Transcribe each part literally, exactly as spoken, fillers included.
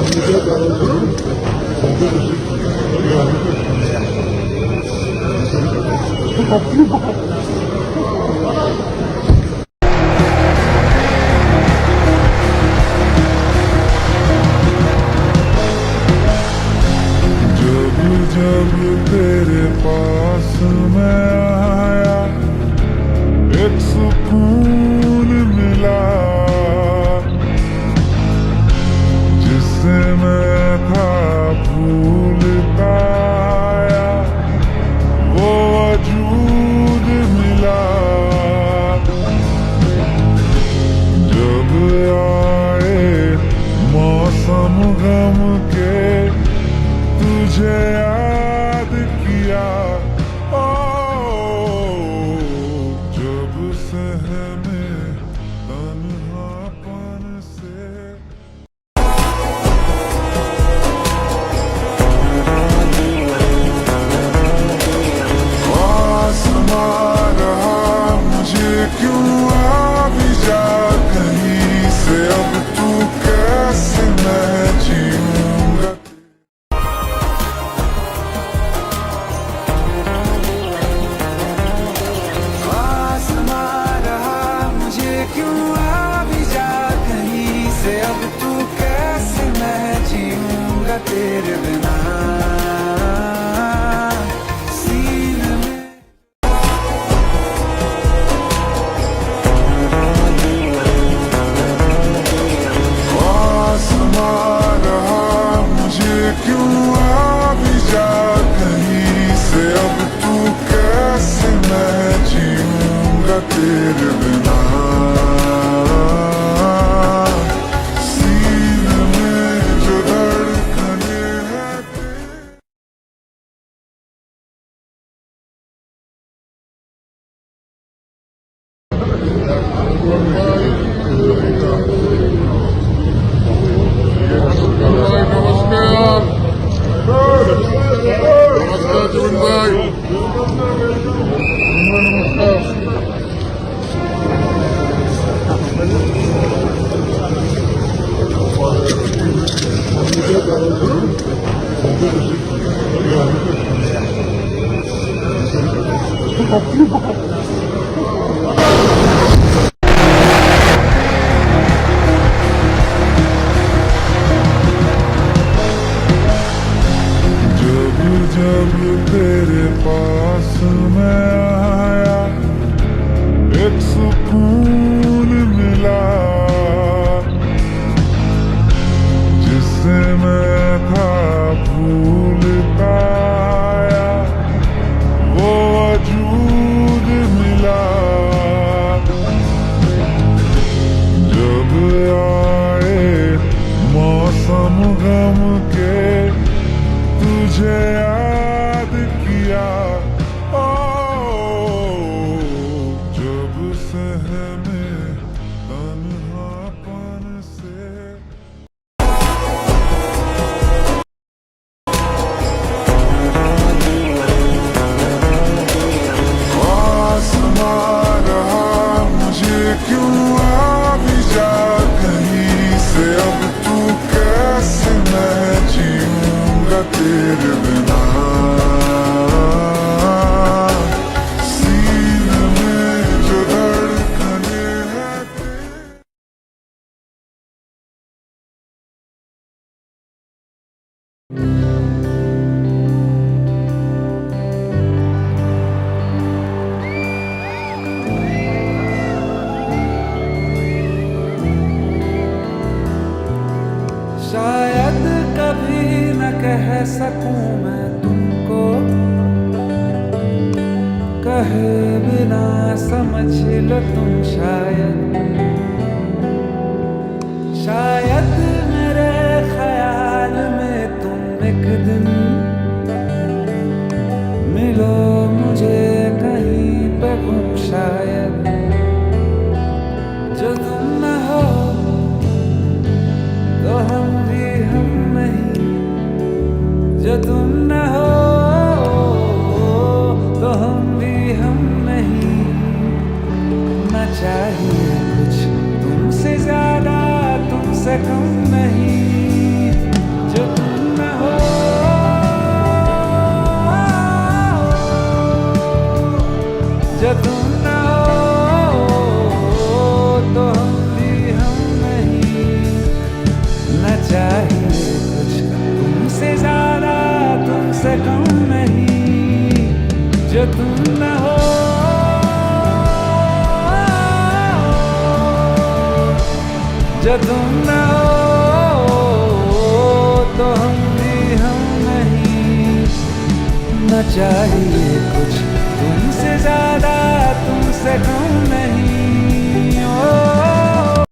जब जब तेरे पास मैं आया, एक सुकून मिला, जिससे मैं था भूलता आया, वो वजूद मिला। जब आए मौसम गम के, तुझे याद किया, ओ, जब सहमे तन्हापन से। आसमां रहा मुझे क्यों आ भी जा कहीं से, अब तू कैसे मैं जीऊंगा। आसमां रहा मुझे क्यों आ भी जा कहीं से, अब तू कैसे मैं जीऊंगा तेरे बिना। सीने में आसमां रहा मुझे क्यों आ भी जा कहीं से, अब तू कैसे मैं जीऊंगा तेरे बिना। सीने में जो धड़कने हैं तेरी। नमस्कार। नमस्कार जीवन भाई। नमस्कार। जब जब तेरे पास मैं आया, एक सुकून मिला, जिससे मैं था भूलता आया, वो वजूद मिला। जब आए मौसम गम के, तुझे याद किया, ओ, जब सहमे तन्हापन से। आसमां रहा मुझे क्यों आ भी जा कहीं से, अब तू कैसे मैं जीऊंगा तेरे बिना। सीने में जो धड़कने हैं तेरी। शायद कभी न कह सकूं मैं तुमको, कहे बिना समझ लो तुम शायद। शायद मेरे ख्याल में तुम एक दिन मिलो मुझे कहीं पे गुम शायद। जो तुम ना हो तो हम भी हम नहीं, जो तुम ना हो तो हम भी हम नहीं। ना चाहिए कुछ तुमसे ज्यादा, तुमसे कम नहीं। चाहिए कुछ तुमसे ज्यादा, तुमसे कम नहीं। ओ।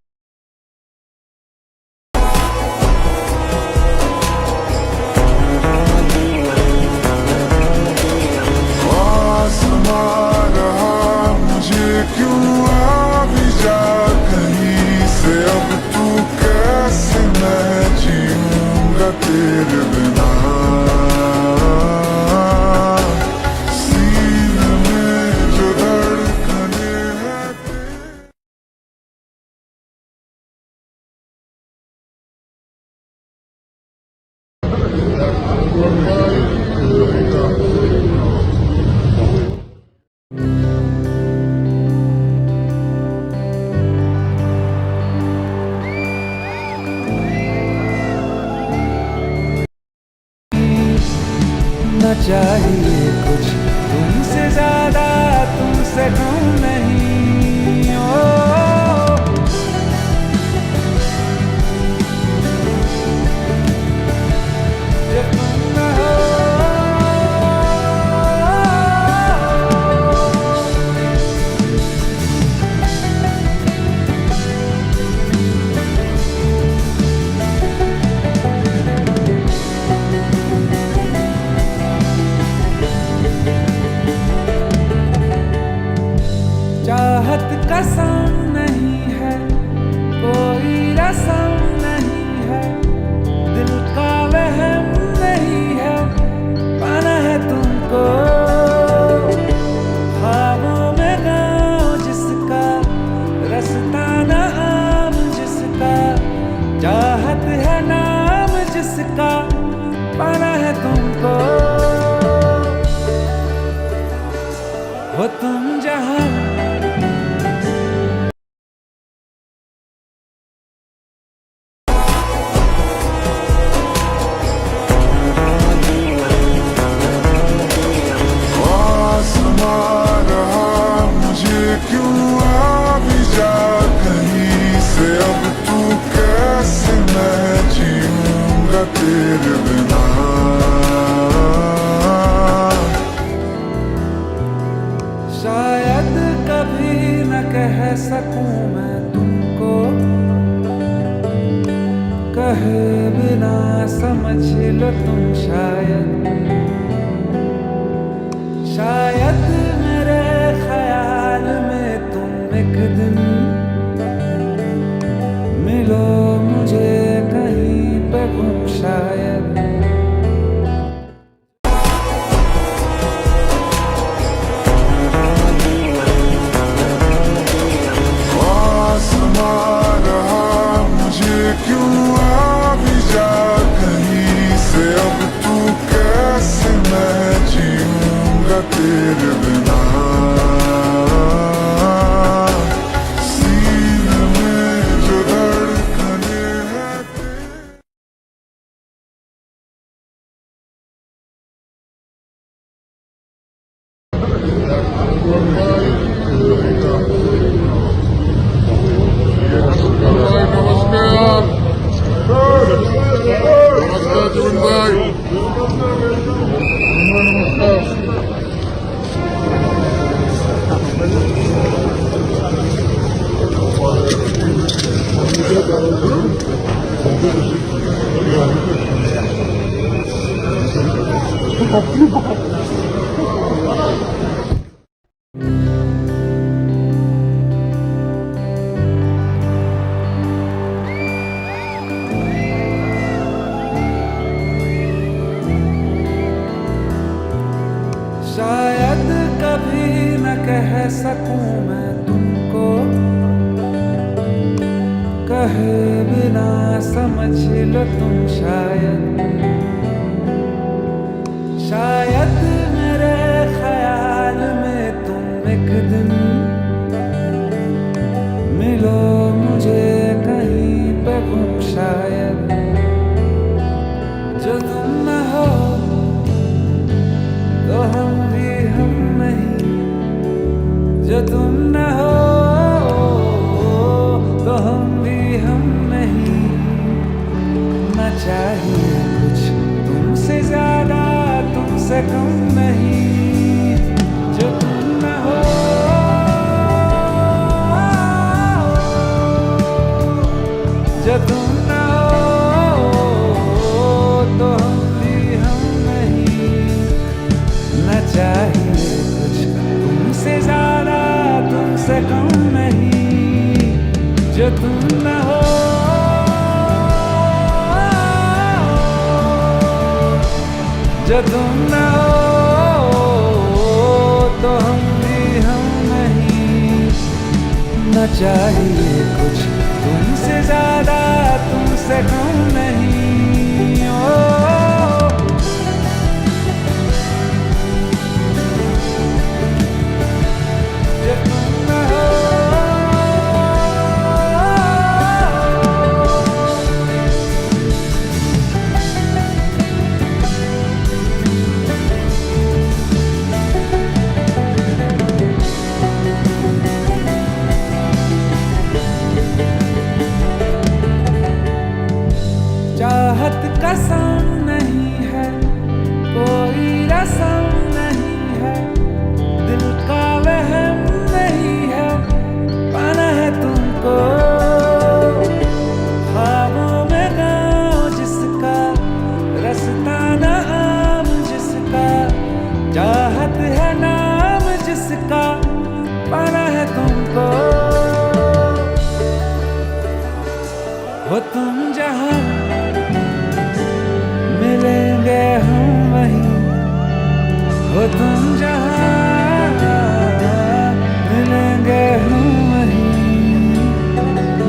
आसमां रहा मुझे क्यों आविजा कहीं से, अब तू कैसे मैं जीऊंगा तेरे बिना। सीने में जो धड़कने हैं ना चाहिए कुछ तुमसे ज्यादा, तुमसे कम नहीं। ओ। जब तुम ना हो। चाहत कसम नहीं है, कोई रसम नहीं है, दिल का वहम नहीं है, पाना है तुमको। ख्वाबों में गाँव जिसका, रास्ता ना आम जिसका, चाहत है नाम जिसका, पाना है तुमको। हो तुम जहाँ। आसमां रहा मुझे क्यों आविजा कहीं से, अब तू कैसे मैं जीऊंगा तेरे बिना। शायद कभी न कह सकूं मैं तुमको, कहे बिना समझ लो तुम शायद। शायद मेरे ख्याल में तुम एक दिन मिलो मुझे कहीं पे गुम शायद। आसमां रहा मुझे क्यों आविजा कहीं से, अब तू कैसे मैं जीऊंगा तेरे बिना। सीने में जो धड़कने हैं नमस्कार। नमस्कार जीवन भाई। नमस्कार। शायद कभी न कह सकूं मैं तुमको, कहे बिना समझ लो तुम शायद। शायद मेरे ख्याल में तुम एक दिन मिलो मुझे कहीं पे गुम शायद। जो तुम ना हो तो हम भी हम नहीं, जो तुम ना हो तो हम भी हम नहीं। ना चाहिए कुछ तुमसे ज्यादा, तुमसे कम नहीं, जो तुम ना हो, जो तुम ना हो, तो हम भी हम नहीं। न चाहिए कुछ तुमसे ज्यादा, तुमसे कम नहीं, जो तुम ना हो, जो तुम ना हो, तो हम भी हम नहीं। न चाहिए कुछ तुमसे ज्यादा, तुमसे कम नहीं। ओ, जो तुम ना हो। चाहत कसम नहीं है, कोई रसम नहीं है, दिल का वहम नहीं है, पाना है तुमको। ख्वाबों में गाँव जिसका, रास्ता ना आम जिसका, चाहत है नाम जिसका, पाना है तुमको। हो तुम जहाँ मिलेंगे हम वहीं, हो तुम जहाँ मिलेंगे हम वहीं।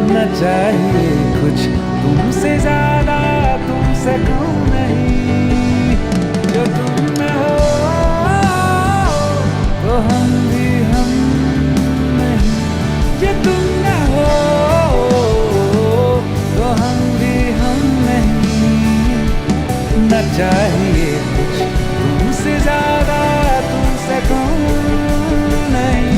न चाहिए कुछ तुमसे ज्यादा, तुमसे कम नहीं। जो तुम ना हो, तो हम भी हम नहीं। जो तुम ना हो, तो हम भी हम नहीं। न चाहिए कुछ तुमसे ज्यादा, तुमसे कम नहीं।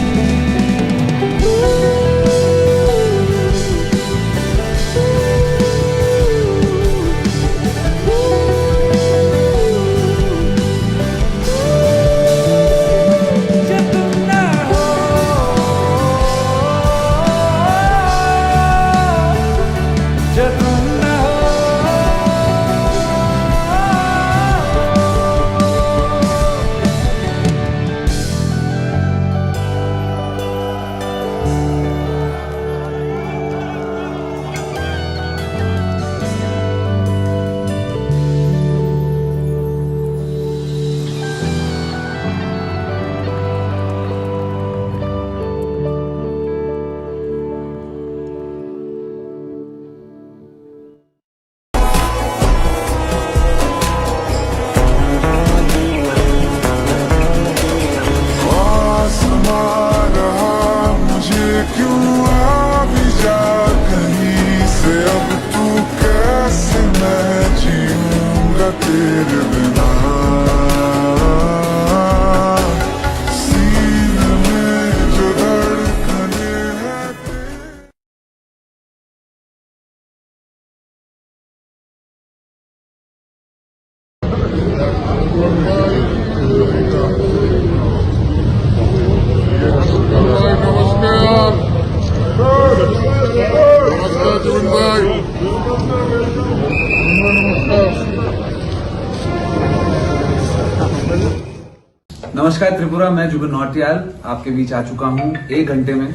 नमस्कार त्रिपुरा, मैं जुबिन नौटियाल आपके बीच आ चुका हूँ। एक घंटे में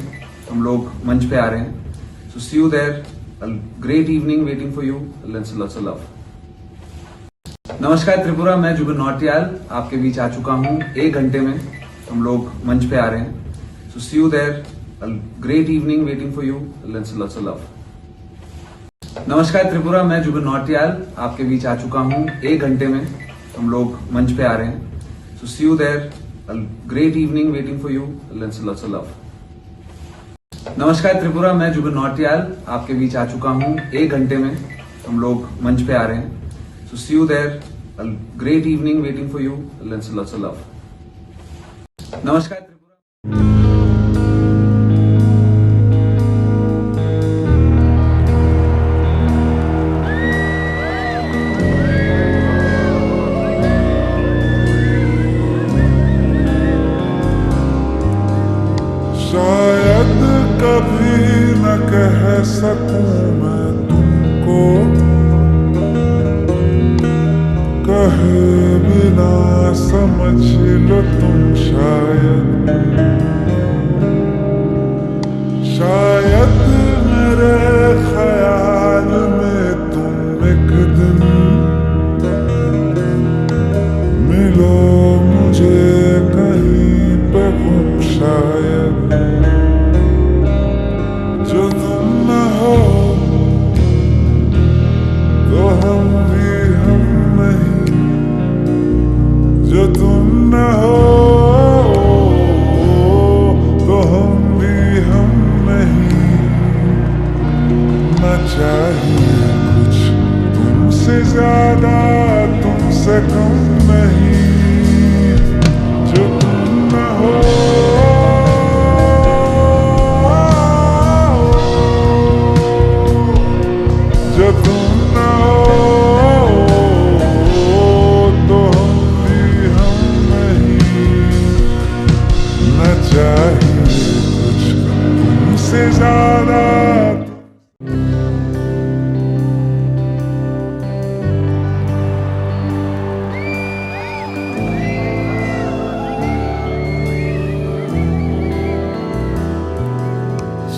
हम लोग मंच पे आ रहे हैं। So see you there. A great evening waiting for you. Lots of love. नमस्कार त्रिपुरा, मैं जुबिन नौटियाल आपके बीच आ चुका हूँ। एक घंटे में हम लोग मंच पे आ रहे हैं। So see you there. A great evening waiting for you. Lots of love. नमस्कार त्रिपुरा, मैं जुबिन नौटियाल आपके बीच आ चुका हूँ। एक घंटे में हम लोग मंच पे आ रहे हैं। So see you there. A great evening waiting for you. Lots of love. नमस्कार त्रिपुरा, मैं जुबिन नौटियाल आपके बीच आ चुका हूँ। एक घंटे में हम लोग मंच पे आ रहे हैं। So see you there. A great evening waiting for you. Lots of love. नमस्कार त्रिपुरा। ना समझ लो तुम शायद, शायद मेरे ख्याल में तुम एक दिन मिलो मुझे कहीं पे गुम शायद। जो तुम ना हो तो हम भी हम नहीं, जो तुम ना हो तो हम भी हम नहीं। ना चाहिए कुछ तुमसे ज्यादा, तुमसे कम नहीं। जो तुम ना हो, जो तुम ना हो, तो हम भी हम नहीं। ना चाहिए कुछ तुमसे ज्यादा।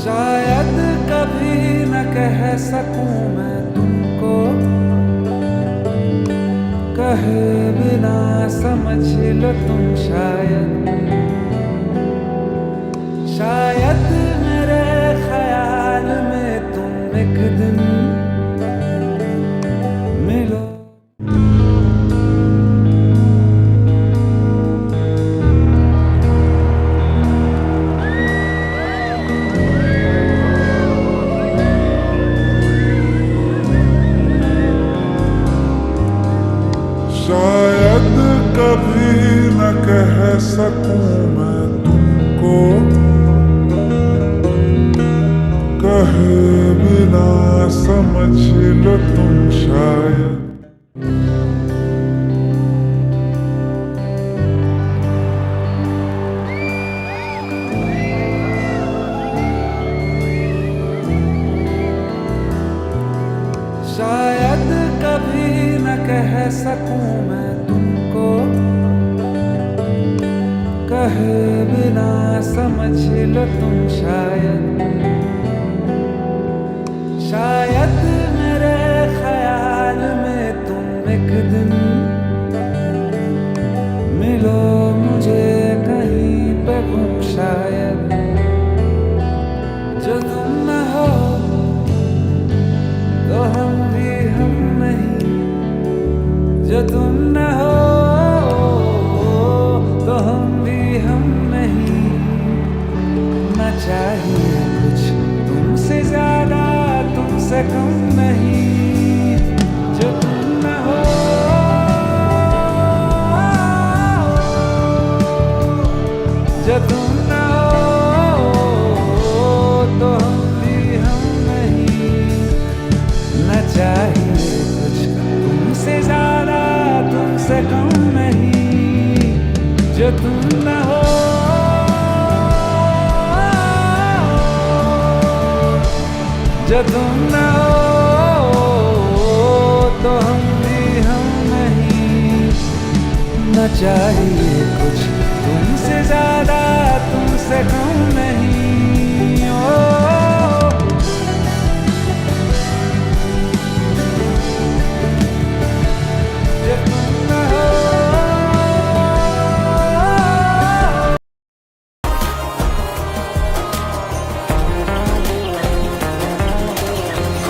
शायद कभी न कह सकूं मैं तुमको, कहे बिना समझ लो तुम शायद। शायद मेरे ख्याल में तुम एक दिन मिलो। शायद कभी न कह सकूं मैं तुमको, कहे बिना समझ लो तुम शायद। शायद कभी न कह सकूं मैं तुमको, कहे बिना समझ लो तुम शायद। शायद मेरे ख्याल में तुम एक दिन मिलो मुझे कहीं पे गुम शायद। जो तुम ना हो तो हम भी हम नहीं, जो तुम ना हो तो हम भी हम नहीं। ना चाहिए कुछ तुमसे ज्यादा, तुमसे कम नहीं। जो तुम ना हो, जो तुम ना हो, तो हम भी हम नहीं। ना चाहिए कुछ तुमसे ज्यादा, तुमसे कम नहीं। जो तुम ना हो, जो तुम ना हो, तो हम भी हम नहीं। ना चाहिए कुछ तुमसे ज्यादा, तुमसे कम नहीं। ओ, जो तुम ना हो।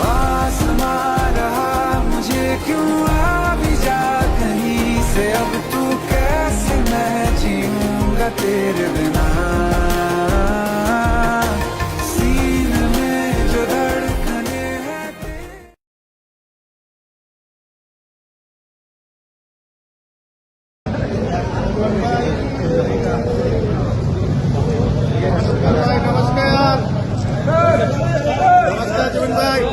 आसमां रहा मुझे क्यों, आ भी जा कहीं से, अब तू कैसे मैं जीऊंगा तेरे बिना। सीने में जो धड़कने हैं तेरी। नमस्कार, जीवन भाई।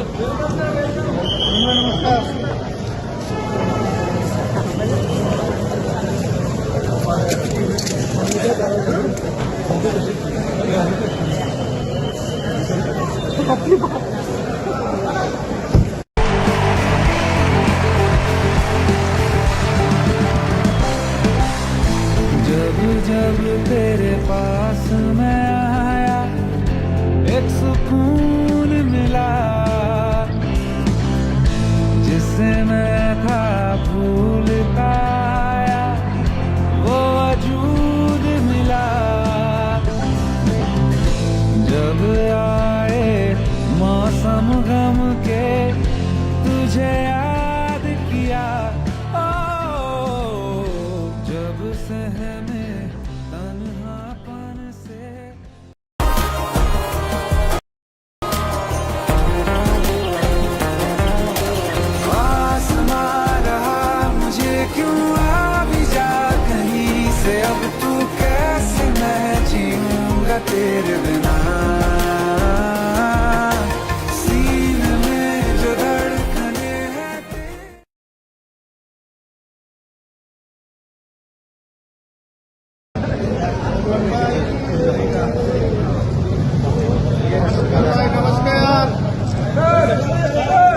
नमस्कार। मैं था भूलता आया, वो वजूद मिला। जब आए मौसम गम के, तुझे याद किया। ओ, जब सहमे तन्हापन से। आसमां रहा मुझे क्यों, आ भी जा कहीं से। अब तू कैसे, मैं जीऊंगा तेरे बिना। सीने में जो धड़कने हैं तेरी।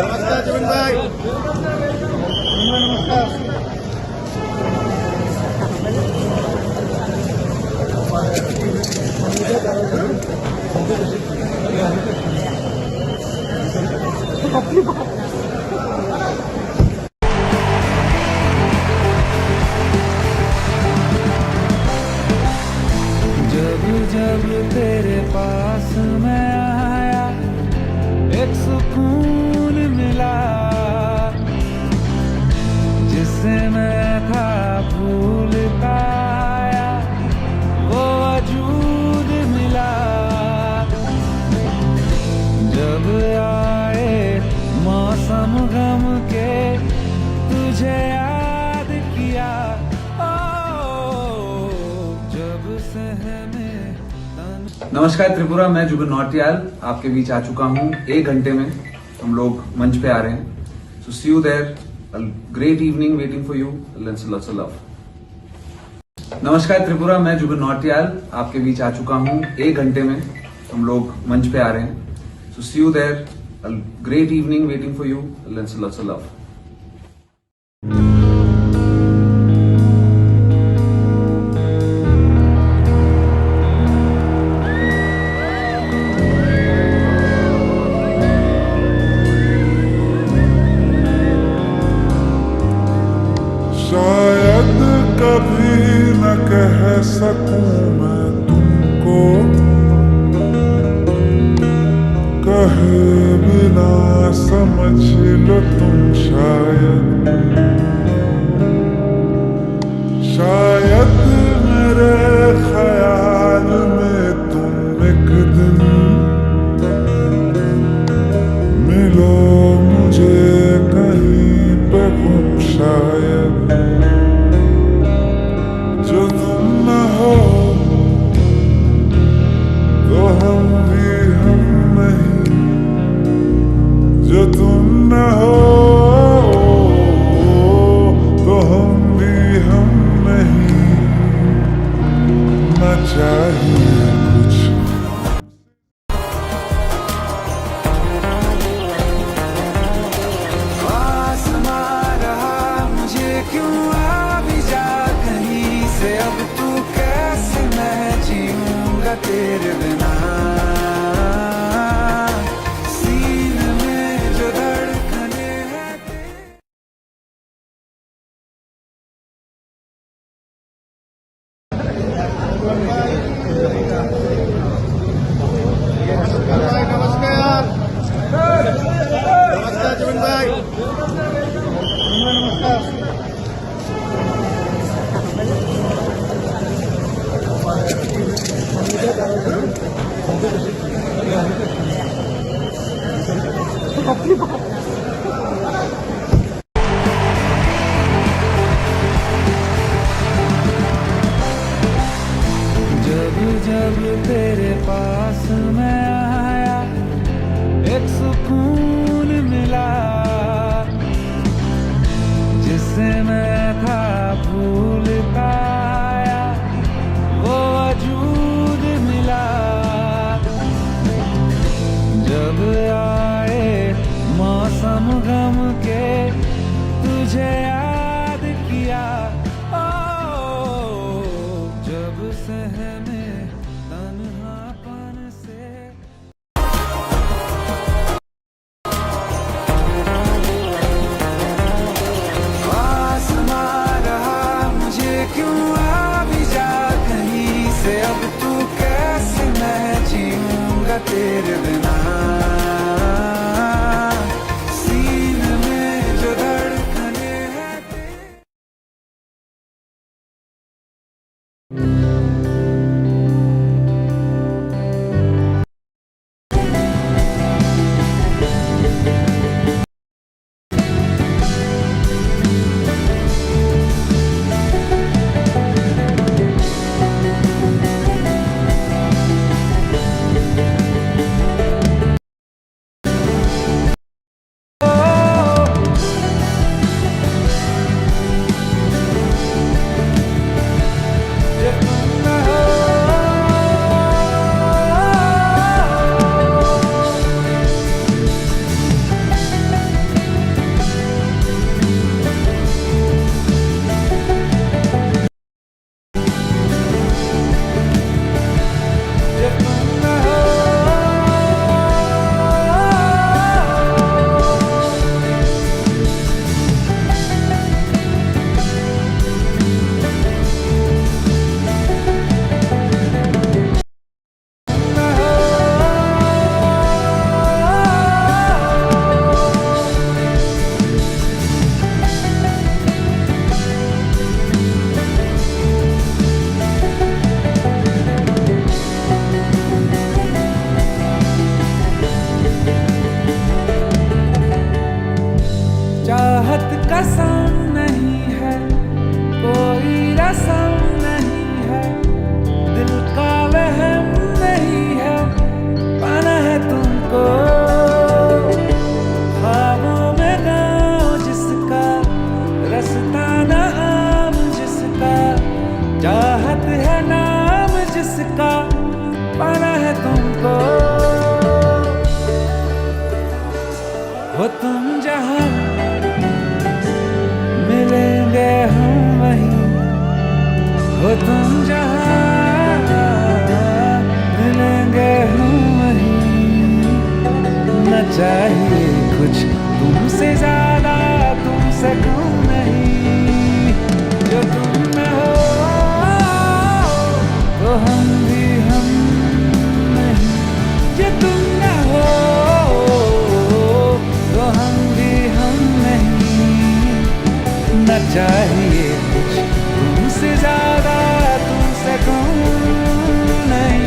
नमस्कार, जीवन भाई। जब जब तेरे पास मैं आया, एक सुकून मिला। जिसे मैं था भूलता आया, वो वजूद मिला। जब आए मौसम गम के, तुझे याद किया। ओ, जब सहमे तन। नमस्कार त्रिपुरा, मैं जुबिन नौटियाल आपके बीच आ चुका हूँ। एक घंटे में हम लोग मंच पे आ रहे हैं। So see you there. A great evening waiting for you. Lots of love. नमस्कार त्रिपुरा, मैं जुबिन नौटियाल आपके बीच आ चुका हूँ। एक घंटे में हम लोग मंच पे आ रहे हैं। So see you there. A great evening waiting for you. Lots of love. शायद कभी न कह सकूं मैं तुमको, कहे बिना समझ लो तुम शायद। शायद मेरे ख्याल में तुम एक दिन मिलो मुझे कहीं पे गुम शायद। जो तुम ना हो तो हम भी हम नहीं, जो तुम ना हो तो हम भी हम नहीं, ना चाहिए कुछ। आसमां रहा मुझे क्यों, आ भी जा कहीं से। अब तू कैसे, मैं जीऊंगा तेरे बिना। सीने में जो धड़कने हैं तेरी। नमस्कार, जीवन भाई। जब जब तेरे पास मैं आया, एक सुकून मिला। जिसे मैं था भूलता आया, वो वजूद मिला। जब आए मौसम गम के, तुझे याद किया। ओ, जब सहमे तन्हापन से। तेरे बिना सीने में जो धड़कने हैं। चाहत कसम नहीं है, कोई रसम नहीं है, दिल का वहम नहीं है, पाना है तुमको। ख्वाबों में गाँव जिसका, रास्ता ना आम जिसका, चाहत है नाम जिसका, पाना है तुमको। हो तुम जहाँ मिलेंगे हम वहीं, हो तुम जहाँ मिलेंगे हम वहीं। न चाहिए कुछ तुमसे ज्यादा, तुमसे कम नहीं। जो तुम न हो तो हम भी हम नहीं, जो तुम न हो तो हम भी हम नहीं। न चाहिए कुछ तुमसे ज्यादा, तुमसे कम नहीं।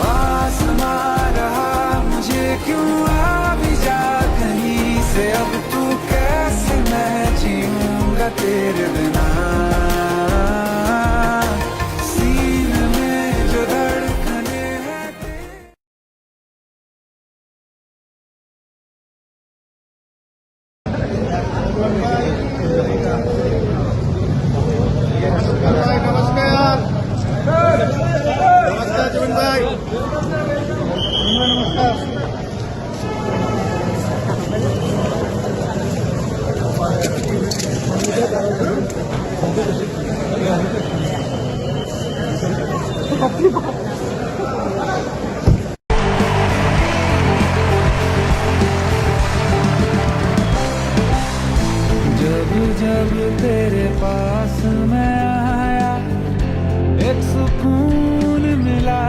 आसमां रहा मुझे क्यों, आ भी जा कहीं से अब तू, कैसे मैं जीऊंगा तेरे बिना। सीने में जो धड़कने हैं तेरी। नमस्कार, जीवन भाई। जब जब तेरे पास मैं आया, एक सुकून मिला,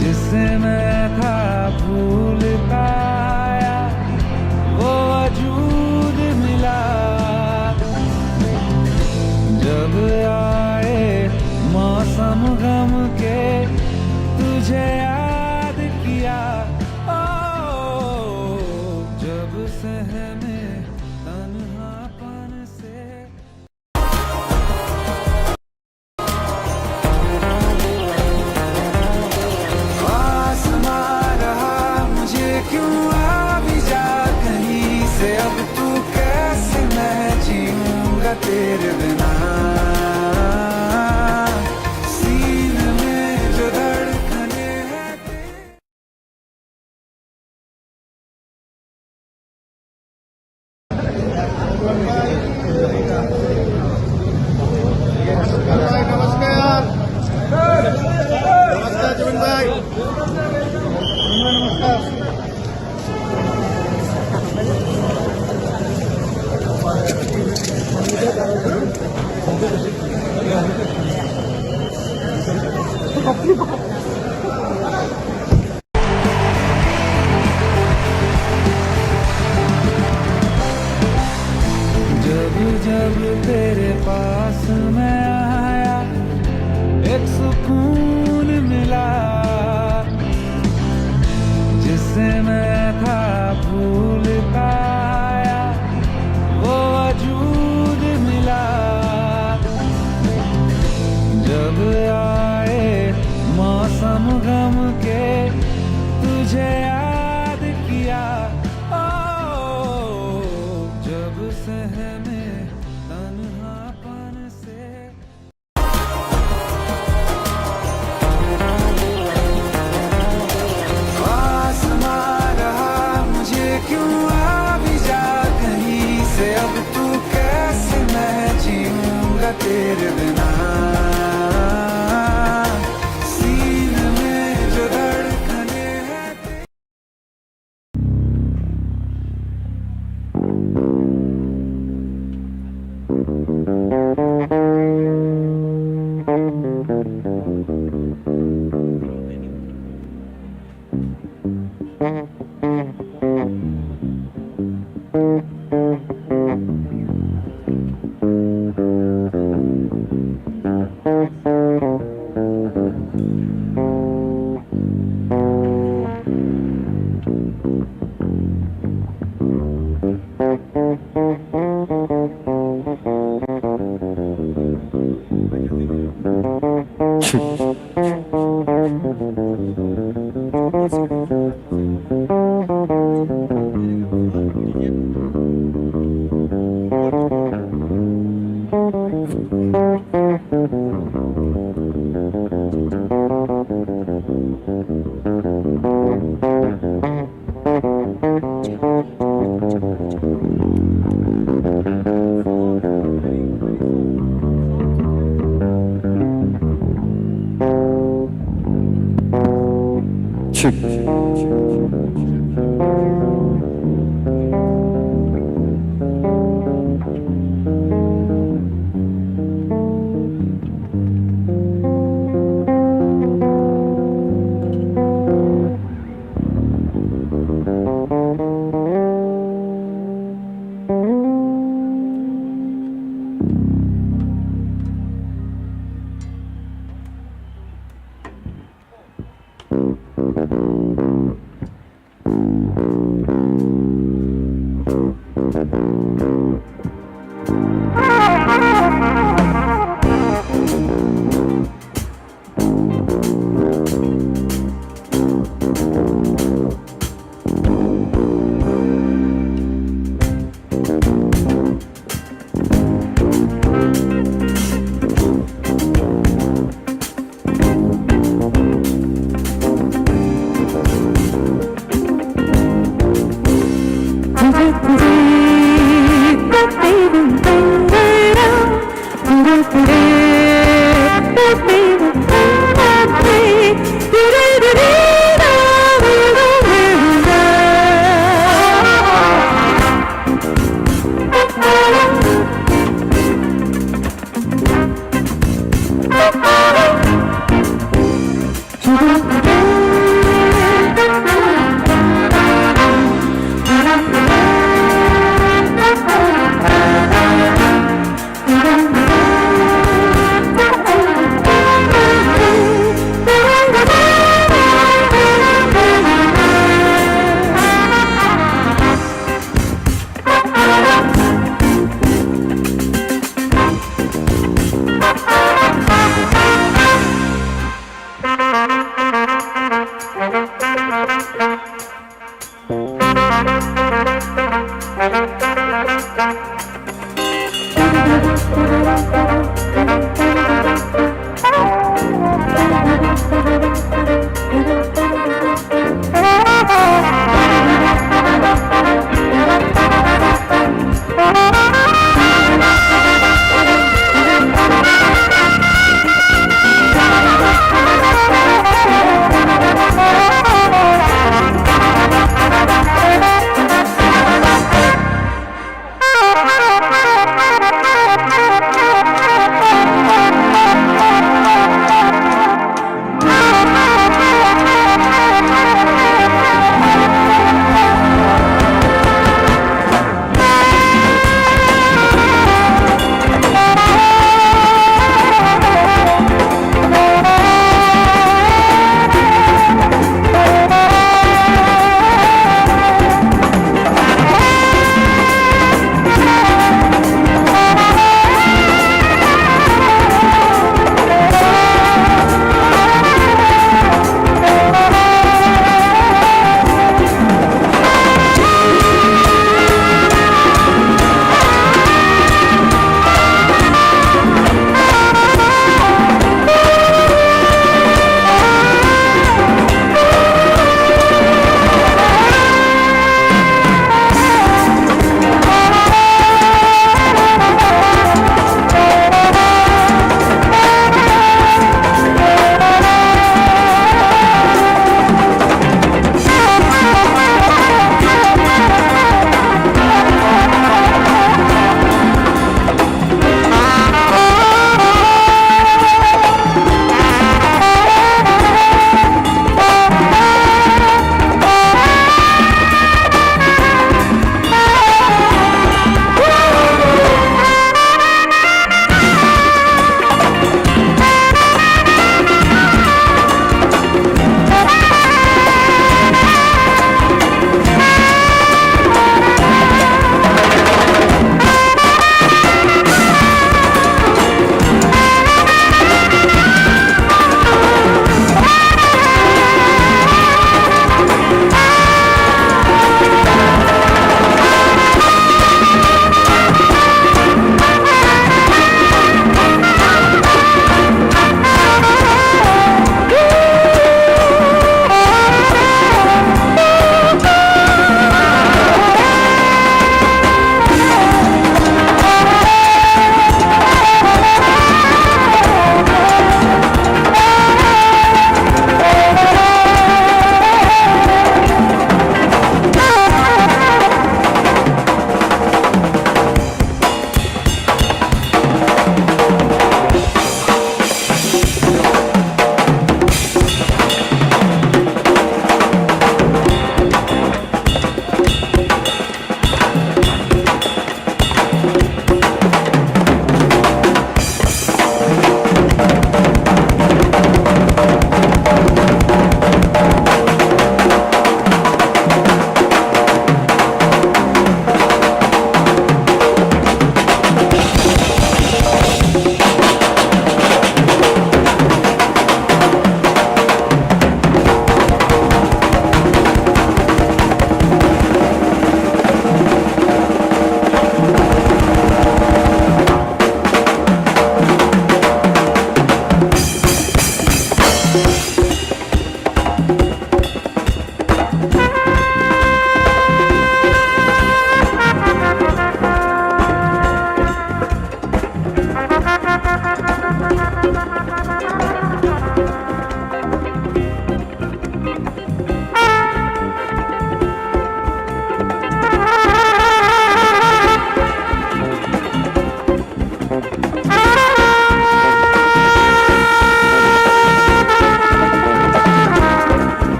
जिसे मैं था भूलता आया, वो वजूद मिला। जब आए मौसम गम के, तुझे याद किया, ओ, जब सहमे तन्हापन से। पास में आया, एक सुकून मिला, जिसे मैं था भूलता आया, वो वजूद मिला। जब आए मौसम गम के, तुझे याद किया, ओ, जब सहमे तन्हापन से। आसमां रहा मुझे क्यों, आ भी जा कहीं से, अब तू कैसे मैं जीऊंगा तेरे बिना। सीने में जो धड़कने हैं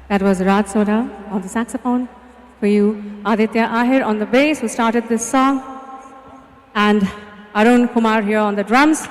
That was Raj Soda on the saxophone. For you, Aditya Ahir on the bass, who started this song, and Arun Kumar here on the drums.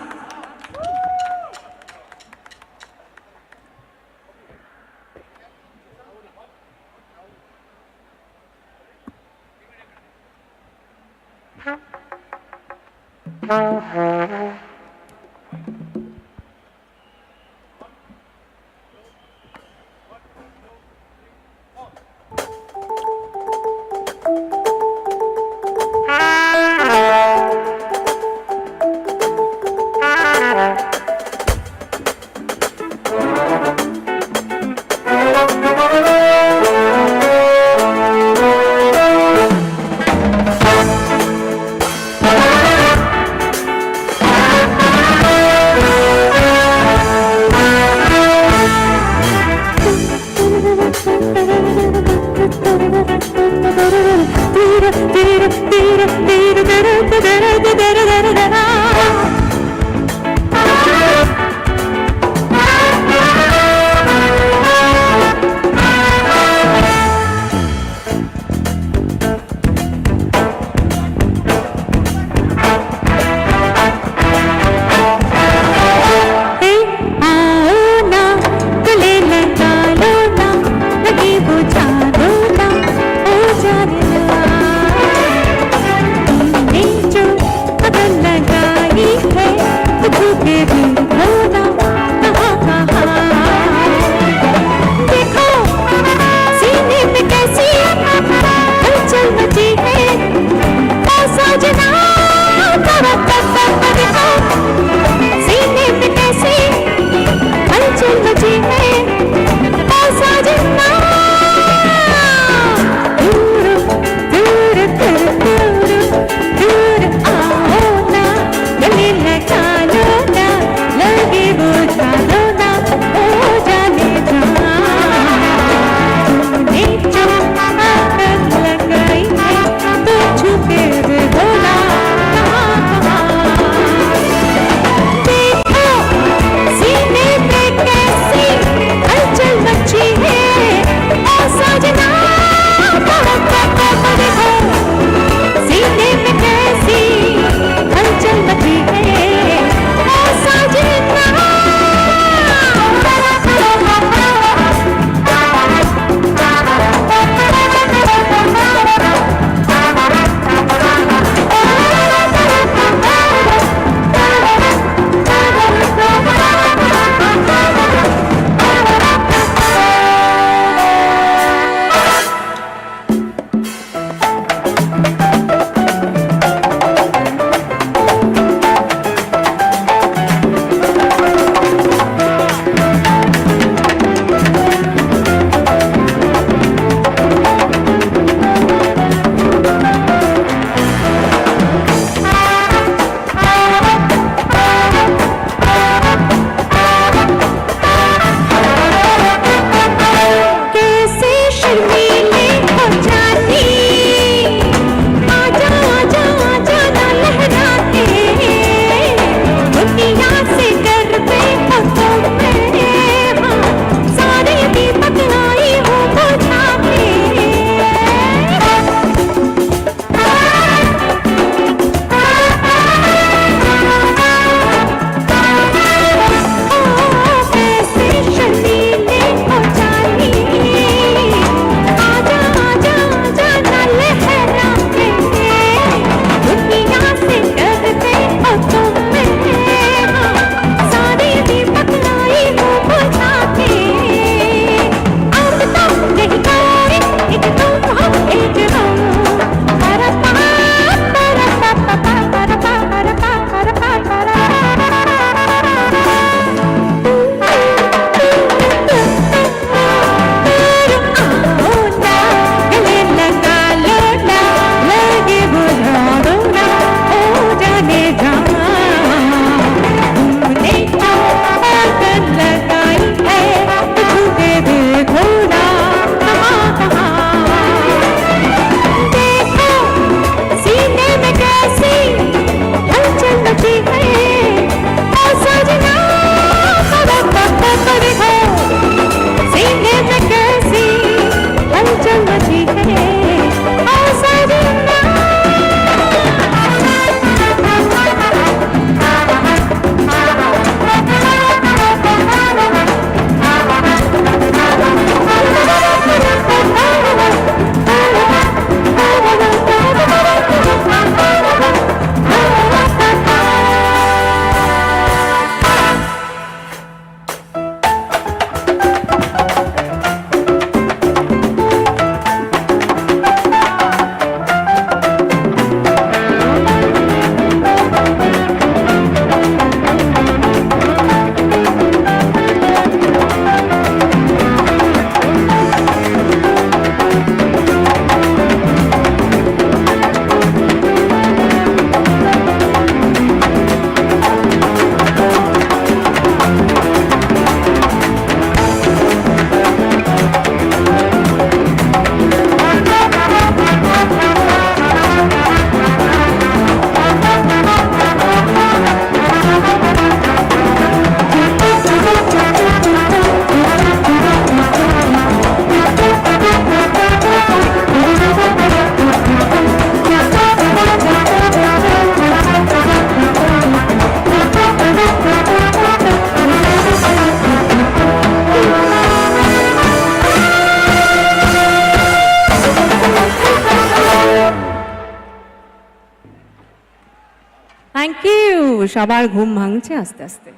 Thank you. সবার ঘুম ভাঙছে আস্তে আস্তে।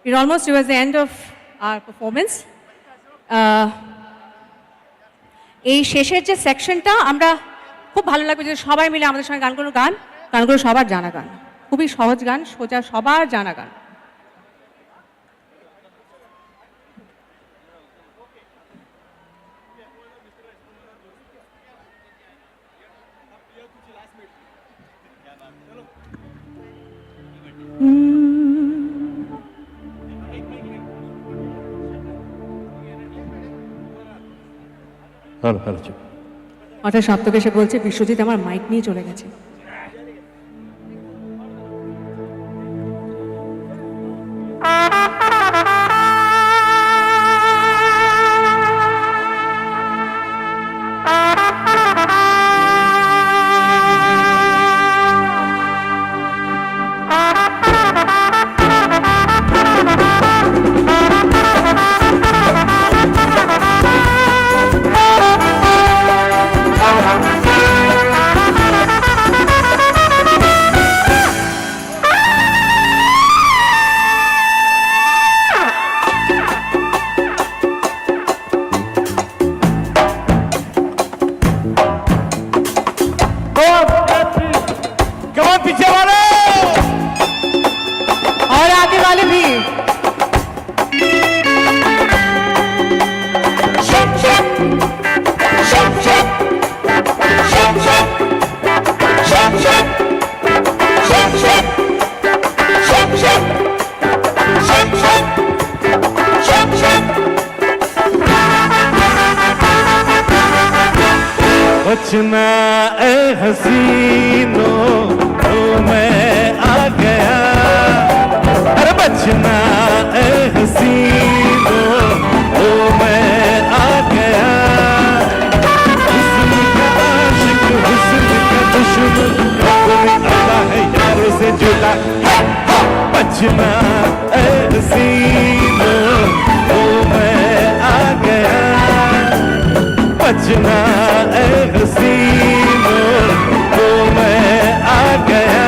We're almost towards the end of our performance. Uh, এই শেষের যে সেকশনটা, আমরা খুব ভালো লাগবে যে সবাই মিলে আমাদের সঙ্গে গানগুলো গান। গানগুলো সবার জানা গান, খুবই সহজ গান, সোজা, সবার জানা গান। হ্যালো, হ্যালো, চুপ। হঠাৎ সপ্তক এসে বলছে, "বিশ্বজিৎ আমার মাইক নিয়ে চলে গেছে।" Come on, पीछे वाले। और आगे वाले भी। बचना ए हसीनो, ओ मैं आ गया। अरे बचना ए हसीनो, ओ मैं आ गया। हुस्न का आशिक, हुस्न का दुश्मन, अपनी अदा है यारों से जुदा। बचना ए हसीनो, ओ मैं आ गया। बचना ए हसीनो, ओ मैं आ गया।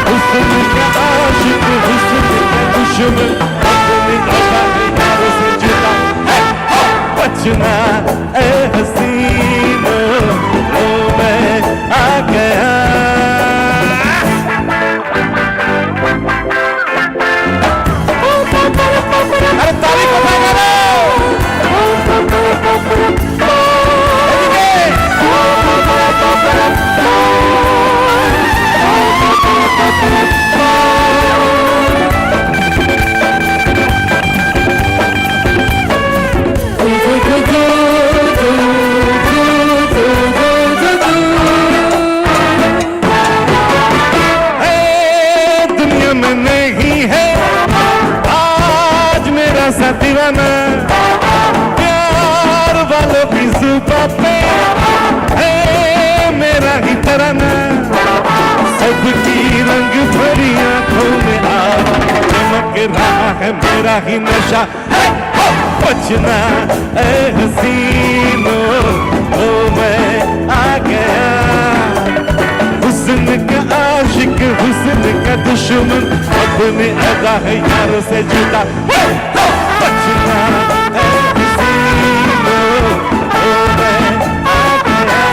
हुस्न का आशिक, हुस्न का दुश्मन, अपनी अदा है यारों से जुदा। बचना ए हसीनो, ओ मैं आ गया। अरे ताली बजाएगा रे। ए, दुनिया में नहीं है आज मेरा सा दीवाना, प्यार वालों की जुबां पे है मेरा ही तराना। सबकी रंग भरी आंखों में आज चमक रहा है मेरा ही नशा। बचना ए हसीनो, ओ मैं आ गया। हुस्न का आशिक, हुस्न का दुश्मन, अपनी अदा है यारों से जुदा। बचना ए हसीनो, ओ मैं आ गया।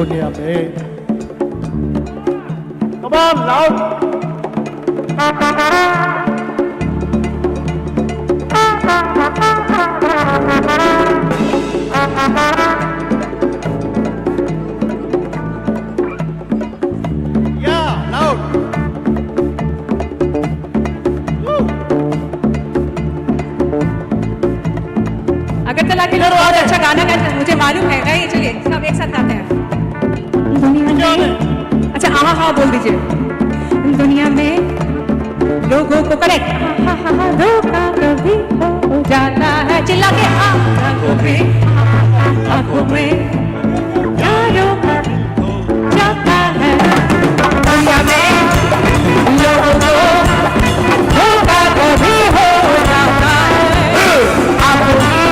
दुनिया में। Come on, loud. Yeah, loud. Woo. Agartala के लोग बहुत अच्छा गाना गाते हैं, मुझे मालूम है। गाइए, चलिए, सब एक साथ गाते हैं। दुनिया में, अच्छा, आहा हा बोल दीजिए। दुनिया में लोगों को, करेक्ट, आहा हा हा, धोखा कभी हो जाता है। चिल्ला के, आंखों में, आंखों में, यारों का जाता है। दुनिया में लोगों को धोखा कभी हो जाता है। आंखों में,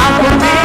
आंखों में।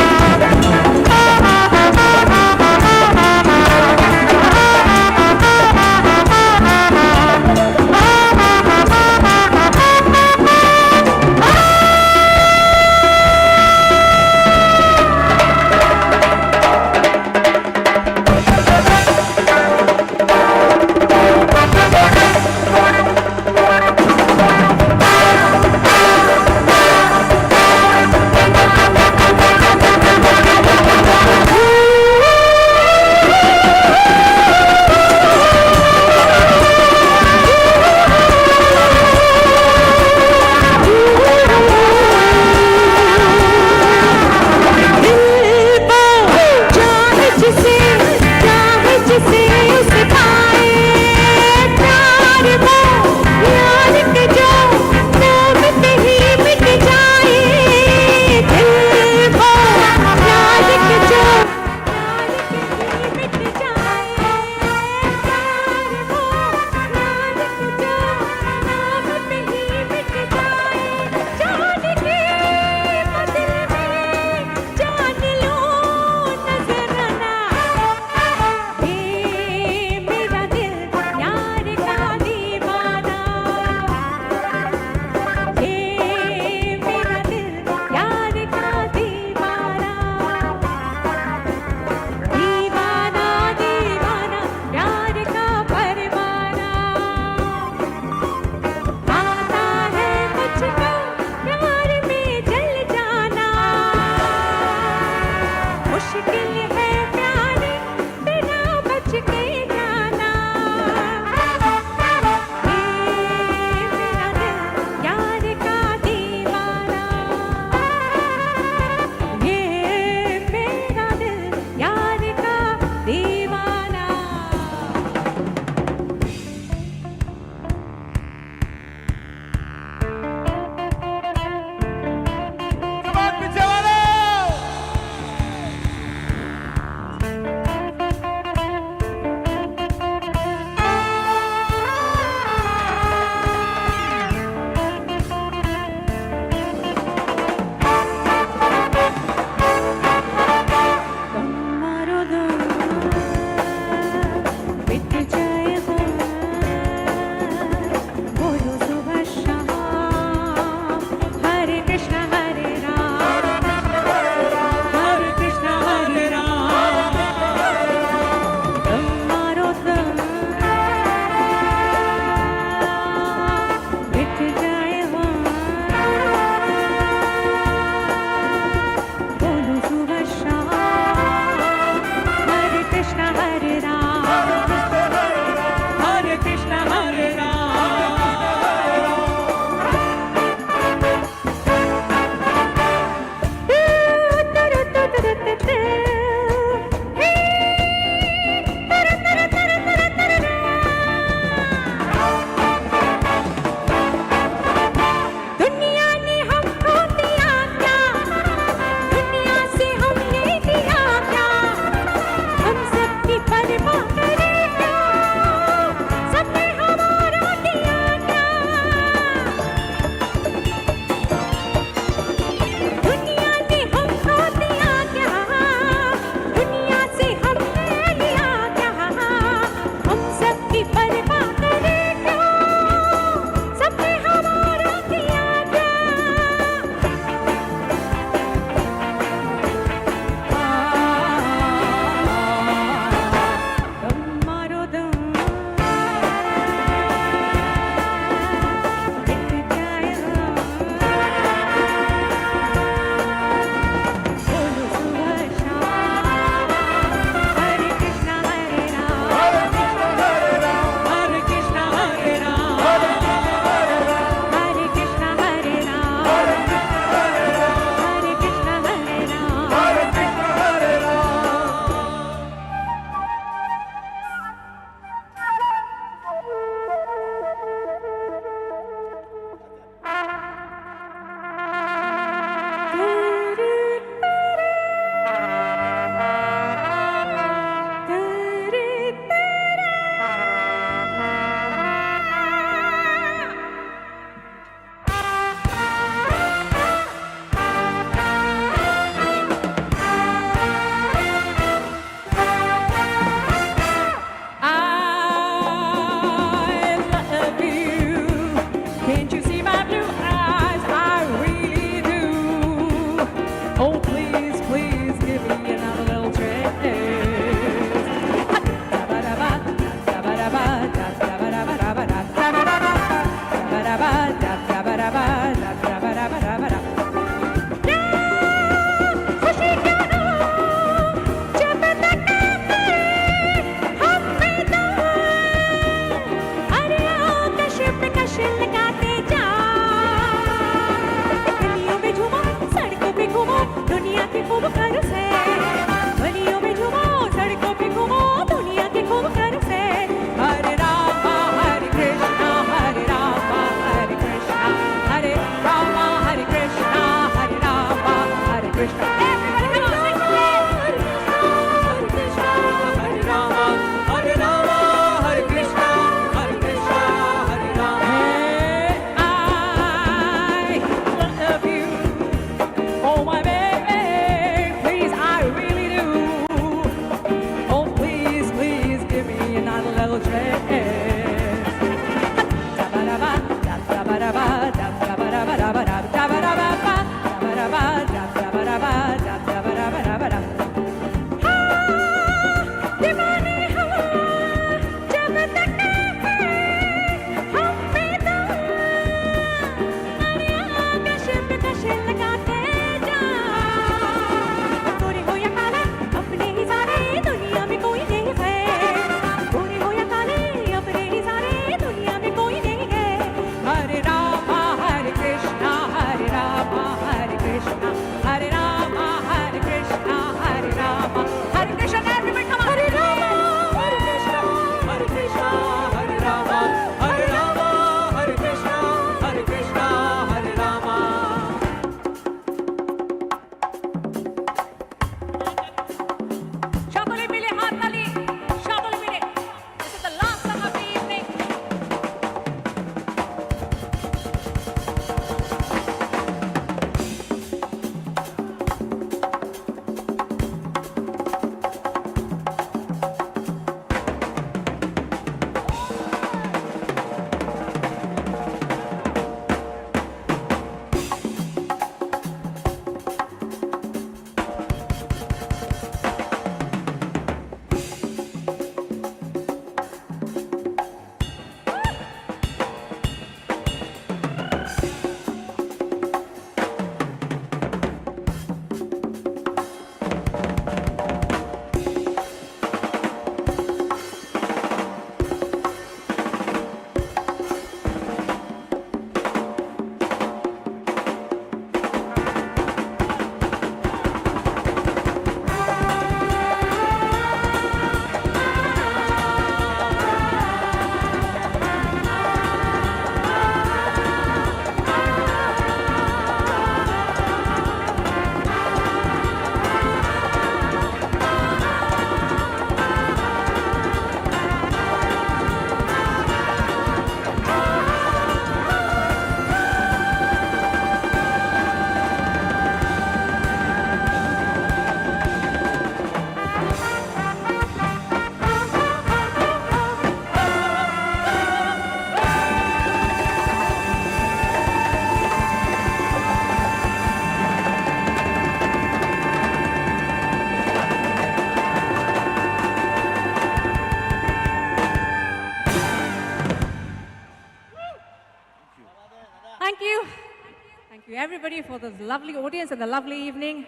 Everybody, for the lovely audience and the lovely evening.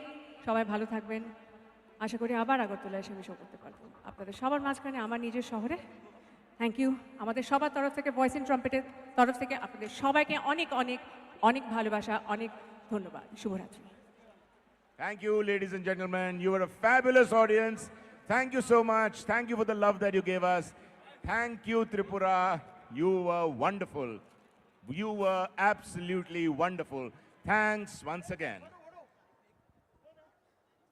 সবাই ভালো থাকবেন। আশা করি আবার আগরতলা এসে আমি শো করতে পারবো আপনাদের সবার মাঝখানে, আমার নিজের শহরে। Thank you. আমাদের সবার তরফ থেকে, ভয়েস ইন ট্রাম্পেটের তরফ থেকে আপনাদের সবাইকে অনেক অনেক অনেক ভালোবাসা, অনেক ধন্যবাদ। শুভরাত্রি। Thank you, ladies and gentlemen. You were a fabulous audience. Thank you so much. Thank you for the love that you gave us. Thank you, Tripura. You were wonderful. You were absolutely wonderful. Thanks once again.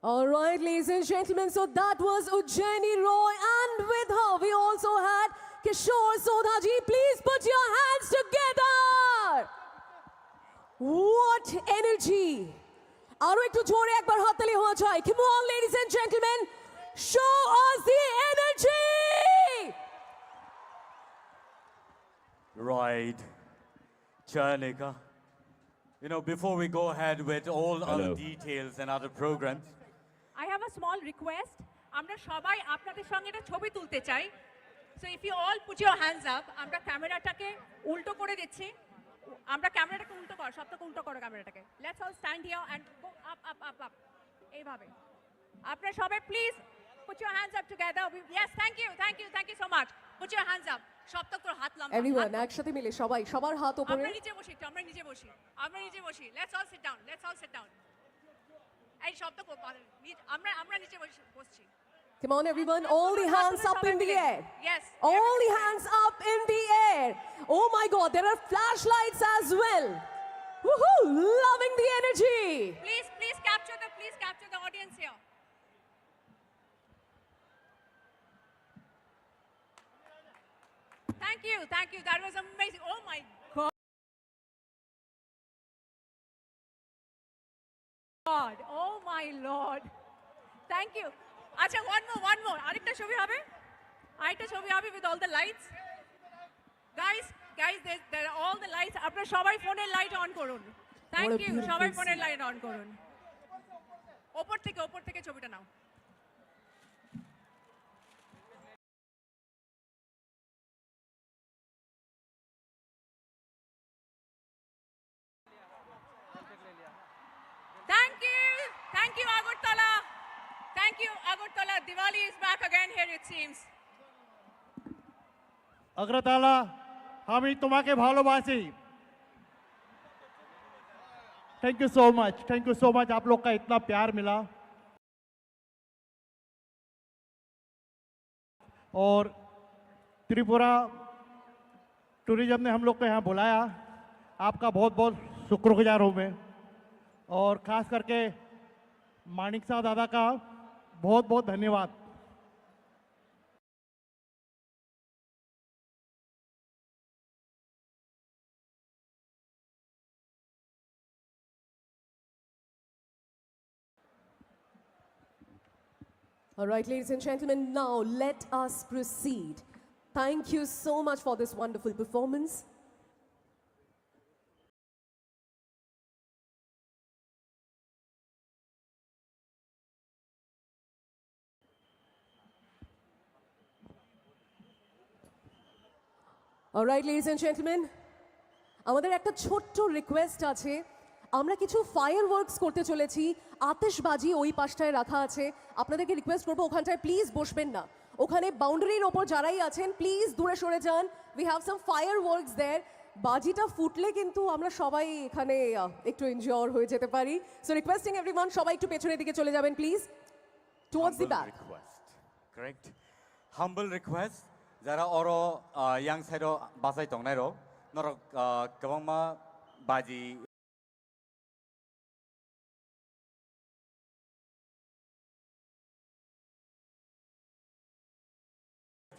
All right, ladies and gentlemen, so that was Ujjaini Roy, and with her, we also had Kishore Sodhaji. Please put your hands together. What energy! আরো একটু জোরে একবার হাততালি হওয়া চাই। Come on, ladies and gentlemen, show us the energy! Right. Chanika. You know, before we go ahead with all other Hello. details and other programs, I have a small request. আমরা সবাই আপনাদের সঙ্গে একটা ছবি তুলতে চাই। So if you all put your hands up, আমরা ক্যামেরাটাকে উল্টো করে দিচ্ছি। আমরা ক্যামেরাটাকে উল্টো কর, সব থেকে উল্টো করো ক্যামেরাটাকে। Let's all stand here and go up, up, up, up. এইভাবে। আপনারা সবাই please put your hands up together. Yes, thank you, thank you, thank you so much. Put your hands up. সব তো তোর হাত লম্বা। এভরিওয়ান, একসাথে মিলে সবাই, সবার হাত উপরে। আমরা নিচে বসি একটু, আমরা নিচে বসি, আমরা নিচে বসি। Let's all sit down, let's all sit down. এই সব তো কো- নিচ- আমরা আমরা নিচে বসি, বসছি। Come on, everyone, all the hands up in the air. Yes. All the hands up in the air. Oh my God, there are flashlights as well. Woohoo! Loving the energy. Please, please capture the, please capture the audience here. Thank you, thank you. That was amazing. Oh my God. God, oh my Lord. Thank you. আচ্ছা, one more, one more. আরেকটা ছবি হবে, আরেকটা ছবি হবে with all the lights. Guys, guys, there, there are all the lights. আপনারা সবাই ফোনের লাইট অন করুন। Thank you. সবাই ফোনের লাইট অন করুন। ওপর থেকে, ওপর থেকে ছবিটা নাও। Thank you, thank you, Agartala. Thank you, Agartala. Diwali is back again here, it seems. Agartala, हम ही तुम्हारे भालोबासी। Thank you so much, thank you so much। आप लोग का इतना प्यार मिला। और त्रिपुरा टूरिज्म ने हम लोग को यहाँ बुलाया, आपका बहुत बहुत शुक्रगुजार हूँ मैं। और खास करके माणिक साहब दादा का बहुत बहुत धन्यवाद। All right, ladies and gentlemen, now let us proceed. Thank you so much for this wonderful performance. All right, ladies and gentlemen, আমাদের একটা ছোট্ট রিকোয়েস্ট আছে। আমরা কিছু ফায়ার ওয়ার্কস করতে চলেছি, আতশবাজি ওই পাশটায় রাখা আছে। আপনাদেরকে রিকোয়েস্ট করবো, ওখানটায় প্লিজ বসবেন না। ওখানে বাউন্ডারির ওপর যারাই আছেন, প্লিজ দূরে সরে যান। We have some fireworks there. বাজিটা ফুটলে কিন্তু আমরা সবাই এখানে আহ, একটু এনজয় হয়ে যেতে পারি। So requesting everyone, সবাই একটু পেছনের দিকে চলে যাবেন please, towards the back. Humble request, correct? Humble request, jara oro, ah, yang side o bachai tongnai rok, norok, ah, kwbangma baji.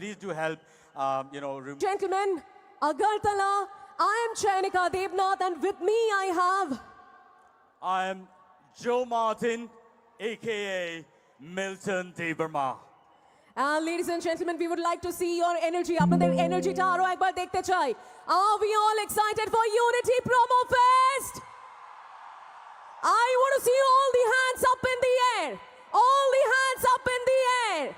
Please do help, um, you know, rem- Gentlemen, Agartala, I am Chaynika Debnath, and with me I have I am Joe Martin, A K A Milton Debbarma. And ladies and gentlemen, we would like to see your energy. আপনাদের এনার্জিটা আরো একবার দেখতে চাই। Are we all excited for Unity Promo Fest? I want to see all the hands up in the air. All the hands up in the air.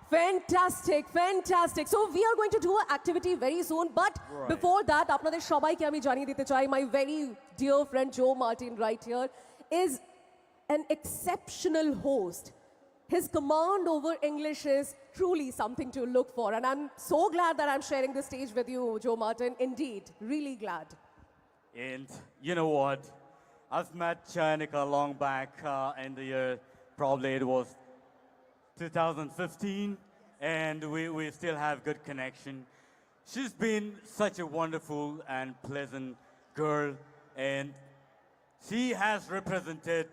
Fantastic, fantastic. So we are going to do an activity very soon, but Right. Before that, আপনাদের সবাইকে আমি জানিয়ে দিতে চাই, my very dear friend Joe Martin right here is an exceptional host. His command over English is truly something to look for, and I'm so glad that I'm sharing this stage with you, Joe Martin. Indeed, really glad. And you know what? I've met Chayanika long back uh, in the year, probably it was two thousand fifteen, and we, we still have good connection. She's been such a wonderful and pleasant girl, and she has represented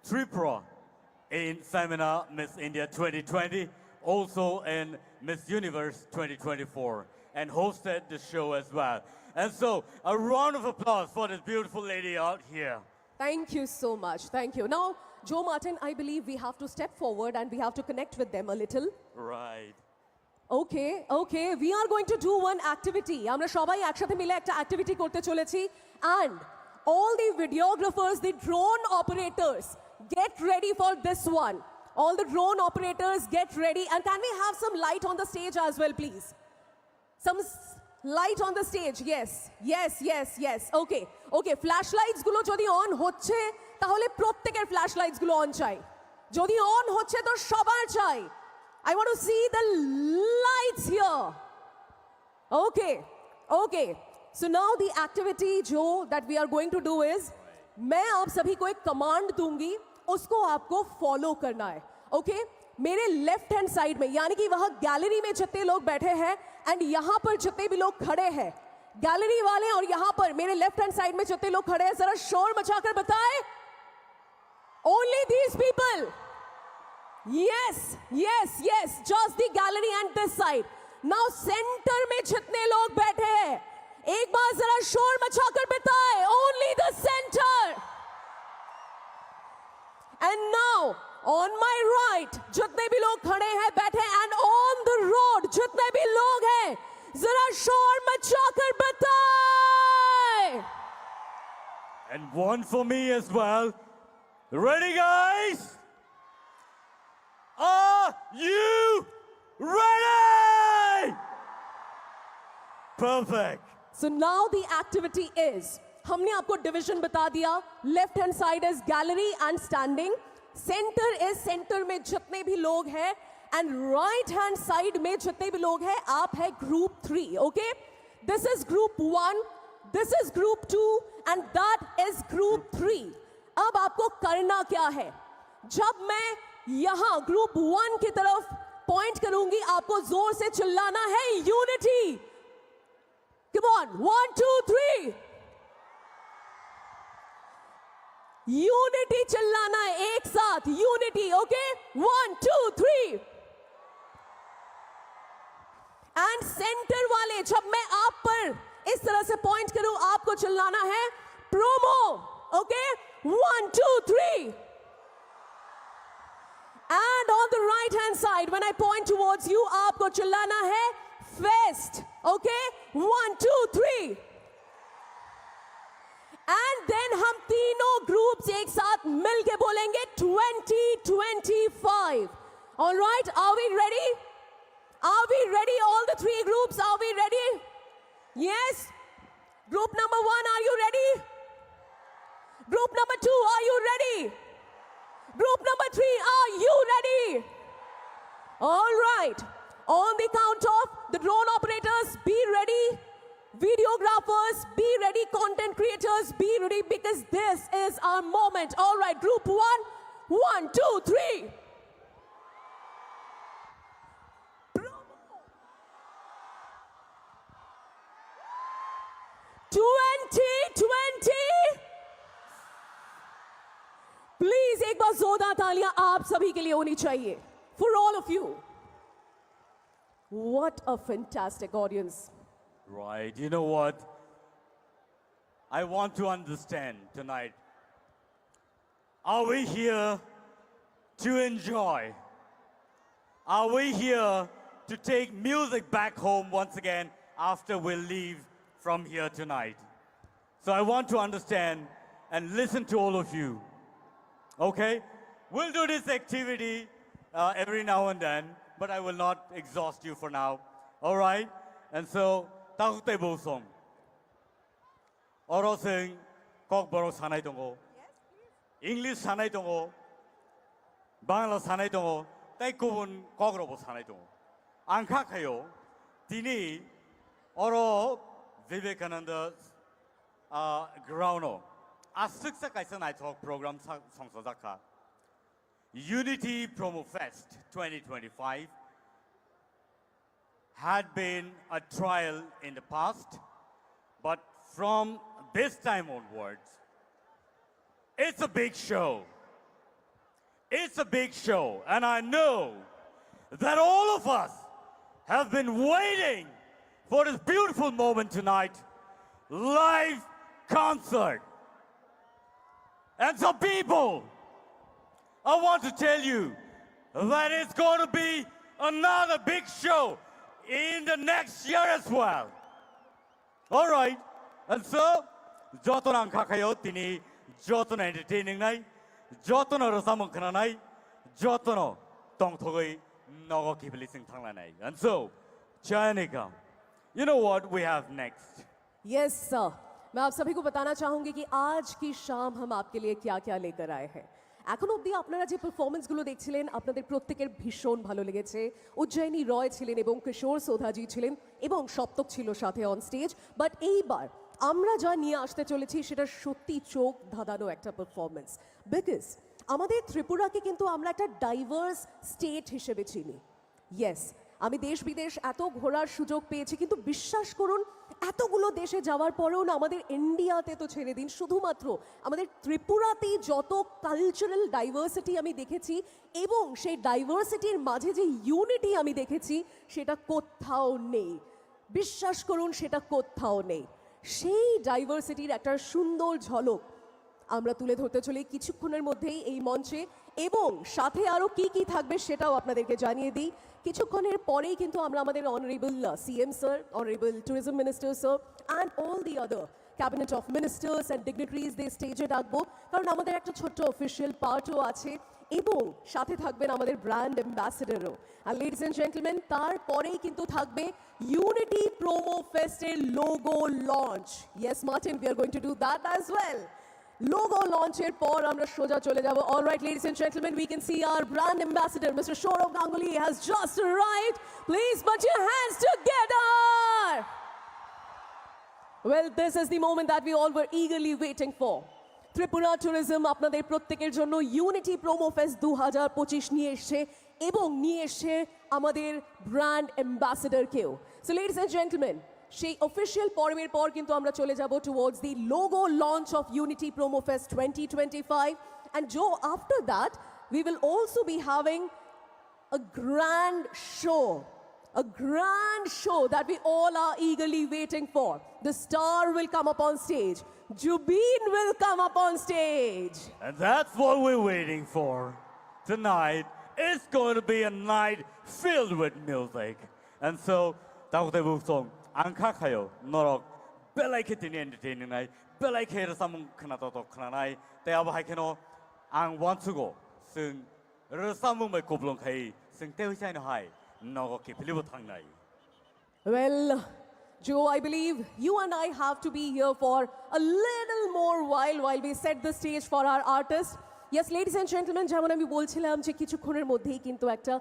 Tripura in Femina Miss India twenty twenty, also in Miss Universe twenty twenty-four, and hosted the show as well. And so, a round of applause for this beautiful lady out here. Thank you so much. Thank you. Now, Joe Martin, I believe we have to step forward and we have to connect with them a little. Right. Okay, okay. We are going to do one activity. আমরা সবাই একসাথে মিলে একটা অ্যাক্টিভিটি করতে চলেছি, and all the videographers, the drone operators, get ready for this one. All the drone operators, get ready. And can we have some light on the stage as well, please? Some light on the stage. Yes, yes, yes, yes. Okay, okay. Flash lights গুলো যদি অন হচ্ছে, তাহলে প্রত্যেকের flash lights গুলো অন চাই। যদি অন হচ্ছে, তো সবার চাই। I want to see the lights here. Okay, okay. So now the activity, Joe, that we are going to do is, मैं आप सभी को एक कमांड दूंगी, उसको आपको फॉलो करना है। ओके, मेरे लेफ्ट हैंड साइड में, यानी कि वहां गैलरी में जितने लोग बैठे हैं, एंड यहां पर जितने भी लोग खड़े हैं, गैलरी वाले और यहां पर मेरे लेफ्ट हैंड साइड में जितने लोग खड़े हैं, जरा शोर मचाकर बताएं। Only these people. Yes, yes, yes. Just the gallery and this side. Now center में जितने लोग बैठे हैं, एक बार जरा शोर मचाकर बताएं. Only the center. And now, on my right, जितने भी लोग खड़े हैं, बैठे, and on the road, जितने भी लोग हैं, जरा शोर मचाकर बताएं. And one for me as well. Ready, guys? Are you ready? Perfect. So now the activity is, हमने आपको डिवीजन बता दिया. Left hand side is gallery and standing, centre is centre में जितने भी लोग हैं, एंड राइट हैंड साइड में जितने भी लोग हैं, आप है group three. Okay, this is group one, this is group two, and that is group three. अब आपको करना क्या है? जब मैं यहां ग्रुप वन की तरफ पॉइंट करूंगी, आपको जोर से चिल्लाना है, unity. Come on, one, two, three. Unity चिल्लाना है एक साथ, unity. Okay, one, two, three. And centre वाले, जब मैं आप पर इस तरह से पॉइंट करूं, आपको चिल्लाना है, promo. Okay, one, two, three. And on the right hand side, when I point towards you, आपको चिल्लाना है, fest. Okay, one, two, three. And then हम तीनों ग्रुप्स एक साथ मिलके बोलेंगे, twenty twenty five. All right, are we ready? Are we ready? All the three groups, are we ready? Yes. Group number one, are you ready? Group number two, are you ready? Group number three, are you ready? All right. On the count of the drone operators, be ready. Videographers, be ready. Content creators, be ready, because this is our moment. All right, group one, one, two, three. Twenty twenty. Please, एक बार जोरदार तालियां आप सभी के लिए होनी चाहिए, for all of you. What a fantastic audience. Right. You know what? I want to understand tonight. Are we here to enjoy? Are we here to take music back home once again after we leave from here tonight? So I want to understand and listen to all of you. Okay? We'll do this activity uh, every now and then. But I will not exhaust you for now. All right? And so, takhuk tei bosong. Oro chwng Kokborok sanai tongo. English sanai tongo. Bangla sanai tongo. Tei kubun kokrokbo sanai tongo. Ang kha khaio, tini oro Vivekananda, ah, ground o aswksa kaisa naithok program sa-, songsajak kha. Unity Promo Fest twenty twenty-five had been a trial in the past, but from this time onwards, it's a big show. It's a big show, and I know that all of us have been waiting for this beautiful moment tonight. Live concert. And so, people, I want to tell you that it's going to be another big show in the next year as well. All right. And so, jotono ang kha khaio tini jotono entertaining nai, jotono rwchapmung khwnanai, jotono tongthogwi nogo kiphilwi chwng thanglanai. And so, Chayanika, you know what we have next? Yes sir. मैं आप सभी को बताना चाहूंगी कि आज की शाम हम आपके लिए क्या क्या लेकर आए हैं। এখন অবধি আপনারা যে পারফরমেন্সগুলো দেখছিলেন, আপনাদের প্রত্যেকের ভীষণ ভালো লেগেছে। উজ্জয়িনী রয় ছিলেন এবং কিশোর সোধাজি ছিলেন এবং সপ্তক ছিল সাথে অন স্টেজ। বাট এইবার আমরা যা নিয়ে আসতে চলেছি, সেটা সত্যি চোখ ধাঁধানো একটা পারফরমেন্স। বিকজ আমাদের ত্রিপুরাকে কিন্তু আমরা একটা ডাইভার্স স্টেট হিসেবে চিনি। ইয়েস, আমি দেশ বিদেশ এত ঘোরার সুযোগ পেয়েছি, কিন্তু বিশ্বাস করুন, এতগুলো দেশে যাওয়ার পরেও না, আমাদের ইন্ডিয়াতে তো ছেড়ে দিন, শুধুমাত্র আমাদের ত্রিপুরাতেই যত কালচারাল ডাইভার্সিটি আমি দেখেছি এবং সেই ডাইভার্সিটির মাঝে যে ইউনিটি আমি দেখেছি, সেটা কোথাও নেই। বিশ্বাস করুন, সেটা কোথাও নেই। সেই ডাইভার্সিটির একটা সুন্দর ঝলক আমরা তুলে ধরতে চলেছি কিছুক্ষণের মধ্যেই এই মঞ্চে। এবং সাথে আরও কি কি থাকবে, সেটাও আপনাদেরকে জানিয়ে দিই। কিছুক্ষণের পরেই কিন্তু আমরা আমাদের honourable CM sir, honourable tourism minister sir, and all the other cabinet of ministers and dignitaries দের স্টেজে ডাকবো, কারণ আমাদের একটা ছোট্ট অফিসিয়াল পার্টও আছে। এবং সাথে থাকবেন আমাদের ব্র্যান্ড অ্যাম্বাসেডারও। আর লেডিস এন্ড জেন্টলম্যান, তারপরেই কিন্তু থাকবে ইউনিটি প্রোমো ফেস্টের logo launch. Yes, Martin, we are going to do that as well. Logo লঞ্চের পর আমরা সোজা চলে যাব। All right, ladies and gentlemen, we can see our brand ambassador, Mister Saurabh Ganguly, has just arrived. Please put your hands together. Well, this is the moment that we all were eagerly waiting for. Tripura tourism আপনাদের প্রত্যেকের জন্য unity promo fest দু হাজার পঁচিশ নিয়ে এসছে এবং নিয়ে এসছে আমাদের ব্র্যান্ড অ্যাম্বাসেডারকেও। সো লেডিস এন্ড জেন্টলম্যান, সেই অফিসিয়াল পর্বের পর কিন্তু আমরা চলে যাব towards the logo launch of Unity Promo Fest twenty twenty-five, and Joe, after that we will also be having a grand show, a grand show that we all are eagerly waiting for. The star will come up on stage. Zubeen will come up on stage. And that's what we're waiting for. Tonight is going to be a night filled with music. And so, takhuk tei bosong, ang kha khaio norok belai khe tini entertaining nai, belai khe rwchapmung khna to to khna nai, tei abo hai kheno ang uansugo chwng rwchapmung bai kuplung khai chwng tei chaino hai nogo kiphilibo thangnai. Well, Joe, I believe you and I have to be here for a little more while while we set the stage for our artist. Yes, ladies and gentlemen, যেমন আমি বলছিলাম যে কিছুক্ষণের মধ্যেই কিন্তু একটা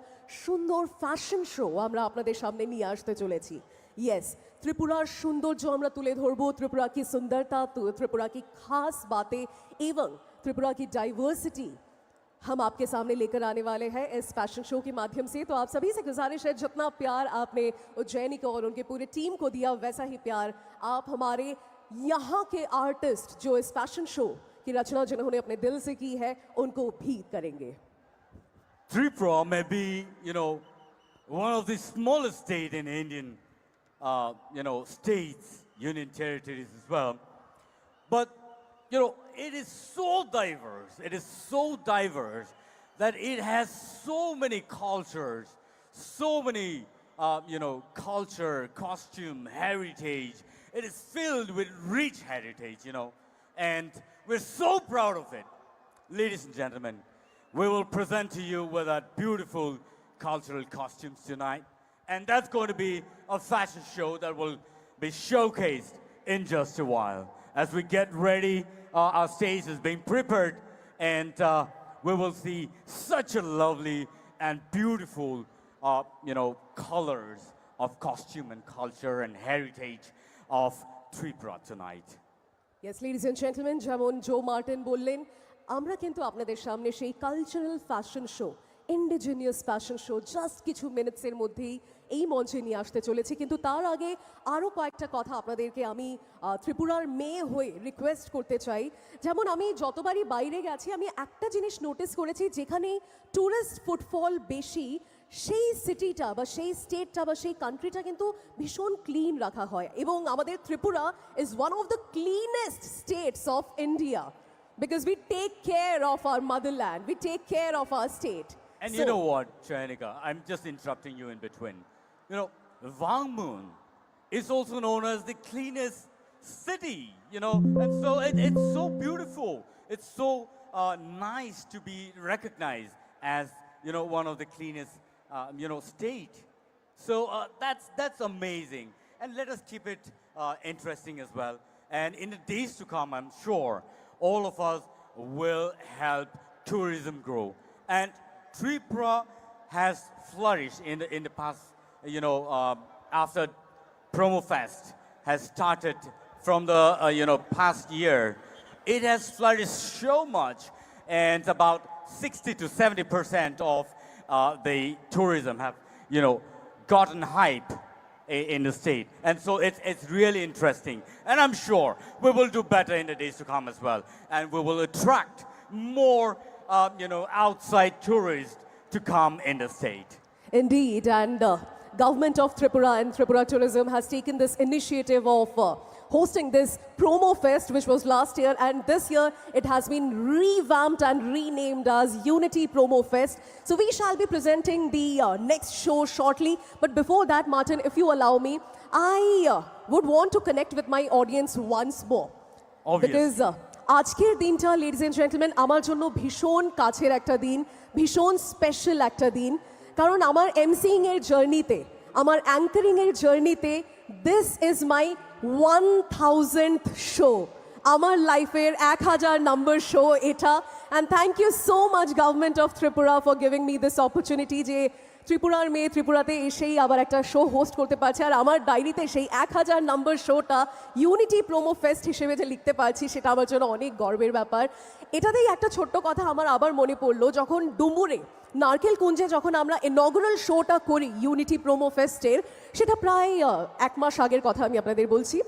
সুন্দর fashion show আমরা আপনাদের সামনে নিয়ে আসতে চলেছি। ইয়েস, ত্রিপুরার সৌন্দর্য আমরা তুলে ধরবো, ত্রিপুরা কি সুন্দরতা, তু- ত্রিপুরা কি খাস বাতে এবং ত্রিপুরা কি ডাইভার্সিটি हम आपके सामने लेकर आने वाले हैं इस फैशन शो के माध्यम से। तो आप सभी से गुजारिश है, जितना प्यार आपने उज्जैनी को और उनके पूरे टीम को दिया, वैसा ही प्यार आप हमारे यहाँ के आर्टिस्ट, जो इस फैशन शो की रचना जिन्होंने अपने दिल से की है, उनको भी करेंगे। Tripura may be, you know, one of the smallest state in Indian, uh, you know, states, union territories as well. But, you know, it is so diverse. It is so diverse that it has so many cultures, so many, uh, you know, culture, costume, heritage. It is filled with rich heritage, you know, and we're so proud of it. Ladies and gentlemen, we will present to you with that beautiful cultural costumes tonight. And that's going to be a fashion show that will be showcased in just a while. As we get ready, uh, our stage is being prepared, and uh, we will see such a lovely and beautiful, uh, you know, colors of costume and culture and heritage of Tripura tonight. Yes, ladies and gentlemen, যেমন জো মার্টিন বললেন, আমরা কিন্তু আপনাদের সামনে সেই cultural fashion show, indigenous fashion show just কিছু মিনিটসের মধ্যেই এই মঞ্চে নিয়ে আসতে চলেছি। কিন্তু তার আগে আরও কয়েকটা কথা আপনাদেরকে আমি আহ, ত্রিপুরার মেয়ে হয়ে রিকোয়েস্ট করতে চাই। যেমন আমি যতবারই বাইরে গেছি, আমি একটা জিনিস নোটিস করেছি, যেখানে টুরিস্ট ফুটফল বেশি, সেই সিটিটা বা সেই স্টেটটা বা সেই কান্ট্রিটা কিন্তু ভীষণ ক্লিন রাখা হয়। এবং আমাদের Tripura is one of the cleanest states of India, because we take care of our motherland, we take care of our state. And you know what, Chayanika, I'm just interrupting you in between. You know, Wangmun is also known as the cleanest city, you know, and so it, it's so beautiful. It's so uh, nice to be recognized as, you know, one of the cleanest, uh, you know, state. So uh, that's that's amazing, and let us keep it uh, interesting as well. And in the days to come, I'm sure all of us will help tourism grow. And Tripura has flourished in the in the past, you know, um, after Promo Fest has started from the uh, you know past year. It has flourished so much, and about sixty to seventy percent of uh, the tourism have you know gotten hype i- in the state, and so it's it's really interesting. And I'm sure we will do better in the days to come as well, and we will attract more um, you know outside tourists to come in the state. Indeed, and uh, Government of Tripura and Tripura Tourism has taken this initiative of uh, hosting this promo fest, which was last year, and this year it has been revamped and renamed as Unity Promo Fest. So we shall be presenting the uh, next show shortly. But before that, Martin, if you allow me, I uh, would want to connect with my audience once more. Obviously. Because আজকের দিনটা, ladies and gentleman, আমার জন্য ভীষণ কাছের একটা দিন, ভীষণ স্পেশাল একটা দিন। কারণ আমার এমসিইং এর জার্নিতে, আমার অ্যাঙ্কারিং এর জার্নিতে, this is my one thousandth show. আমার লাইফের এক হাজার নম্বর শো এটা। And thank you so much, Government of Tripura, for giving me this opportunity, যে ত্রিপুরার মেয়ে ত্রিপুরাতে এসেই আবার একটা শো হোস্ট করতে পারছে। আর আমার ডায়েরিতে সেই এক হাজার নম্বর শোটা ইউনিটি প্রোমো ফেস্ট হিসেবে যে লিখতে পারছি, সেটা আমার জন্য অনেক গর্বের ব্যাপার। এটাতেই একটা ছোট্ট কথা আমার আবার মনে পড়লো, যখন ডুমুরে নারকেল কুঞ্জে যখন আমরা ইনগুরাল শোটা করি ইউনিটি প্রোমো ফেস্টের, সেটা প্রায় আহ, এক মাস আগের কথা আমি আপনাদের বলছি।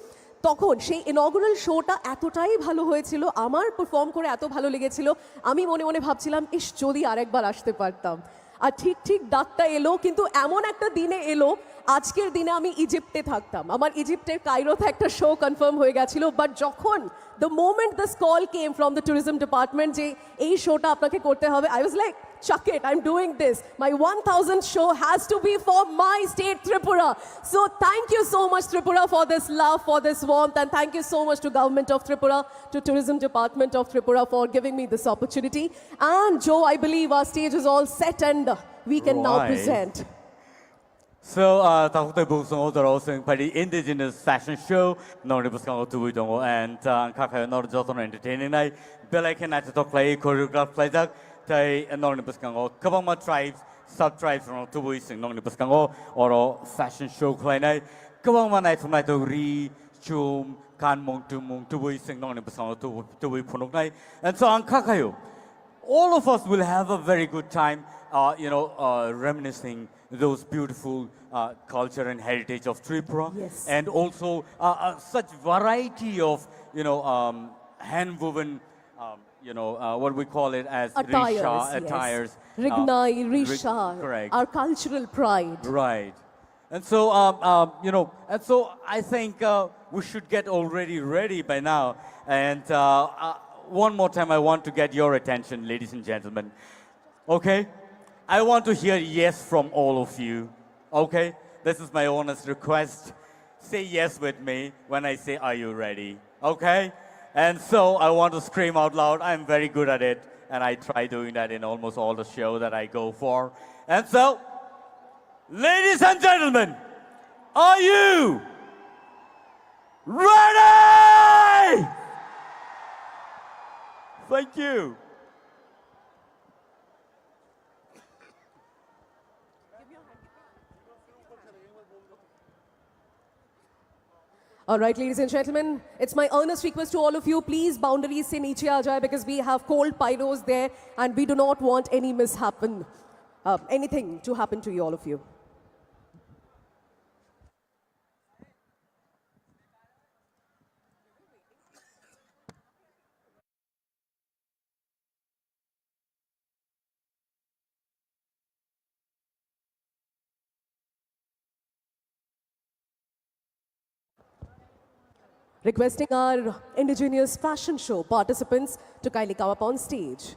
তখন সেই ইনগুরাল শোটা এতটাই ভালো হয়েছিল, আমার পারফর্ম করে এত ভালো লেগেছিল, আমি মনে মনে ভাবছিলাম, ইস, যদি আরেকবার আসতে পারতাম। আর ঠিক ঠিক ডাকটা এলো, কিন্তু এমন একটা দিনে এলো, আজকের দিনে আমি ইজিপ্টে থাকতাম। আমার ইজিপ্টের কায়রোতে একটা শো কনফার্ম হয়ে গেছিল, বাট যখন the moment this call came from the tourism department যে এই শোটা আপনাকে করতে হবে, I was like, chuck it, I'm doing this. My one thousandth show has to be for my state, Tripura. So thank you so much, Tripura, for this love, for this warmth, and thank you so much to Government of Tripura, to Tourism Department of Tripura for giving me this opportunity. And Joe, I believe our stage is all set and we can now Right. Present. So, uh, takhuk tei bukhuk song o jora o chwng phaidi indigenous fashion show norokni bwskango tubui tongo, and uh, ang kha khayo norok jotono entertaining nai, belai khe naithothok khlai choreograph khlaijak, tei norokni bwskango kwbangma tribes, sub tribes rok tubui chwng norokni bwskango oro fashion show khlainai, kwbangma naithok naithok ri, chum, kanmung tumung tubui chwng norokni bwskango tubu- tubui phunuknai. And so ang kha khayo, all of us will have a very good time, uh, you know, uh, reminiscing those beautiful uh, culture and heritage of Tripura, Yes. and also uh, uh, such variety of, you know, um, hand-woven, um, you know, uh, what we call it as Attires, risha yes. attires, uh, Rignai, rig- risha, correct. Our cultural pride. Right. And so, um, um, you know, and so I think uh, we should get already ready by now. And uh, uh, one more time, I want to get your attention, ladies and gentlemen. Okay? I want to hear yes from all of you. Okay? This is my honest request. Say yes with me when I say, "Are you ready?" Okay? And so I want to scream out loud. I'm very good at it. And I try doing that in almost all the show that I go for. And so, Ladies and gentlemen, are you ready? Thank you. All right, ladies and gentlemen, it's my earnest request to all of you, please, boundaries se niche aa jaye, because we have cold pyros there and we do not want any mishappen, uh, anything to happen to you, all of you. Requesting our indigenous fashion show participants to kindly come up on stage.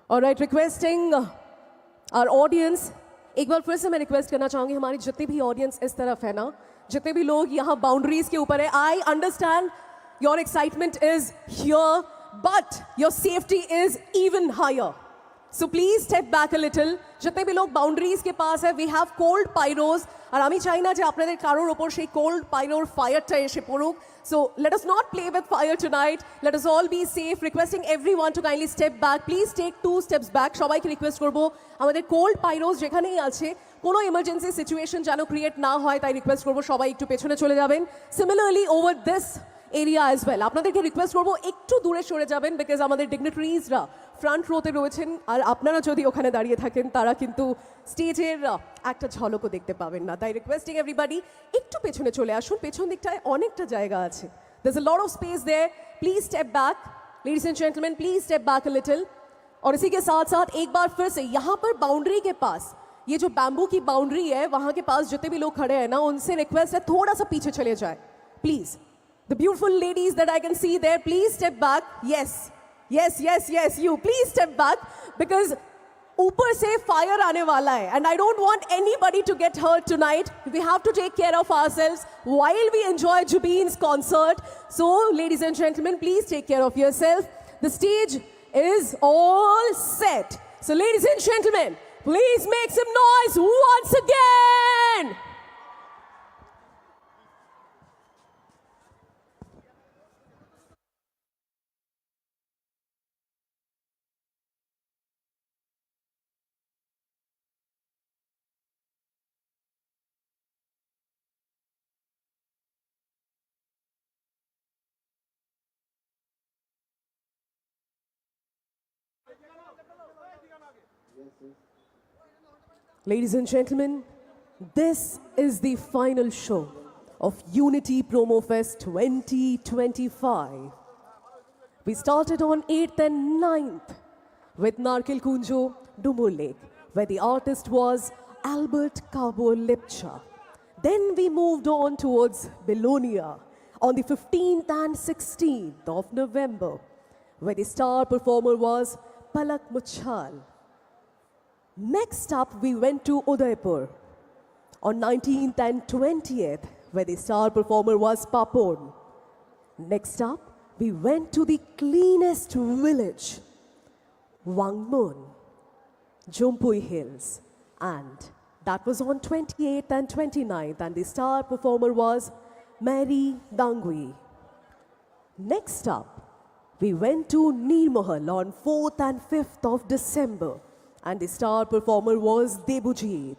All right, requesting, uh, our audience, एक बार फिर से मैं रिक्वेस्ट करना चाहूंगी, हमारी जितनी भी ऑडियंस इस तरफ है ना, जितने भी लोग यहाँ बाउंड्रीज के ऊपर है, I understand your excitement is here, but your safety is even higher. So please step back a little. जितने भी लोग बाउंड्रीज के पास है, we have cold pyros, আর আমি চাই না যে আপনাদের কারোর ওপর সেই কোল্ড পাইরোর ফায়ারটা এসে পড়ুক। So let us not play with fire tonight. Let us all be safe. Requesting everyone to kindly step back. Please take two steps back. সবাইকে রিকোয়েস্ট করবো, আমাদের কোল্ড পাইরোস যেখানেই আছে, কোনো ইমার্জেন্সি সিচুয়েশন যেন ক্রিয়েট না হয়, তাই রিকোয়েস্ট করবো সবাই একটু পেছনে চলে যাবেন। Similarly, over this area as well, আপনাদেরকে রিকোয়েস্ট করবো একটু দূরে সরে যাবেন, বিকজ আমাদের ডিগনিটারিজরা ফ্রন্ট রোতে রয়েছেন, আর আপনারা যদি ওখানে দাঁড়িয়ে থাকেন, তারা কিন্তু স্টেজের, আহ, একটা ঝলকও দেখতে পাবেন না। তাই রিকোয়েস্টিং এভরিবডি, একটু পেছনে চলে আসুন, পেছন দিকটায় অনেকটা জায়গা আছে। There's a lot of space there. Please step back. Ladies and gentlemen, please step back a little. और इसी के साथ साथ एक बार फिर से यहाँ पर बाउंड्री के पास ये जो बैम्बू की बाउंड्री है, वहाँ के पास जितने भी लोग खड़े हैं ना, उनसे रिक्वेस्ट है, थोड़ा सा पीछे चले जाए, please. The beautiful ladies that I can see there, please step back. Yes, yes, yes, yes, you. Please step back, because ऊपर से फायर आने वाला है, and I don't want anybody to get hurt tonight. We have to take care of ourselves while we enjoy Jubeen's concert. So, ladies and gentlemen, please take care of yourself. The stage is all set. So, ladies and gentlemen, please make some noise once again. Ladies and gentlemen, this is the final show of Unity Promo Fest twenty twenty-five. We started on eighth and ninth with Narkel Kunjo, Dumur Lake, where the artist was Albert Kabo Lepcha. Then we moved on towards Belonia on the fifteenth and sixteenth of November, where the star performer was Palak Muchal. Next up, we went to Udaipur on nineteenth and twentieth, where the star performer was Papon. Next up, we went to the cleanest village, Wangmun, Jumpui Hills, and that was on twenty-eighth and twenty-ninth, and the star performer was Mary Dangui. Next up, we went to Nirmahal on fourth and fifth of December, and the star performer was Debujit.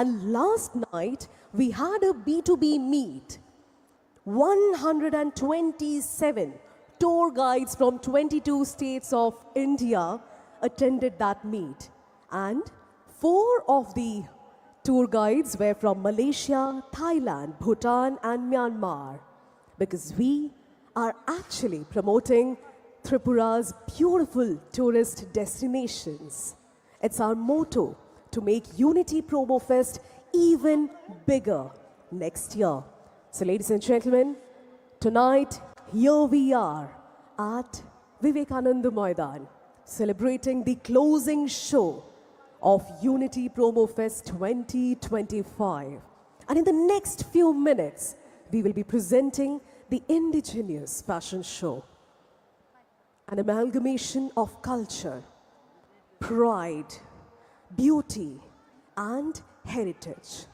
And last night, we had a B two B meet. One hundred and twenty-seven tour guides from twenty-two states of India attended that meet, and four of the tour guides were from Malaysia, Thailand, Bhutan, and Myanmar, because we are actually promoting Tripura's beautiful tourist destinations. It's our motto to make Unity Promo Fest even bigger next year. So, ladies and gentlemen, tonight, here we are at Vivekananda Maidan, celebrating the closing show of Unity Promo Fest twenty twenty-five. And in the next few minutes, we will be presenting the indigenous fashion show, an amalgamation of culture, pride, beauty, and heritage.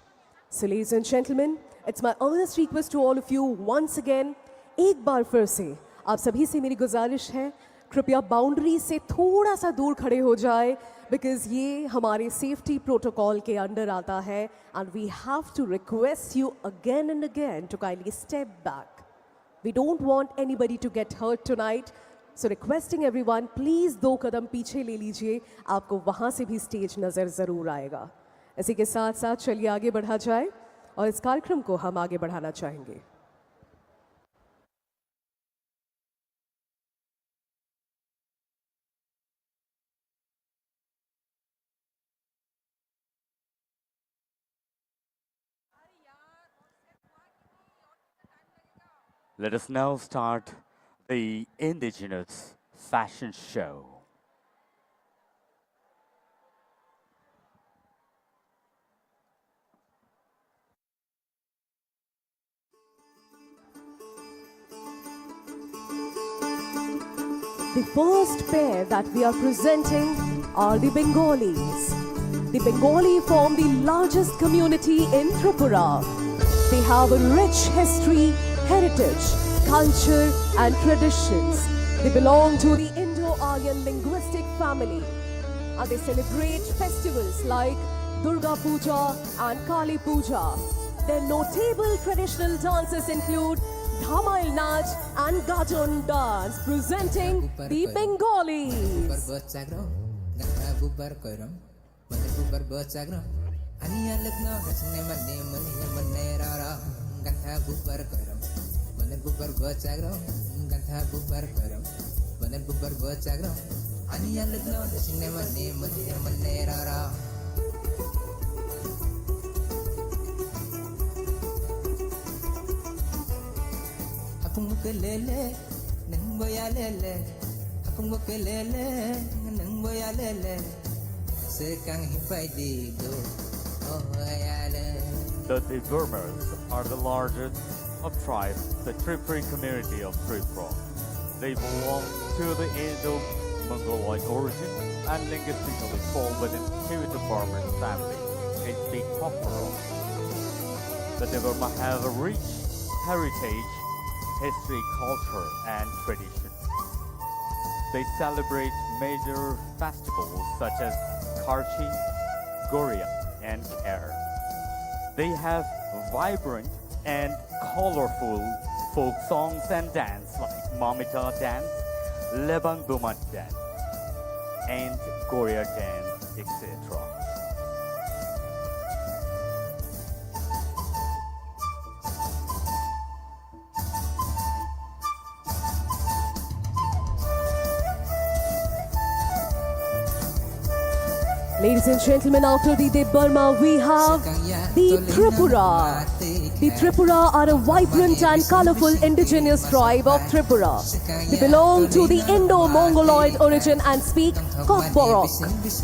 So, ladies and gentlemen, it's my earnest request to all of you once again, एक बार फिर से आप सभी से मेरी गुजारिश है, कृपया बाउंड्री से थोड़ा सा दूर खड़े हो जाए, बिकॉज ये हमारे सेफ्टी प्रोटोकॉल के अंडर आता है, and we have to request you again and again to kindly step back. We don't want anybody to get hurt tonight. So requesting everyone, please दो कदम पीछे ले लीजिए, आपको वहां से भी स्टेज नजर जरूर आएगा। इसी के साथ साथ चलिए आगे बढ़ा जाए और इस कार्यक्रम को हम आगे बढ़ाना चाहेंगे। Let us now start the indigenous fashion show. The first pair that we are presenting are the Bengalis. The Bengali form the largest community in Tripura. They have a rich history, heritage, culture, and traditions. They belong to the Indo-Aryan linguistic family, and they celebrate festivals like Durga Puja and Kali Puja. Their notable traditional dances include Dhamail Nach and Gajon Dance, presenting the Bengalis. Bubar bwchak rok, gantha bubar koirom, bubar bwchak rok. Ani alwk no, sini mani, mani, mani rara, gantha bubar koirom, mani bubar bwchak rok, gantha bubar koirom, mani bubar bwchak rok. Ani alwk no, sini mani, mani, mani rara. Hapung muke lele, nang boya lele. Hapung muke lele, nang boya lele. Sekang hipai di do, oh ya le. The Debbarmas are the largest of tribes, the Tripuri community of Tripura. They belong to the Indo-Mongoloid origin and linguistically fall within Tibeto-Burman family, a big Kokborok. The Debbarma have a rich heritage, history, culture, and tradition. They celebrate major festivals such as Karchi, Goria, and Kher. They have vibrant and colorful folk songs and dance like Mamita dance, Lebang Bumat dance, and Goria dance, et cetera. Ladies and gentlemen, after the Debbarma, we have the Tripura. The Tripura are a vibrant and colorful indigenous tribe of Tripura. They belong to the Indo-Mongoloid origin and speak Kokborok,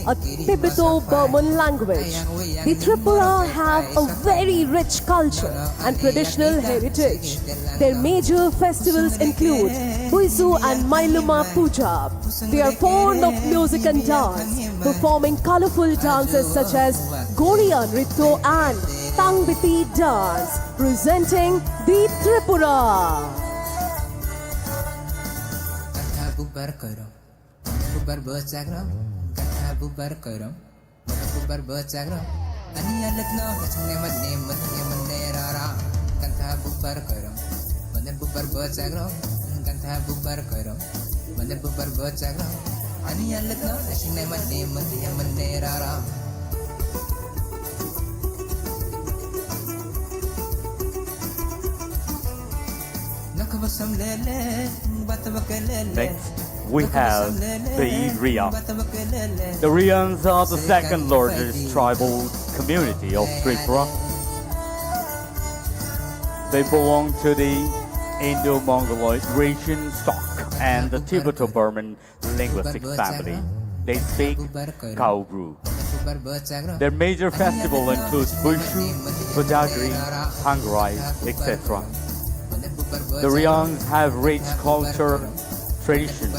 a Tibeto-Burman language. The Tripura have a very rich culture and traditional heritage. Their major festivals include Buizu and Mailuma Puja. They are fond of music and dance, performing colorful dances such as Goria Nritto and Tangbiti dance, presenting the Tripura. Bubar bwchak rok, gantha bubar koirom. Bubar bwchak rok, ani alwk no, sini mani, mani, mani rara. Gantha bubar koirom, mani bubar bwchak rok, gantha bubar koirom. Mani bubar bwchak rok, ani alwk no, sini mani, mani, mani rara. Next, we have the Riang. The Riangs are the second largest tribal community of Tripura. They belong to the Indo-Mongoloid region stock. and the Tibeto-Burman linguistic family. They speak Kaubru. Their major festival includes Buishu, Hojagri, Hangrai, et cetera. The Riangs have rich culture, tradition,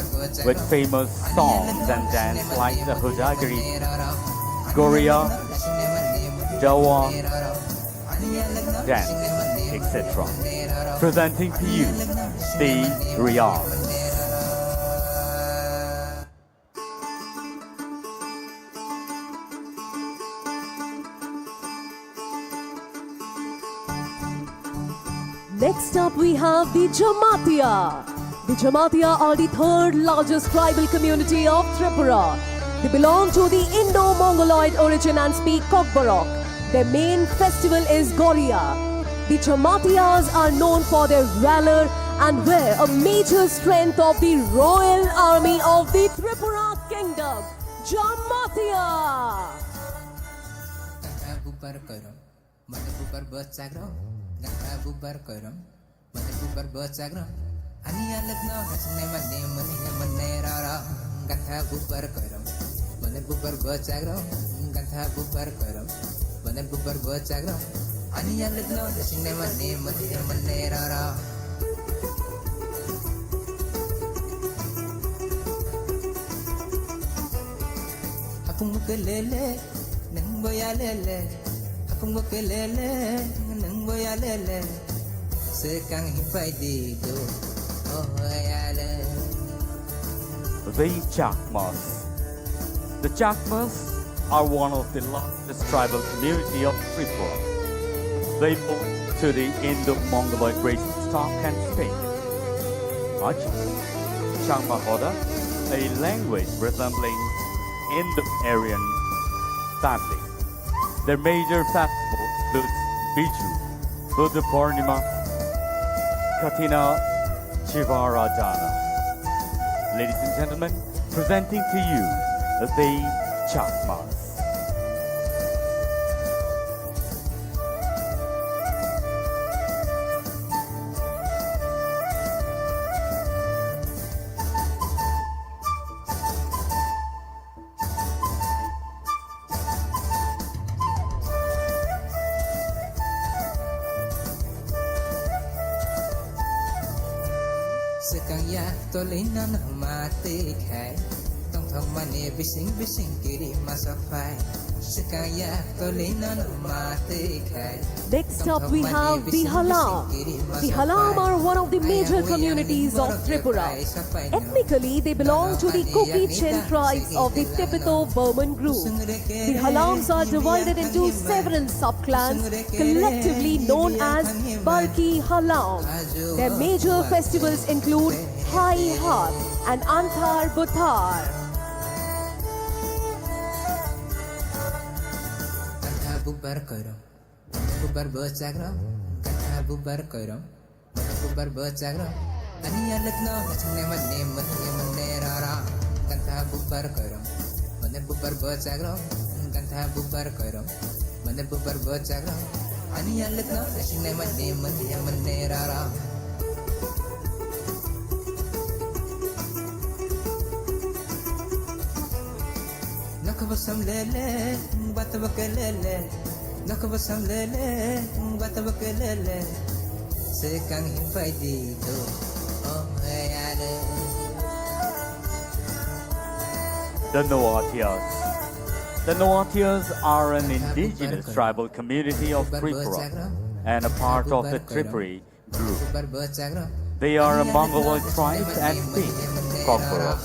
with famous songs and dance like the Hojagri, Goria, Dawa, dance, et cetera. Presenting to you, the Riangs. Next up, we have the Jamatia. The Jamatia are the third largest tribal community of Tripura. They belong to the Indo-Mongoloid origin and speak Kokborok. Their main festival is Goria. The Jamatias are known for their valor and were a major strength of the Royal Army of the Tripura Kingdom. Jamatia! Mane bubar bwchak rok, gakha bubar koirom. Mane bubar bwchak rok, ani alak no hasinai mane mane mane rara. Gakha bubar koirom, mane bubar bwchak rok, gakha bubar koirom. Mane bubar bwchak rok, ani alak no hasinai mane mane mane rara. Hapung muke lele, nang boya lele. Hapung muke lele, nang boya lele. Sekang hipai di do, oh ya le. The Chakmas. The Chakmas are one of the largest tribal community of Tripura. They belong to the Indo-Mongoloid race stock and speak Aji, Changma Hoda, a language resembling Indo-Aryan family. Their major festival includes Biju, Buddha Purnima, Kathina Chivaradana. Ladies and gentlemen, presenting to you the Chakmas. Swkang ya tolwi nono ma twi khai, tongthokmani bising bising kiri masa phai. Swkang ya tolwi nono ma twi khai. Next up, we have the Halam. The Halam are one of the major communities of Tripura. Ethnically, they belong to the Kuki Chin tribes of the Tibeto-Burman group. The Halams are divided into several subclans, collectively known as Barki Halam. Their major festivals include Hai Hat and Anthar Buthar. Bubar bwchak rok, gakha bubar koirom. Bubar bwchak rok, ani alak no hasinai mane mane mane rara. Gakha bubar koirom, mane bubar bwchak rok, gakha bubar koirom. Mane bubar bwchak rok, ani alak no hasinai mane mane mane rara. Nokha bwsam lele, bata bwkhe lele. Nokha bwsam lele, bata bwkhe lele. Swkang hipai di do, oh yare. The Noatias. The Noatias are an indigenous tribal community of Tripura and a part of the Tripuri group. They are a Mongoloid tribe and speak Kokborok.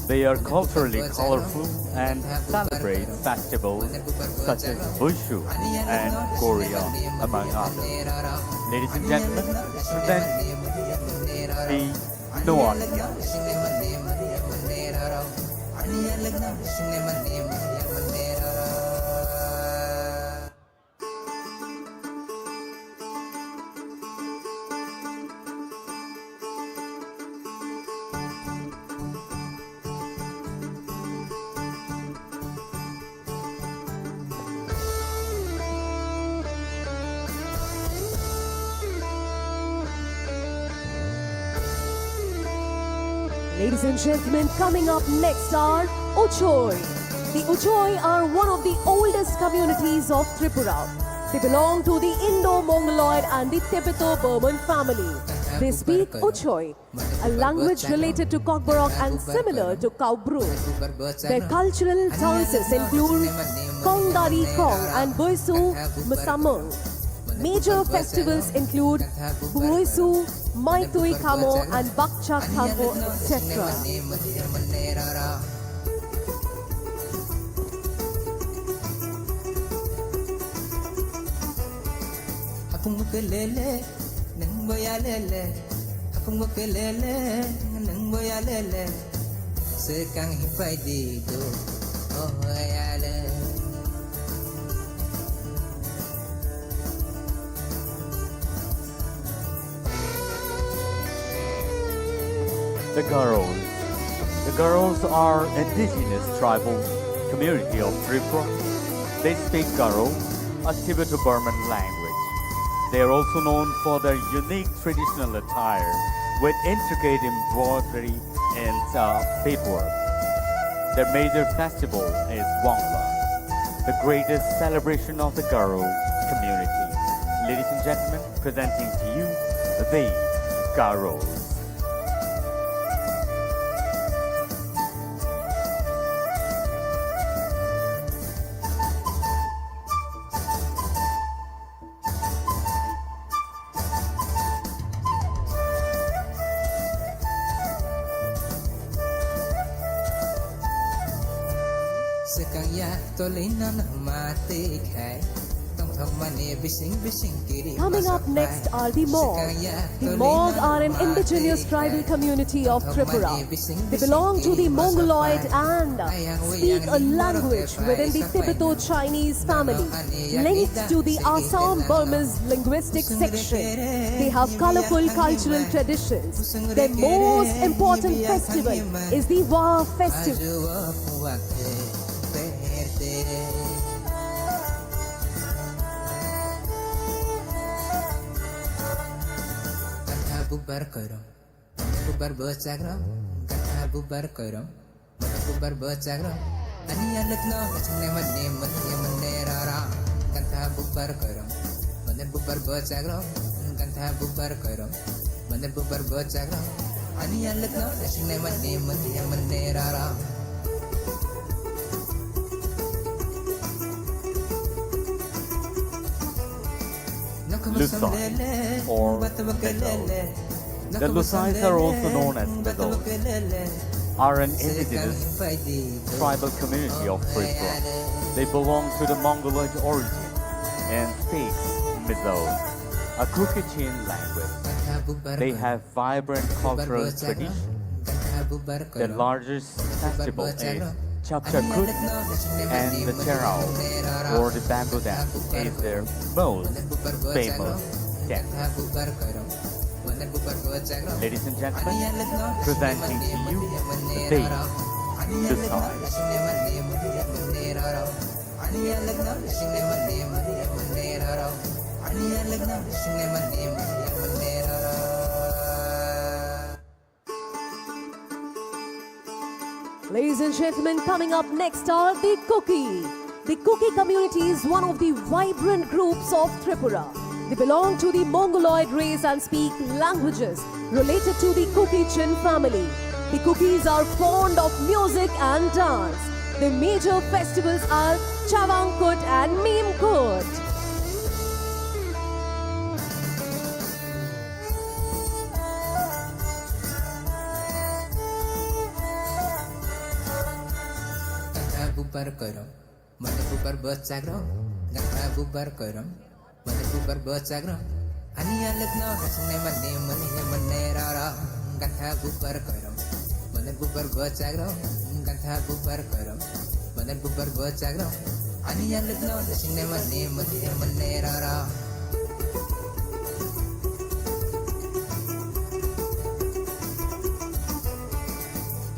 They are culturally colorful and celebrate festivals such as Bushu and Goria, among others. Ladies and gentlemen, present the Noatias. Ladies and gentlemen, coming up next are Uchoi. The Uchoi are one of the oldest communities of Tripura. They belong to the Indo-Mongoloid and the Tibeto-Burman family. They speak Uchoi, a language related to Kokborok and similar to Kaubru. Their cultural dances include Kongari Kong and Boisu Musamung. Major festivals include Buisu, Maitui Kamo, and Bakcha Kamo, et cetera. Hakungbo kelele, nangbo ya lele. Hakungbo kelele, nangbo ya lele. Sekang hipai di do, oh ya le. The Garos. The Garos are indigenous tribal community of Tripura. They speak Garo, a Tibeto-Burman language. They are also known for their unique traditional attire with intricate embroidery and, uh, paperwork. Their major festival is Wangla, the greatest celebration of the Garo community. Ladies and gentlemen, presenting to you the Garos. Swkang ya tolino no ma twi khai, tongthokmani bising bising kiri. Coming up next are the Mog. The Mog are an indigenous tribal community of Tripura. They belong to the Mongoloid and speak a language within the Tibeto-Chinese family, linked to the Assam-Burmese linguistic section. They have colorful cultural traditions. Their most important festival is the Wa festival. Bubar bwsakro, gana bubar koirom. Bubar bwsakro, ani alwkno naisingnaimani mani mani rara. Gana bubar koirom, mani bubar bwsakro, gana bubar koirom, mani bubar bwsakro, ani alwkno naisingnaimani mani mani rara. Lusai or Mezos. The Lusais are also known as Mezos, are an indigenous tribal community of Tripura. They belong to the Mongoloid origin and speak Mezos, a Kuki-Chin language. They have vibrant cultural tradition. The largest festival is Chapchakut and the Cherao, or the bamboo dance, is their most famous dance. Ladies and gentlemen, presenting to you the Lusai. Ladies and gentlemen, coming up next are the Kuki. The Kuki community is one of the vibrant groups of Tripura. They belong to the Mongoloid race and speak languages related to the Kuki Chin family. The Kukis are fond of music and dance. Their major festivals are Chawangkut and Mimkut. Bubar koirom, mane bubar bwsakro, gana bubar koirom. Mane bubar bwsakro, ani alwkno naisingnaimani mani mani rara. Gana bubar koirom, mane bubar bwsakro, gana bubar koirom, mane bubar bwsakro, ani alwkno naisingnaimani mani mani rara.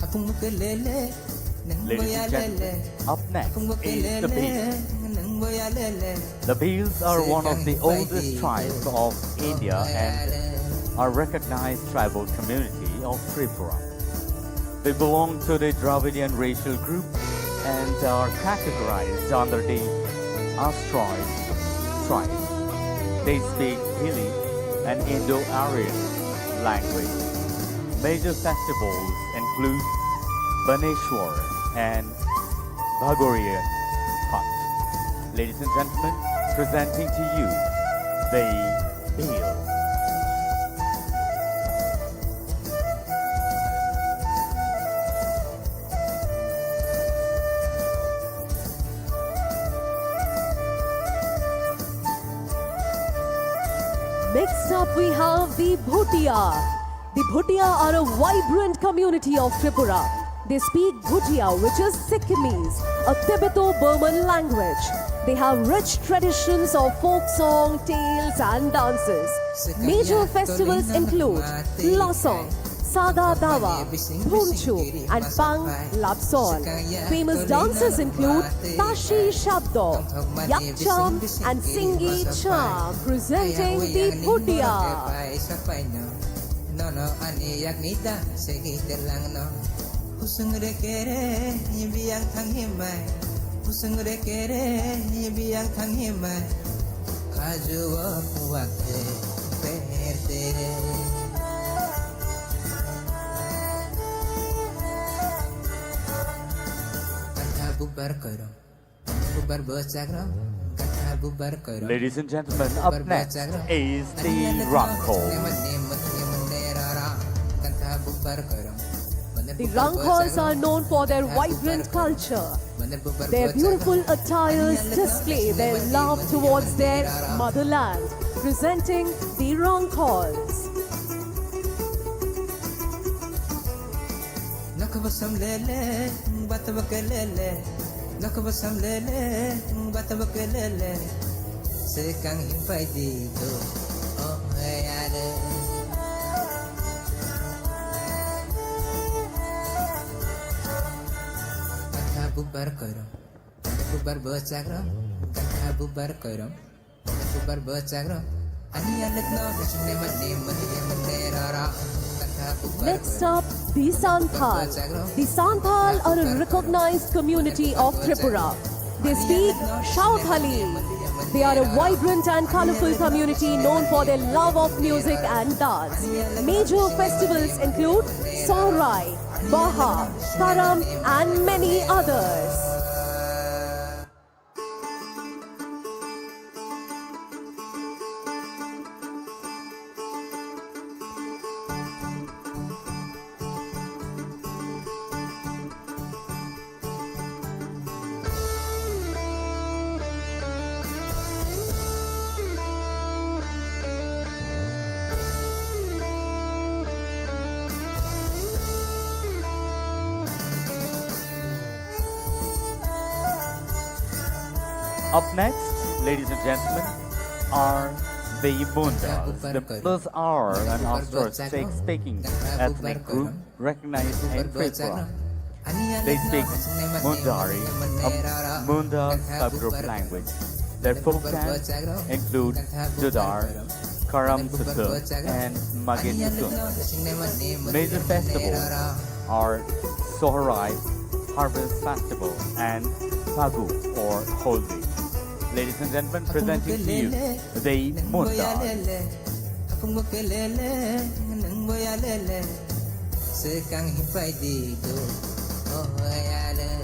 Hapung muke lele. Ladies and gentlemen, up next is the Bhil. The Bhils are one of the oldest tribes of India and are recognized tribal community of Tripura. They belong to the Dravidian racial group and are categorized under the Austral tribe. They speak Hili, an Indo-Aryan language. Major festivals include Baneshwar and Bhagoriya Phat. Ladies and gentlemen, presenting to you the Beel. Next up, we have the Bhutia. The Bhutia are a vibrant community of Tripura. They speak Bhutia, which is Sikkimese, a Tibeto-Burman language. They have rich traditions of folk song, tales, and dances. Major festivals include Losong, Saga Dawa, Phunchu, and Pang Lapson. Famous dances include Tashi Shabdo, Yakcham, and Singi Cham, presenting the Bhutia. Nono ani yakni da segi telangno. Husung re kere biyang thang himai. Husung re kere biyang thang himai. Khaju o puwak te per tere. Kantha bubar koirong. Bubar bwchak rok, kantha bubar koirong. Ladies and gentlemen, up next is the Rangkhol. The Rangkhols are known for their vibrant culture. Their beautiful attires display their love towards their motherland, presenting the Rangkhols. Nokbo samlele, batbo kelele. Nokbo samlele, batbo kelele. Sekang himpai di do, oh, ayale. Kantha bubar koirong. Bubar bwchak rok, kantha bubar koirong. Bubar bwchak rok. Ani alek no, sine mane, mane, mane, ra, ra. Kantha bubar. Next up, the Santhal. The Santhal are a recognized community of Tripura. They speak Sawthali. They are a vibrant and colorful community known for their love of music and dance. Major festivals include Sohrai, Baha, Karam, and many others. Up next, ladies and gentlemen, are the Mundas. The Mundas are an Austro-speaking ethnic group recognized in Tripura. They speak Mundari, a Munda subgroup language. Their folk dance include Jodar, Karam Susu, and Magin Susu. Major festivals are Sohrai, Harvest Festival, and Phagu or Holi. Ladies and gentlemen, presenting to you the Mundas. Sekang hipai di do, oh, ayale.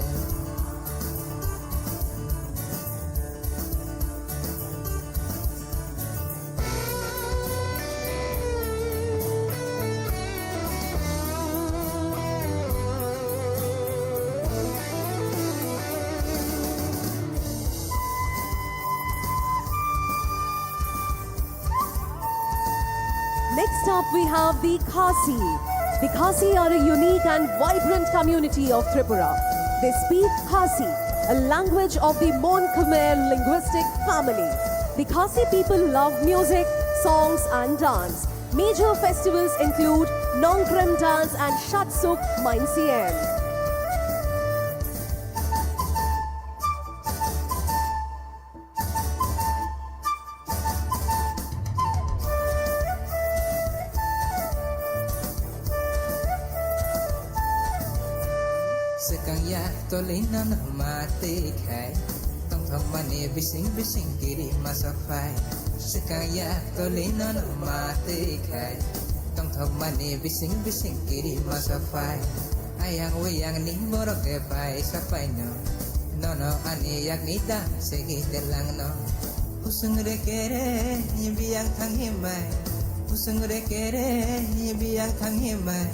Next up, we have the Khasi. The Khasi are a unique and vibrant community of Tripura. They speak Khasi, a language of the Mon Khmer linguistic family. The Khasi people love music, songs, and dance. Major festivals include Nongkrem dance and Shatsuk Mainsiam. Tolino no ma twi khai, tongthokmani bising bising kiri ma sok phai. Swkang ya tolino no ma twi khai, tongthokmani bising bising kiri ma sok phai. Ayang uyang ni borok de pai sapai no, nono ani yak ni da segi telang no. Husung re kere biyang thang himai, husung re kere biyang thang himai.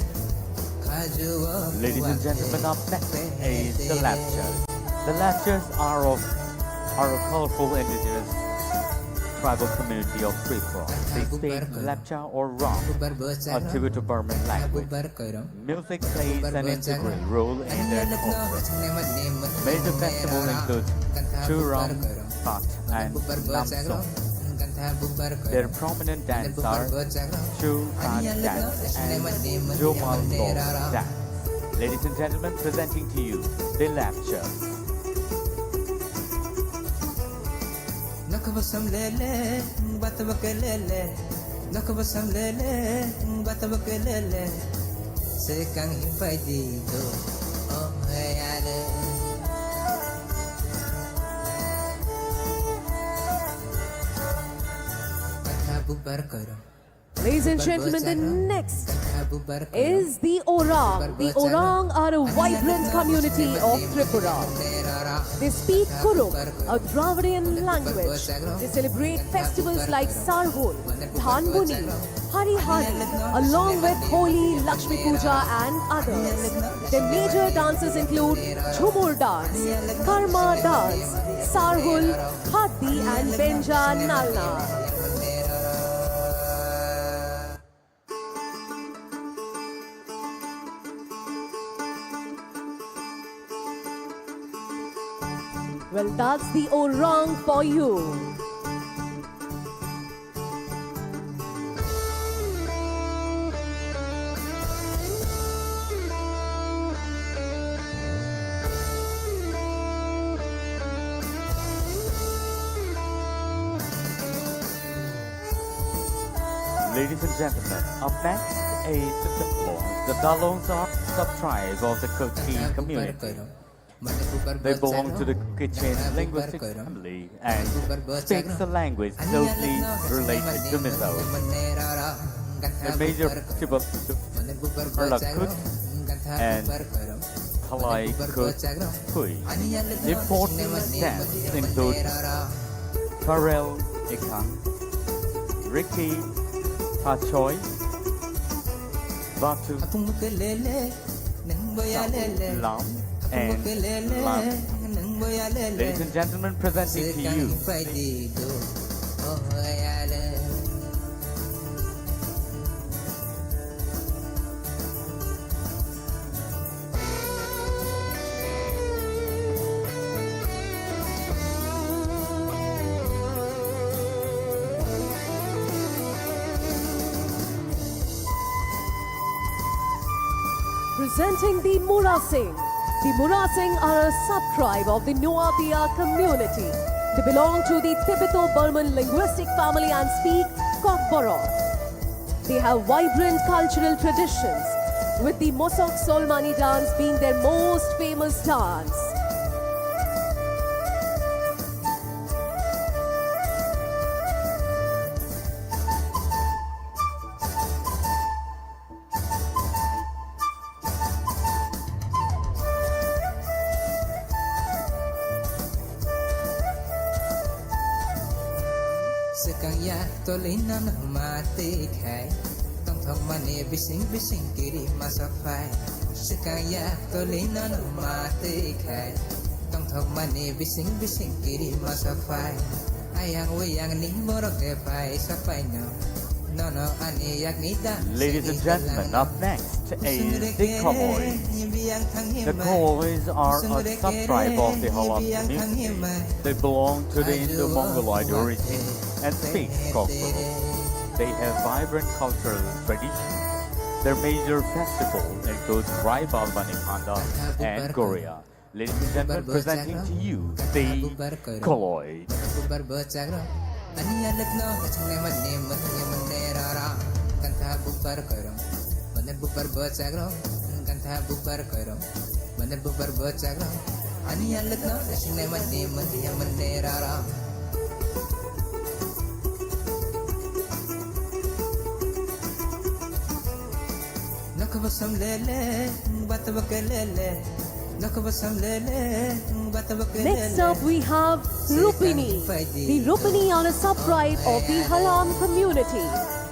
Ladies and gentlemen, up next is the Lepcha. The Lepchas are of, are a colorful indigenous tribal community of Tripura. They speak Lepcha or Rang, a Tibeto-Burman language. Music plays an integral role in their culture. Major festivals include Churang, Tat and Namsong. Their prominent dances are Chu Tan dance and Jumal Log dance. Ladies and gentlemen, presenting to you the Lepcha. Nokobosam lele, batobok lele. Nokobosam lele, batobok lele. Sekang himpai di do, oh hayale. Ladies and gentlemen, the next is the Orang. The Orang are a vibrant community of Tripura. They speak Kuruk, a Dravidian language. They celebrate festivals like Sarhul, Dhanbuni, Hari Hari, along with Holi, Lakshmi Puja and others. Their major dances include Jhumur dance, Karma dance, Sarhul, Khadi and Benja Nalna. Well, that's the Orang for you. Ladies and gentlemen, up next is the Dalongs. The Dalongs are sub-tribe of the Kuki community. They belong to the Kuki linguistic family and speaks a language closely related to Mizo. A major festival are Lakut and Khalai Kut Kui. Important dance include Karel Ikang, Riki, Tachoi, Batu, Lam and Lam. Ladies and gentlemen, presenting to you. Presenting the Murasing. The Murasing are a sub-tribe of the Nuatia community. They belong to the Tibeto-Burman linguistic family and speak Kokborok. They have vibrant cultural traditions, with the Mosok Solmani dance being their most famous dance. Swkang ya tolino no ma twi khai, tongthokmani bising bising kiri ma sok phai. Swkang ya tolino no ma twi khai, tongthokmani bising bising kiri ma sok phai. Ayang uyang ni borok de pai sapai no. Nono ani yak ni da. Ladies and gentlemen, up next is the Kawai. The Kaways are a sub-tribe of the Halam community. They belong to the Indo-Mongoloid origin and speak Kokborok. They have vibrant cultural traditions. Their major festival includes Rai Balbani Phanda and Goria. Ladies and gentlemen, presenting to you the Koloi. Bubar bwchak rok ani alwk no naising nai mani mani mani rara. Nokbo sam lele, batwk lele. Nokbo sam lele, batwk lele. Next up, we have Rupini. The Rupini are a sub-tribe of the Halam community.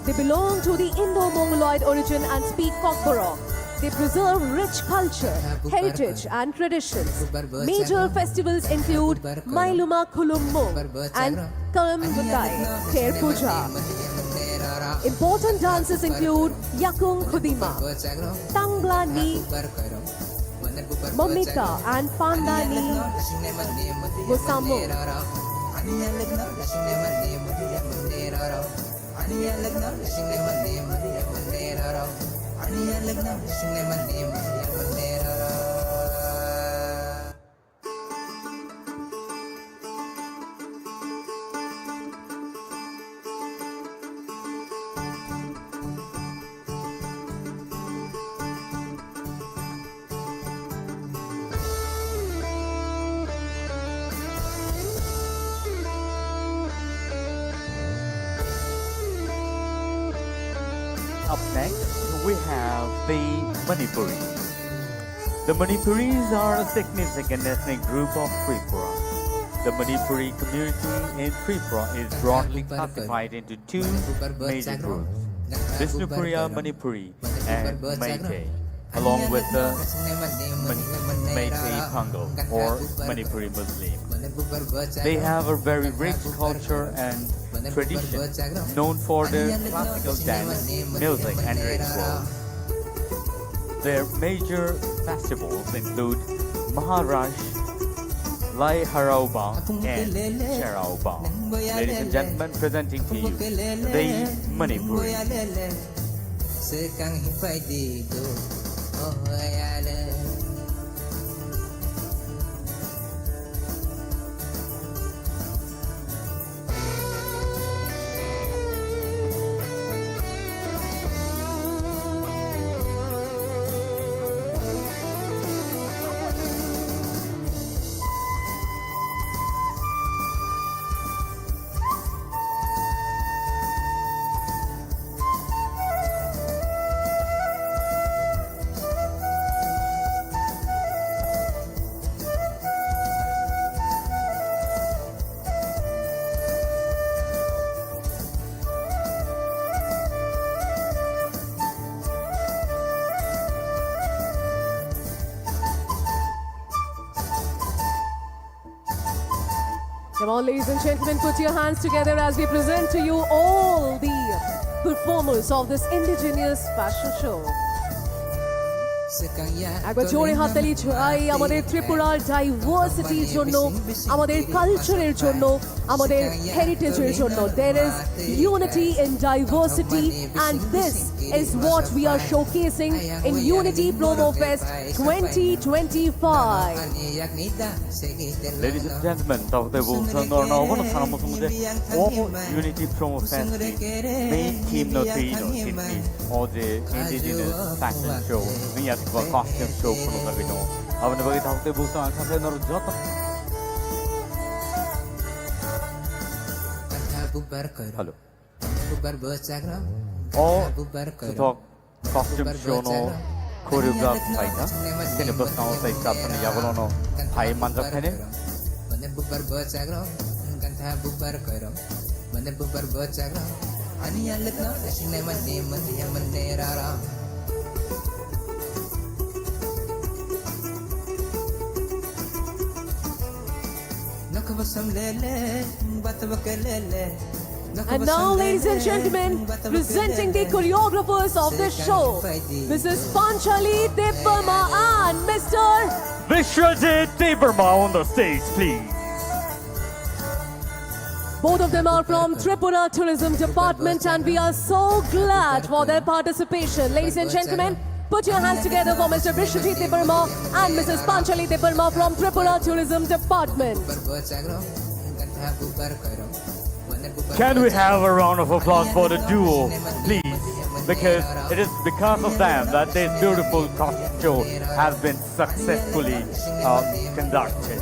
They belong to the Indo-Mongoloid origin and speak Kokborok. They preserve rich culture, heritage, and traditions. Major festivals include Mailuma Khulumung and Kalambutai Ter Puja. Important dances include Yakung Khudima, Tangla ni Momita and Panda ni Musamung. Up next, we have the Manipuri. The Manipuris are a significant ethnic group of Tripura. The Manipuri community in Tripura is broadly classified into two major groups, Bishnupriya Manipuri and Meitei, along with the Man-, Meitei Pangal or Manipuri Muslim. They have a very rich culture and tradition, known for their classical dance, music, and rituals. Their major festivals include Maharaj, Lai Haraoba, and Cheraoba. Ladies and gentlemen, presenting to you the Manipuri. Come on, ladies and gentlemen, put your hands together as we present to you all the performers of this indigenous fashion show. একবার জোরে হাততালি চাই আমাদের ত্রিপুরার ডাইভার্সিটির জন্য, আমাদের কালচারের জন্য, আমাদের হেরিটেজের জন্য। There is unity in diversity, and this is what we are showcasing in Unity Promo Fest twenty twenty-five. Ladies and gentlemen, tabuk tei bung song norno obono sana muchung je o Unity Promo Fest ni main theme no twi no tini o je indigenous fashion show ni ya thikba costume show phunuk jagwi tongo. Aboni bagwi tabuk tei bung song ang sakhe norok joto. Hello. O, suthok costume show no choreograph khlaina, bini bwskango tei chapani yagulono phai manjak khainai. And now, ladies and gentlemen, presenting the choreographers of this show, Missus Panchali Debbarma and Mister Vishwajit Debbarma on the stage, please. Both of them are from Tripura Tourism Department, and we are so glad for their participation. Ladies and gentlemen, put your hands together for Mister Vishwajit Debbarma and Missus Panchali Debbarma from Tripura Tourism Department. Can we have a round of applause for the duo, please? because it is because of them that this beautiful costume show has been successfully uh, conducted.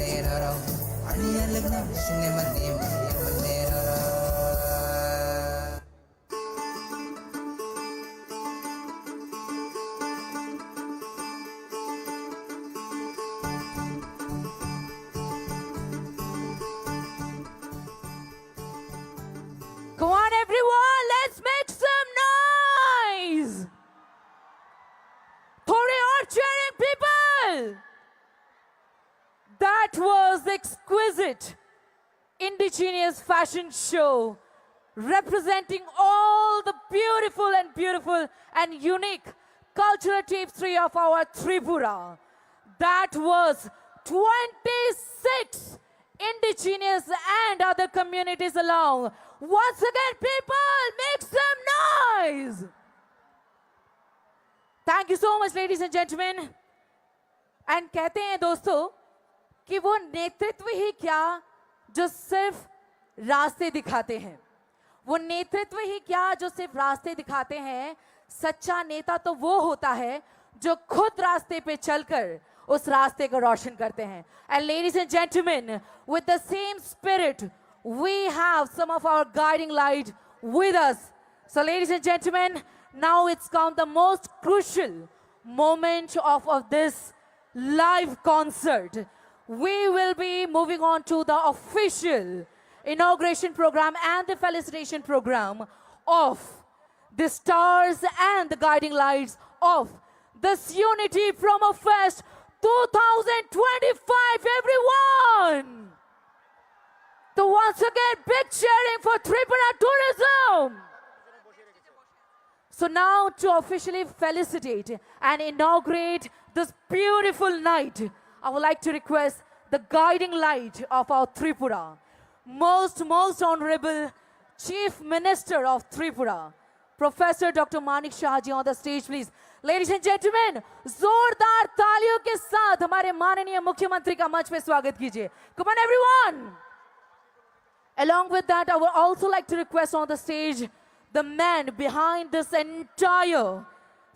Come on, everyone, let's make some noise! Thori or cheering people! That was exquisite indigenous fashion show representing all the beautiful and beautiful and unique cultural tapestry of our Tripura. That was twenty-six indigenous and other communities along. Once again, people, make some noise. Thank you so much, ladies and gentlemen. And कहते हैं दोस्तों कि वो नेतृत्व ही क्या जो सिर्फ रास्ते दिखाते हैं, वो नेतृत्व ही क्या जो सिर्फ रास्ते दिखाते हैं। सच्चा नेता तो वो होता है जो खुद रास्ते पे चलकर उस रास्ते को रोशन करते हैं। And ladies and gentlemen, with the same spirit, we have some of our guiding light with us. So, ladies and gentlemen, now it's come the most crucial moment of, of this live concert. We will be moving on to the official inauguration program and the felicitation program of the stars and the guiding lights of this Unity Promo Fest two thousand twenty-five, everyone! So once again, big cheering for Tripura tourism! So now, to officially felicitate and inaugurate this beautiful night, I would like to request the guiding light of our Tripura, most, most honorable Chief Minister of Tripura, Professor Doctor Manik Saha ji, on the stage, please. Ladies and gentlemen, जोरदार तालियों के साथ हमारे माननीय मुख्यमंत्री का मंच पे स्वागत कीजिए। Come on, everyone! Along with that, I would also like to request on the stage the man behind this entire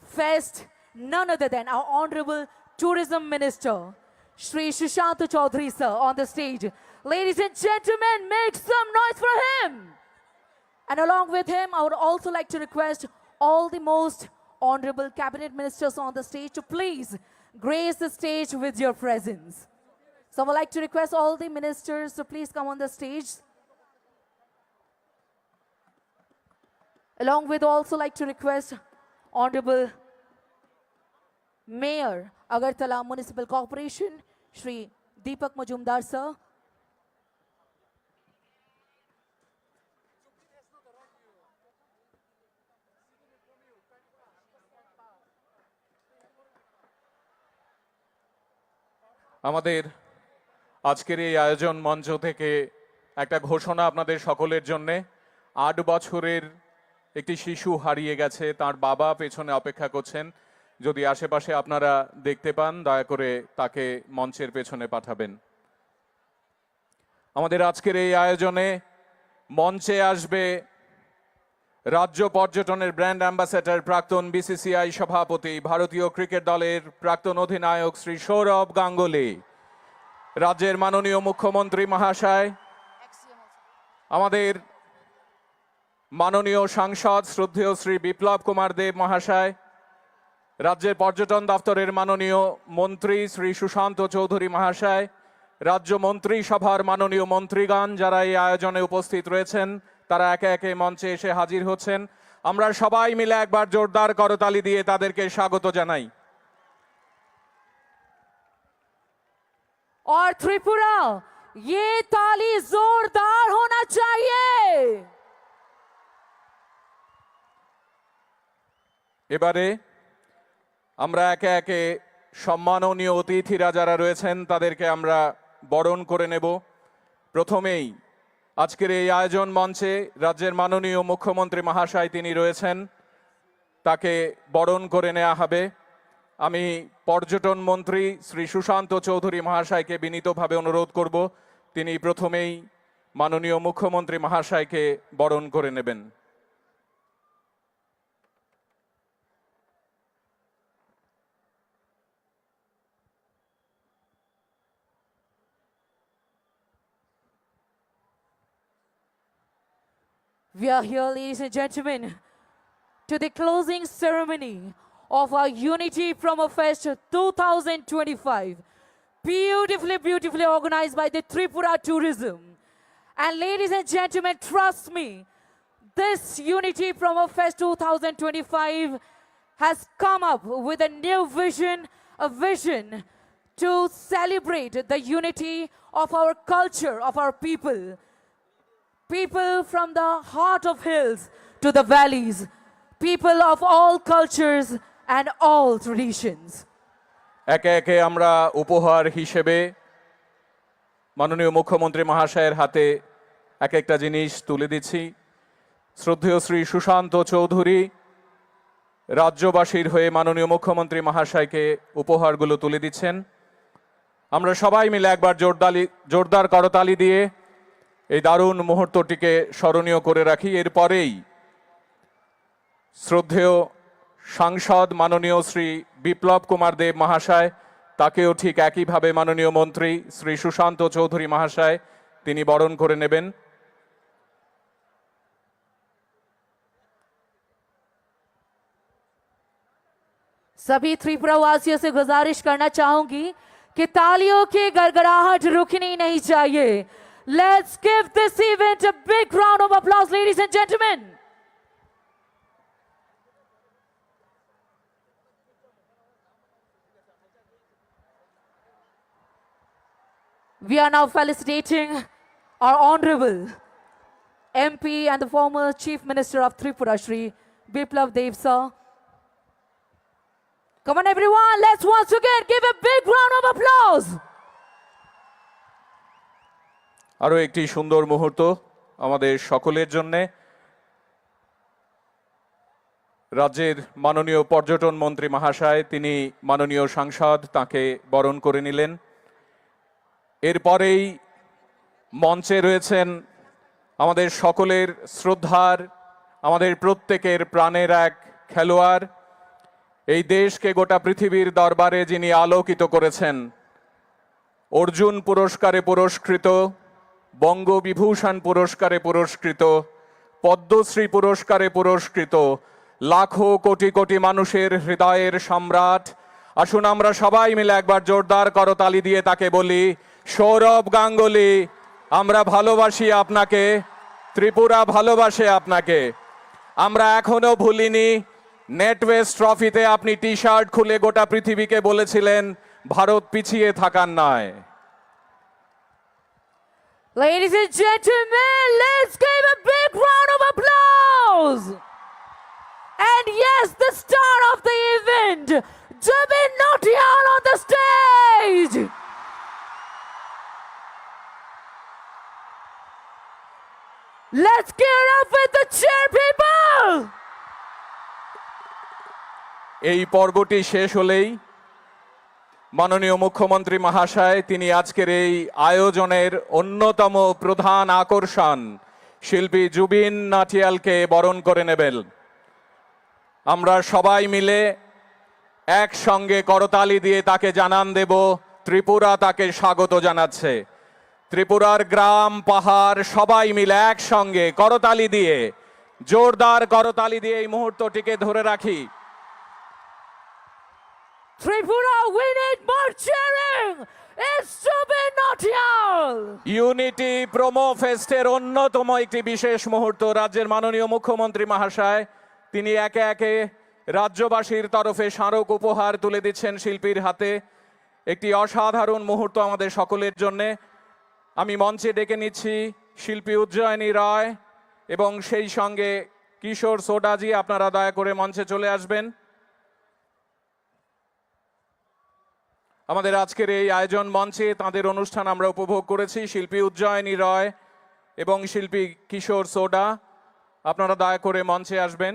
fest, none other than our Honorable Tourism Minister, Shri Sushant Chaudhary sir, on the stage. Ladies and gentlemen, make some noise for him. And along with him, I would also like to request all the most honorable cabinet ministers on the stage to please grace the stage with your presence. So I would like to request all the ministers to please come on the stage. Along with, also like to request Honorable Mayor Agartala Municipal Corporation, Shri Deepak Majumdar sir. আমাদের আজকের এই আয়োজন মঞ্চ থেকে একটা ঘোষণা আপনাদের সকলের জন্যে। আট বছরের একটি শিশু হারিয়ে গেছে, তার বাবা পেছনে অপেক্ষা করছেন। যদি আশেপাশে আপনারা দেখতে পান, দয়া করে তাকে মঞ্চের পেছনে পাঠাবেন। আমাদের আজকের এই আয়োজনে মঞ্চে আসবে রাজ্য পর্যটনের ব্র্যান্ড অ্যাম্বাসেডর, প্রাক্তন বিসিসিআই সভাপতি, ভারতীয় ক্রিকেট দলের প্রাক্তন অধিনায়ক শ্রী সৌরভ গাঙ্গুলি, রাজ্যের মাননীয় মুখ্যমন্ত্রী মহাশয়, আমাদের মাননীয় সাংসদ শ্রদ্ধেয় শ্রী বিপ্লব কুমার দেব মহাশয়, রাজ্যের পর্যটন দপ্তরের মাননীয় মন্ত্রী শ্রী সুশান্ত চৌধুরী মহাশয়, রাজ্য মন্ত্রিসভার মাননীয় মন্ত্রীগণ, যারা এই আয়োজনে উপস্থিত রয়েছেন, তারা একে একে মঞ্চে এসে হাজির হচ্ছেন। আমরা সবাই মিলে একবার জোরদার করতালি দিয়ে তাদেরকে স্বাগত জানাই। और त्रिपुरा, ये ताली जोरदार होना चाहिए। এবারে আমরা একে একে সম্মাননীয় অতিথিরা যারা রয়েছেন, তাদেরকে আমরা বরণ করে নেব। প্রথমেই আজকের এই আয়োজন মঞ্চে রাজ্যের মাননীয় মুখ্যমন্ত্রী মহাশয় তিনি রয়েছেন, তাকে বরণ করে নেওয়া হবে। আমি পর্যটন মন্ত্রী শ্রী সুশান্ত চৌধুরী মহাশয়কে বিনীতভাবে অনুরোধ করব, তিনি প্রথমেই মাননীয় মুখ্যমন্ত্রী মহাশয়কে বরণ করে নেবেন। We are here, ladies and gentlemen, to the closing ceremony of our Unity Promo Fest two thousand twenty-five. Beautifully, beautifully organized by the Tripura Tourism. And ladies and gentlemen, trust me, this Unity Promo Fest two thousand twenty-five has come up with a new vision, a vision to celebrate the unity of our culture, of our people. People from the heart of hills to the valleys, people of all cultures and all traditions. একে একে আমরা উপহার হিসেবে মাননীয় মুখ্যমন্ত্রী মহাশয়ের হাতে এক একটা জিনিস তুলে দিচ্ছি। শ্রদ্ধেয় শ্রী সুশান্ত চৌধুরী রাজ্যবাসীর হয়ে মাননীয় মুখ্যমন্ত্রী মহাশয়কে উপহারগুলো তুলে দিচ্ছেন। আমরা সবাই মিলে একবার জোরদালি জোরদার করতালি দিয়ে এই দারুণ মুহূর্তটিকে স্মরণীয় করে রাখি। এরপরেই শ্রদ্ধেয় সাংসদ মাননীয় শ্রী বিপ্লব কুমার দেব মহাশয়, তাকেও ঠিক একইভাবে মাননীয় মন্ত্রী শ্রী সুশান্ত চৌধুরী মহাশয় তিনি বরণ করে নেবেন। सभी त्रिपुरा वासियों से गुजारिश करना चाहूंगी कि तालियों की गड़गड़ाहट रुकनी नहीं चाहिए। Let's give this event a big round of applause, ladies and gentlemen. We are now felicitating our honorable M P and the former Chief Minister of Tripura, Shri Biplab Dev sir. Come on, everyone, let's once again give a big round of applause. আরও একটি সুন্দর মুহূর্ত আমাদের সকলের জন্যে। রাজ্যের মাননীয় পর্যটন মন্ত্রী মহাশয়, তিনি মাননীয় সাংসদ, তাকে বরণ করে নিলেন। এরপরেই মঞ্চে রয়েছেন আমাদের সকলের শ্রদ্ধার, আমাদের প্রত্যেকের প্রাণের এক খেলোয়াড়, এই দেশকে গোটা পৃথিবীর দরবারে যিনি আলোকিত করেছেন, অর্জুন পুরস্কারে পুরস্কৃত, বঙ্গবিভূষণ পুরস্কারে পুরস্কৃত, পদ্মশ্রী পুরস্কারে পুরস্কৃত, লাখো কোটি কোটি মানুষের হৃদয়ের সম্রাট। আসুন আমরা সবাই মিলে একবার জোরদার করতালি দিয়ে তাকে বলি, সৌরভ গাঙ্গুলি, আমরা ভালোবাসি আপনাকে, ত্রিপুরা ভালোবাসে আপনাকে। আমরা এখনো ভুলিনি, নেটওয়েস্ট ট্রফিতে আপনি টি শার্ট খুলে গোটা পৃথিবীকে বলেছিলেন ভারত পিছিয়ে থাকার নয়। Ladies and gentlemen, let's give a big round of applause. And yes, the star of the event, Jubin Nautiyal on the stage. Let's give it up with the cheer, people. এই পর্বটি শেষ হলেই মাননীয় মুখ্যমন্ত্রী মহাশয়, তিনি আজকের এই আয়োজনের অন্যতম প্রধান আকর্ষণ শিল্পী জুবিন নাটিয়ালকে বরণ করে নেবেন। আমরা সবাই মিলে একসঙ্গে করতালি দিয়ে তাকে জানান দেব, ত্রিপুরা তাকে স্বাগত জানাচ্ছে। ত্রিপুরার গ্রাম, পাহাড়, সবাই মিলে একসঙ্গে করতালি দিয়ে, জোরদার করতালি দিয়ে এই মুহূর্তটিকে ধরে রাখি। Tripura, we need more cheering. It's Jubin Nautiyal. Unity promo ফেস্টের অন্যতম একটি বিশেষ মুহূর্ত। রাজ্যের মাননীয় মুখ্যমন্ত্রী মহাশয়, তিনি একে একে রাজ্যবাসীর তরফে স্মারক উপহার তুলে দিচ্ছেন শিল্পীর হাতে। একটি অসাধারণ মুহূর্ত আমাদের সকলের জন্যে। আমি মঞ্চে ডেকে নিচ্ছি শিল্পী উজ্জয়িনী রায় এবং সেই সঙ্গে কিশোর সোডাজি, আপনারা দয়া করে মঞ্চে চলে আসবেন। আমাদের আজকের এই আয়োজন মঞ্চে তাঁদের অনুষ্ঠান আমরা উপভোগ করেছি। শিল্পী উজ্জয়িনী রয় এবং শিল্পী কিশোর সোডা, আপনারা দয়া করে মঞ্চে আসবেন।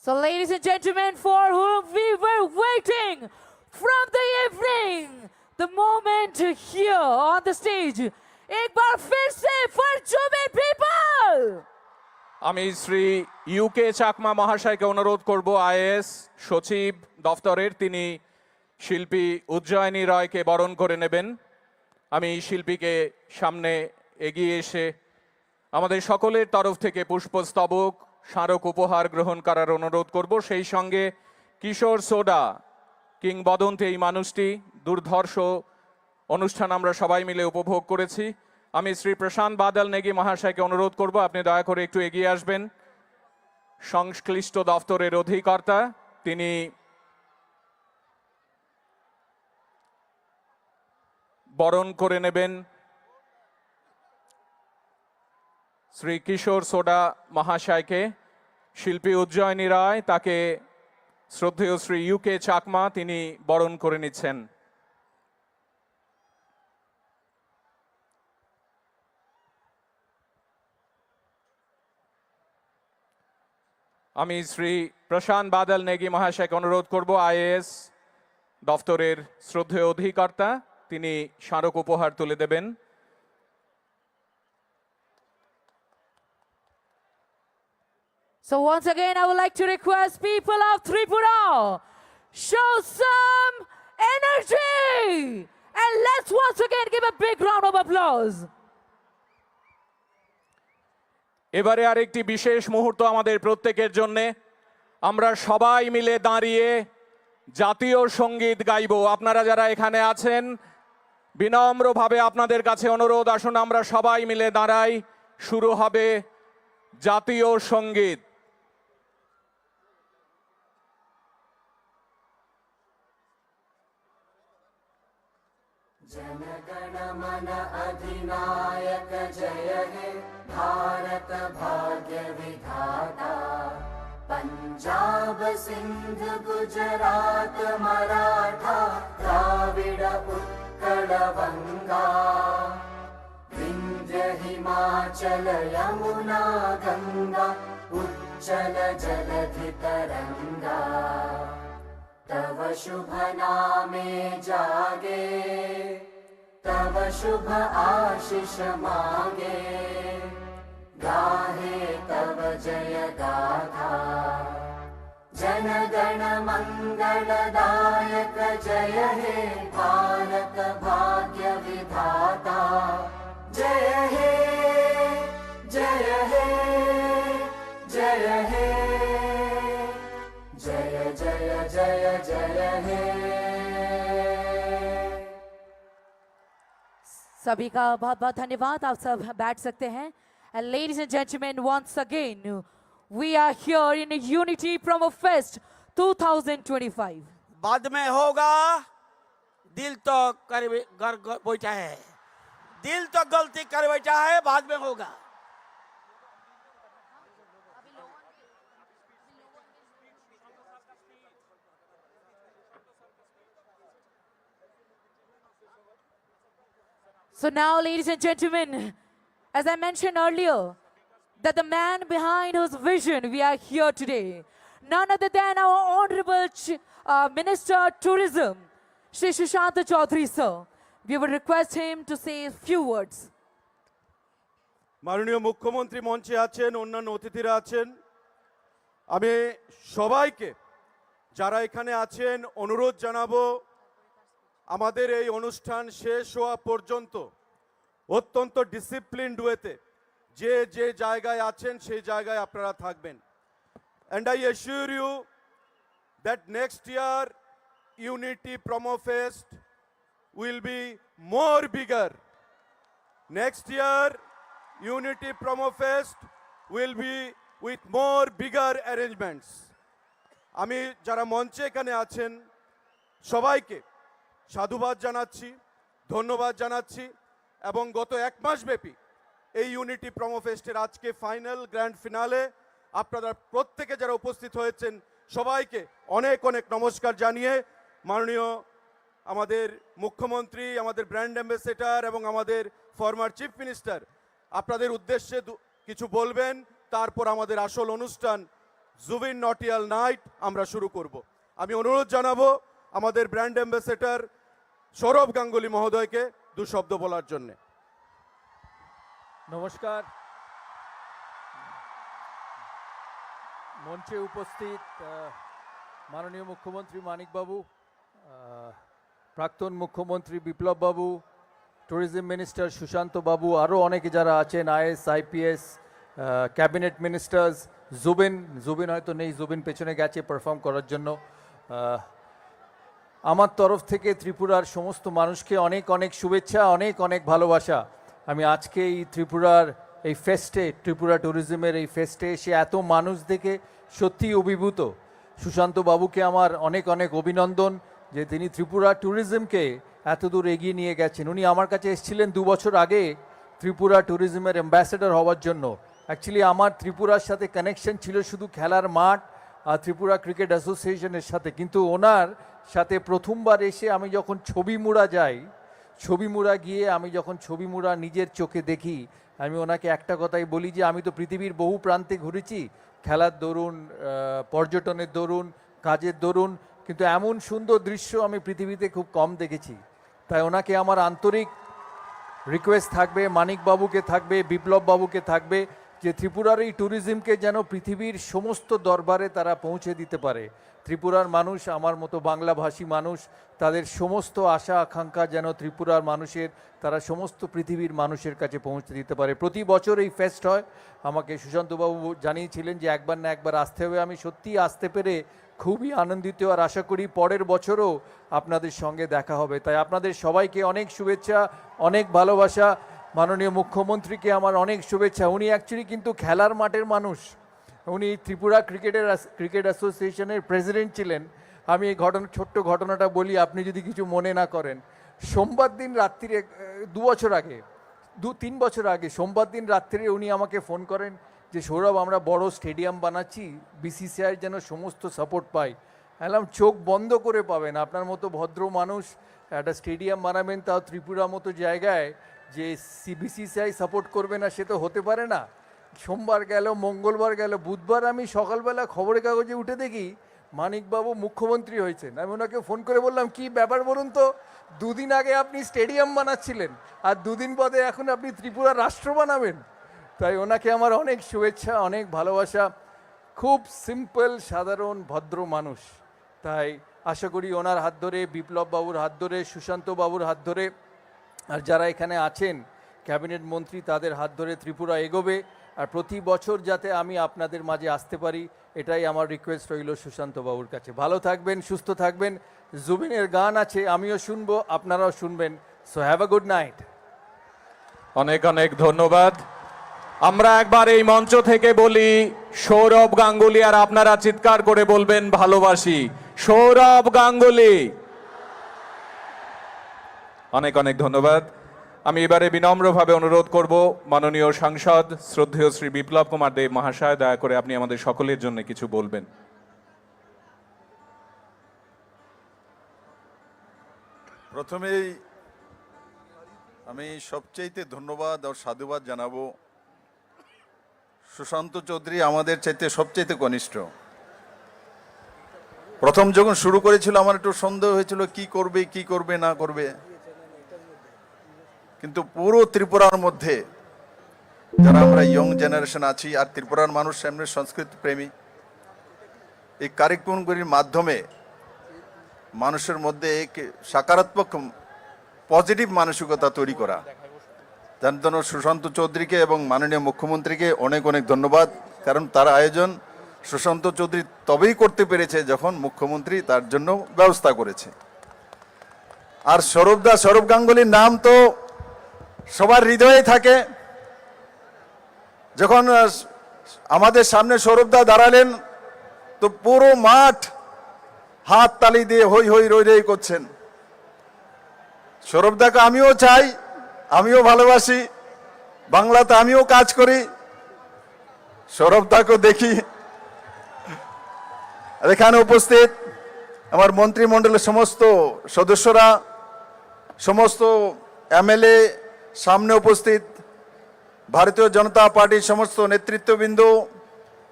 So, ladies and gentlemen, for whom we were waiting from the evening, the moment here on the stage, एक बार फिर से for Jubin people. আমি শ্রী ইউকে চাকমা মহাশয়কে অনুরোধ করব, আইএএস সচিব দফতরের, তিনি শিল্পী উজ্জয়িনী রয়কে বরণ করে নেবেন। আমি শিল্পীকে সামনে এগিয়ে এসে আমাদের সকলের তরফ থেকে পুষ্পস্তবক, স্মারক উপহার গ্রহণ করার অনুরোধ করব। সেই সঙ্গে কিশোর সোডা, কিংবদন্তি এই মানুষটি, দুর্ধর্ষ অনুষ্ঠান আমরা সবাই মিলে উপভোগ করেছি। আমি শ্রী প্রশান্ত বাদল নেগি মহাশয়কে অনুরোধ করব, আপনি দয়া করে একটু এগিয়ে আসবেন। সংশ্লিষ্ট দপ্তরের অধিকর্তা, তিনি বরণ করে নেবেন শ্রী কিশোর সোডা মহাশয়কে। শিল্পী উজ্জয়িনী রায়, তাকে শ্রদ্ধেয় শ্রী ইউ কে চাকমা, তিনি বরণ করে নিচ্ছেন। আমি শ্রী প্রশান্ত বাদল নেগি মহাশয়কে অনুরোধ করব, আইএএস দপ্তরের শ্রদ্ধেয় অধিকর্তা, তিনি স্মারক উপহার তুলে দেবেন। So once again, I would like to request people of Tripura, show some energy. And let's once again give a big round of applause. এবারে আরেকটি বিশেষ মুহূর্ত আমাদের প্রত্যেকের জন্যে। আমরা সবাই মিলে দাঁড়িয়ে জাতীয় সঙ্গীত গাইব। আপনারা যারা এখানে আছেন, বিনম্রভাবে আপনাদের কাছে অনুরোধ, আসুন আমরা সবাই মিলে দাঁড়াই। শুরু হবে জাতীয় সঙ্গীত। जनगण मन अधिनायक जय हे भारत भाग्य विधाता। पंजाब सिंध गुजरात मराठा द्राविड़ उत्कल वंगा। विंध्य हिमाचल यमुना गंगा उच्चल जलधि तरंगा। तव शुभ नामे जागे तव शुभ आशिष मागे। गाहे तव जय गाथा। जनगण मंगलदायक जय हे भारत भाग्य विधाता। जय हे जय हे जय हे जय जय जय जय हे। सभी का बहुत बहुत धन्यवाद। आप सब बैठ सकते हैं। And ladies and gentlemen, once again, we are here in Unity Promo Fest two thousand twenty-five. बाद में होगा, दिल तो कर, कर, कर बैठा है, दिल तो गलती कर बैठा है, बाद में होगा। So now, ladies and gentlemen, as I mentioned earlier, that the man behind whose vision we are here today, none other than our Honorable Ch- uh, Minister Tourism, Shri Sushant Chaudhary sir. We would request him to say a few words. মাননীয় মুখ্যমন্ত্রী মঞ্চে আছেন, অন্যান্য অতিথিরা আছেন, আমি সবাইকে, যারা এখানে আছেন, অনুরোধ জানাবো, আমাদের এই অনুষ্ঠান শেষ হওয়া পর্যন্ত অত্যন্ত ডিসিপ্লিনড ওয়েতে যে যে জায়গায় আছেন সেই জায়গায় আপনারা থাকবেন। And I assure you that next year Unity Promo Fest will be more bigger. Next year, Unity Promo Fest will be with more bigger arrangements. আমি যারা মঞ্চে এখানে আছেন সবাইকে সাধুবাদ জানাচ্ছি, ধন্যবাদ জানাচ্ছি এবং গত এক মাস ব্যাপী এই ইউনিটি প্রোমো ফেস্টের আজকে ফাইনাল গ্র্যান্ড ফিনালে আপনারা প্রত্যেকে যারা উপস্থিত হয়েছেন সবাইকে অনেক অনেক নমস্কার জানিয়ে মাননীয় আমাদের মুখ্যমন্ত্রী, আমাদের ব্র্যান্ড অ্যাম্বাসেডর এবং আমাদের ফর্মার চিফ মিনিস্টার আপনাদের উদ্দেশ্যে দু- কিছু বলবেন, তারপর আমাদের আসল অনুষ্ঠান জুবিন নটিয়াল নাইট আমরা শুরু করব। আমি অনুরোধ জানাবো আমাদের ব্র্যান্ড অ্যাম্বাসেডর সৌরভ গাঙ্গুলি মহোদয়কে দু শব্দ বলার জন্য। নমস্কার। মঞ্চে উপস্থিত আহ, মাননীয় মুখ্যমন্ত্রী মানিকবাবু, আহ, প্রাক্তন মুখ্যমন্ত্রী বিপ্লববাবু, ট্যুরিজম মিনিস্টার সুশান্ত বাবু, আরও অনেকে যারা আছেন, IAS, IPS, cabinet ministers, Zubeen, Zubeen হয়তো নেই, জুবিন পেছনে গেছে পারফর্ম করার জন্য। আহ, আমার তরফ থেকে ত্রিপুরার সমস্ত মানুষকে অনেক অনেক শুভেচ্ছা, অনেক অনেক ভালোবাসা। আমি আজকে এই ত্রিপুরার এই ফেস্টে, ত্রিপুরা ট্যুরিজমের এই ফেস্টে এসে এত মানুষ দেখে সত্যিই অভিভূত। সুশান্ত বাবুকে আমার অনেক অনেক অভিনন্দন যে তিনি ত্রিপুরা ট্যুরিজমকে এত দূর এগিয়ে নিয়ে গেছেন। উনি আমার কাছে এসেছিলেন দু বছর আগে ত্রিপুরা ট্যুরিজমের অ্যাম্বাসেডর হওয়ার জন্য। অ্যাকচুয়ালি আমার ত্রিপুরার সাথে কানেকশন ছিল শুধু খেলার মাঠ আর ত্রিপুরা ক্রিকেট অ্যাসোসিয়েশনের সাথে, কিন্তু ওনার সাথে প্রথমবার এসে আমি যখন ছবিমুড়া যাই, ছবিমুড়া গিয়ে আমি যখন ছবিমুড়া নিজের চোখে দেখি, আমি ওনাকে একটা কথাই বলি যে আমি তো পৃথিবীর বহু প্রান্তে ঘুরেছি, খেলার দরুন, আহ, পর্যটনের দরুন, কাজের দরুন, কিন্তু এমন সুন্দর দৃশ্য আমি পৃথিবীতে খুব কম দেখেছি। তাই ওনাকে আমার আন্তরিক রিকোয়েস্ট থাকবে, মানিক বাবুকে থাকবে, বিপ্লব বাবুকে থাকবে, যে ত্রিপুরার এই ট্যুরিজমকে যেন পৃথিবীর সমস্ত দরবারে তারা পৌঁছে দিতে পারে। ত্রিপুরার মানুষ, আমার মতো বাংলাভাষী মানুষ, তাদের সমস্ত আশা আকাঙ্ক্ষা যেন ত্রিপুরার মানুষের, তারা সমস্ত পৃথিবীর মানুষের কাছে পৌঁছে দিতে পারে। প্রতি বছর এই ফেস্ট হয়, আমাকে সুশান্তবাবু জানিয়েছিলেন যে একবার না একবার আসতে হবে। আমি সত্যিই আসতে পেরে খুবই আনন্দিত, আর আশা করি পরের বছরও আপনাদের সঙ্গে দেখা হবে। তাই আপনাদের সবাইকে অনেক শুভেচ্ছা, অনেক ভালোবাসা। মাননীয় মুখ্যমন্ত্রীকে আমার অনেক শুভেচ্ছা। উনি অ্যাকচুয়ালি কিন্তু খেলার মাঠের মানুষ, উনি ত্রিপুরা ক্রিকেটের অ্যাস-, ক্রিকেট অ্যাসোসিয়েশনের প্রেসিডেন্ট ছিলেন। আমি এই ঘটনা, ছোট্ট ঘটনাটা বলি, আপনি যদি কিছু মনে না করেন। সোমবার দিন রাত্রিরে, এ, দু বছর আগে, দু তিন বছর আগে সোমবার দিন রাত্রিরে উনি আমাকে ফোন করেন যে, "সৌরভ, আমরা বড় স্টেডিয়াম বানাচ্ছি, বিসিসিআইর যেন সমস্ত সাপোর্ট পাই।" আমি বললাম, "চোখ বন্ধ করে পাবেন, আপনার মতো ভদ্র মানুষ একটা স্টেডিয়াম বানাবেন, তাও ত্রিপুরা মতো জায়গায়, যে সি-, বিসিসিআই সাপোর্ট করবে না, সে তো হতে পারে না।" সোমবার গেল, মঙ্গলবার গেল, বুধবার আমি সকালবেলা খবরের কাগজে উঠে দেখি মানিকবাবু মুখ্যমন্ত্রী হয়েছেন। আমি ওনাকে ফোন করে বললাম, "কি ব্যাপার বলুন তো, দুদিন আগে আপনি স্টেডিয়াম বানাচ্ছিলেন, আর দুদিন বাদে এখন আপনি ত্রিপুরা রাষ্ট্র বানাবেন?" তাই ওনাকে আমার অনেক শুভেচ্ছা, অনেক ভালোবাসা। খুব সিম্পল, সাধারণ, ভদ্র মানুষ। তাই আশা করি ওনার হাত ধরে, বিপ্লব বাবুর হাত ধরে, সুশান্ত বাবুর হাত ধরে, আর যারা এখানে আছেন ক্যাবিনেট মন্ত্রী, তাদের হাত ধরে ত্রিপুরা এগোবে। আর প্রতি বছর যাতে আমি আপনাদের মাঝে আসতে পারি, এটাই আমার রিকোয়েস্ট রইল সুশান্ত বাবুর কাছে। ভালো থাকবেন, সুস্থ থাকবেন। জুবিনের গান আছে, আমিও শুনবো, আপনারাও শুনবেন। So have a good night. অনেক অনেক ধন্যবাদ। আমরা একবার এই মঞ্চ থেকে বলি, "সৌরভ গাঙ্গুলি", আর আপনারা চিৎকার করে বলবেন, "ভালোবাসি সৌরভ গাঙ্গুলি।" অনেক অনেক ধন্যবাদ। আমি এবারে বিনম্রভাবে অনুরোধ করব মাননীয় সাংসদ শ্রদ্ধেয় শ্রী বিপ্লব কুমার দেব মহাশয়, দয়া করে আপনি আমাদের সকলের জন্য কিছু বলবেন। প্রথমেই আমি সবচাইতে ধন্যবাদ আর সাধুবাদ জানাবো সুশান্ত চৌধুরী, আমাদের চাইতে সবচাইতে কনিষ্ঠ। প্রথম যখন শুরু করেছিল, আমার একটু সন্দেহ হয়েছিল কি করবে, কি করবে না করবে, কিন্তু পুরো ত্রিপুরার মধ্যে যারা আমরা ইয়ং জেনারেশন আছি আর ত্রিপুরার মানুষ এমনি সংস্কৃত প্রেমী, এই কার্যক্রমগুলির মাধ্যমে মানুষের মধ্যে এক সকারাত্মক পজিটিভ মানসিকতা তৈরি করা। যার জন্য সুশান্ত চৌধুরীকে এবং মাননীয় মুখ্যমন্ত্রীকে অনেক অনেক ধন্যবাদ, কারণ তার আয়োজন সুশান্ত চৌধুরী তবেই করতে পেরেছে যখন মুখ্যমন্ত্রী তার জন্য ব্যবস্থা করেছে। আর সৌরভ দা, সৌরভ গাঙ্গুলির নাম তো সবার হৃদয়ে থাকে। যখন আহ, আমাদের সামনে সৌরভ দা দাঁড়ালেন, তো পুরো মাঠ হাততালি দিয়ে হই হই রই রই করছেন। সৌরভ দাকে আমিও চাই, আমিও ভালোবাসি, বাংলাতে আমিও কাজ করি, সৌরভ দাকেও দেখি। আর এখানে উপস্থিত আমার মন্ত্রিমণ্ডলের সমস্ত সদস্যরা, সমস্ত এমএলএ, সামনে উপস্থিত ভারতীয় জনতা পার্টির সমস্ত নেতৃত্ববৃন্দ,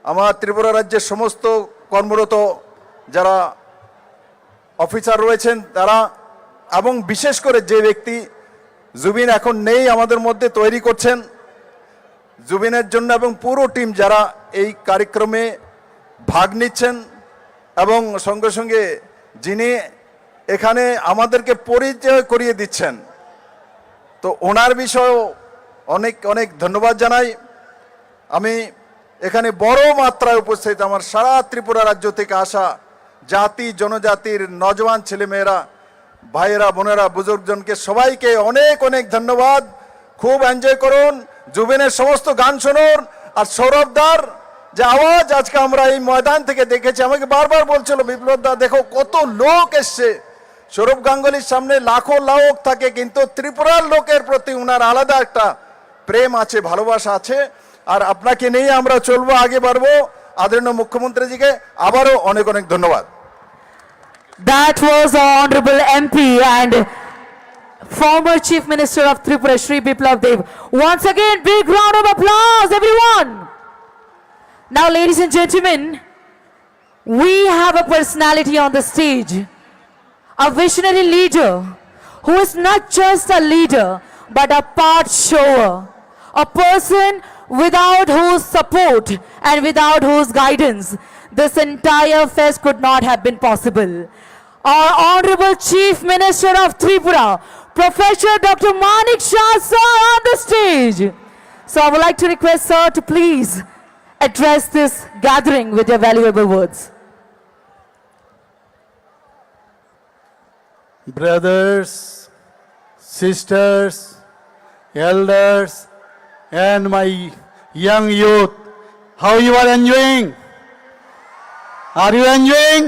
আমার ত্রিপুরা রাজ্যের সমস্ত কর্মরত যারা অফিসার রয়েছেন তারা, এবং বিশেষ করে যে ব্যক্তি জুবিন এখন নেই আমাদের মধ্যে, তৈরি করছেন জুবিনের জন্য, এবং পুরো টিম যারা এই কার্যক্রমে ভাগ নিচ্ছেন এবং সঙ্গে সঙ্গে যিনি এখানে আমাদেরকে পরিচয় করিয়ে দিচ্ছেন, তো ওনার বিষয়েও অনেক অনেক ধন্যবাদ জানাই। আমি এখানে বড় মাত্রায় উপস্থিত আমার সারা ত্রিপুরা রাজ্য থেকে আসা জাতি, জনজাতির নজওয়ান ছেলেমেয়েরা, ভাইয়েরা, বোনেরা, বুজুর্গজনকে সবাইকে অনেক অনেক ধন্যবাদ। খুব এনজয় করুন, জুবিনের সমস্ত গান শুনুন। আর সৌরভ দার যে আওয়াজ আজকে আমরা এই ময়দান থেকে দেখেছি, আমাকে বারবার বলছিল, "বিপ্লব দা, দেখো কত লোক এসছে।" সৌরভ গাঙ্গুলির সামনে লাখো লোক থাকে, কিন্তু ত্রিপুরার লোকের প্রতি ওনার আলাদা একটা প্রেম আছে, ভালোবাসা আছে। আর আপনাকে নিয়ে আমরা চলবো, আগে বাড়বো। আদরণীয় মুখ্যমন্ত্রীজিকে আবারও অনেক অনেক ধন্যবাদ। That was Honorable M P and former Chief Minister of Tripura, Shri Biplab Deb. Once again, big round of applause, everyone. Now, ladies and gentlemen, we have a personality on the stage, a visionary leader who is not just a leader but a path shower, a person without whose support and without whose guidance this entire fest could not have been possible. Our Honorable Chief Minister of Tripura, Professor Doctor Manik Shah sir on the stage. So I would like to request sir to please address this gathering with your valuable words. Brothers, sisters, elders, and my young youth, how you are enjoying? Are you enjoying?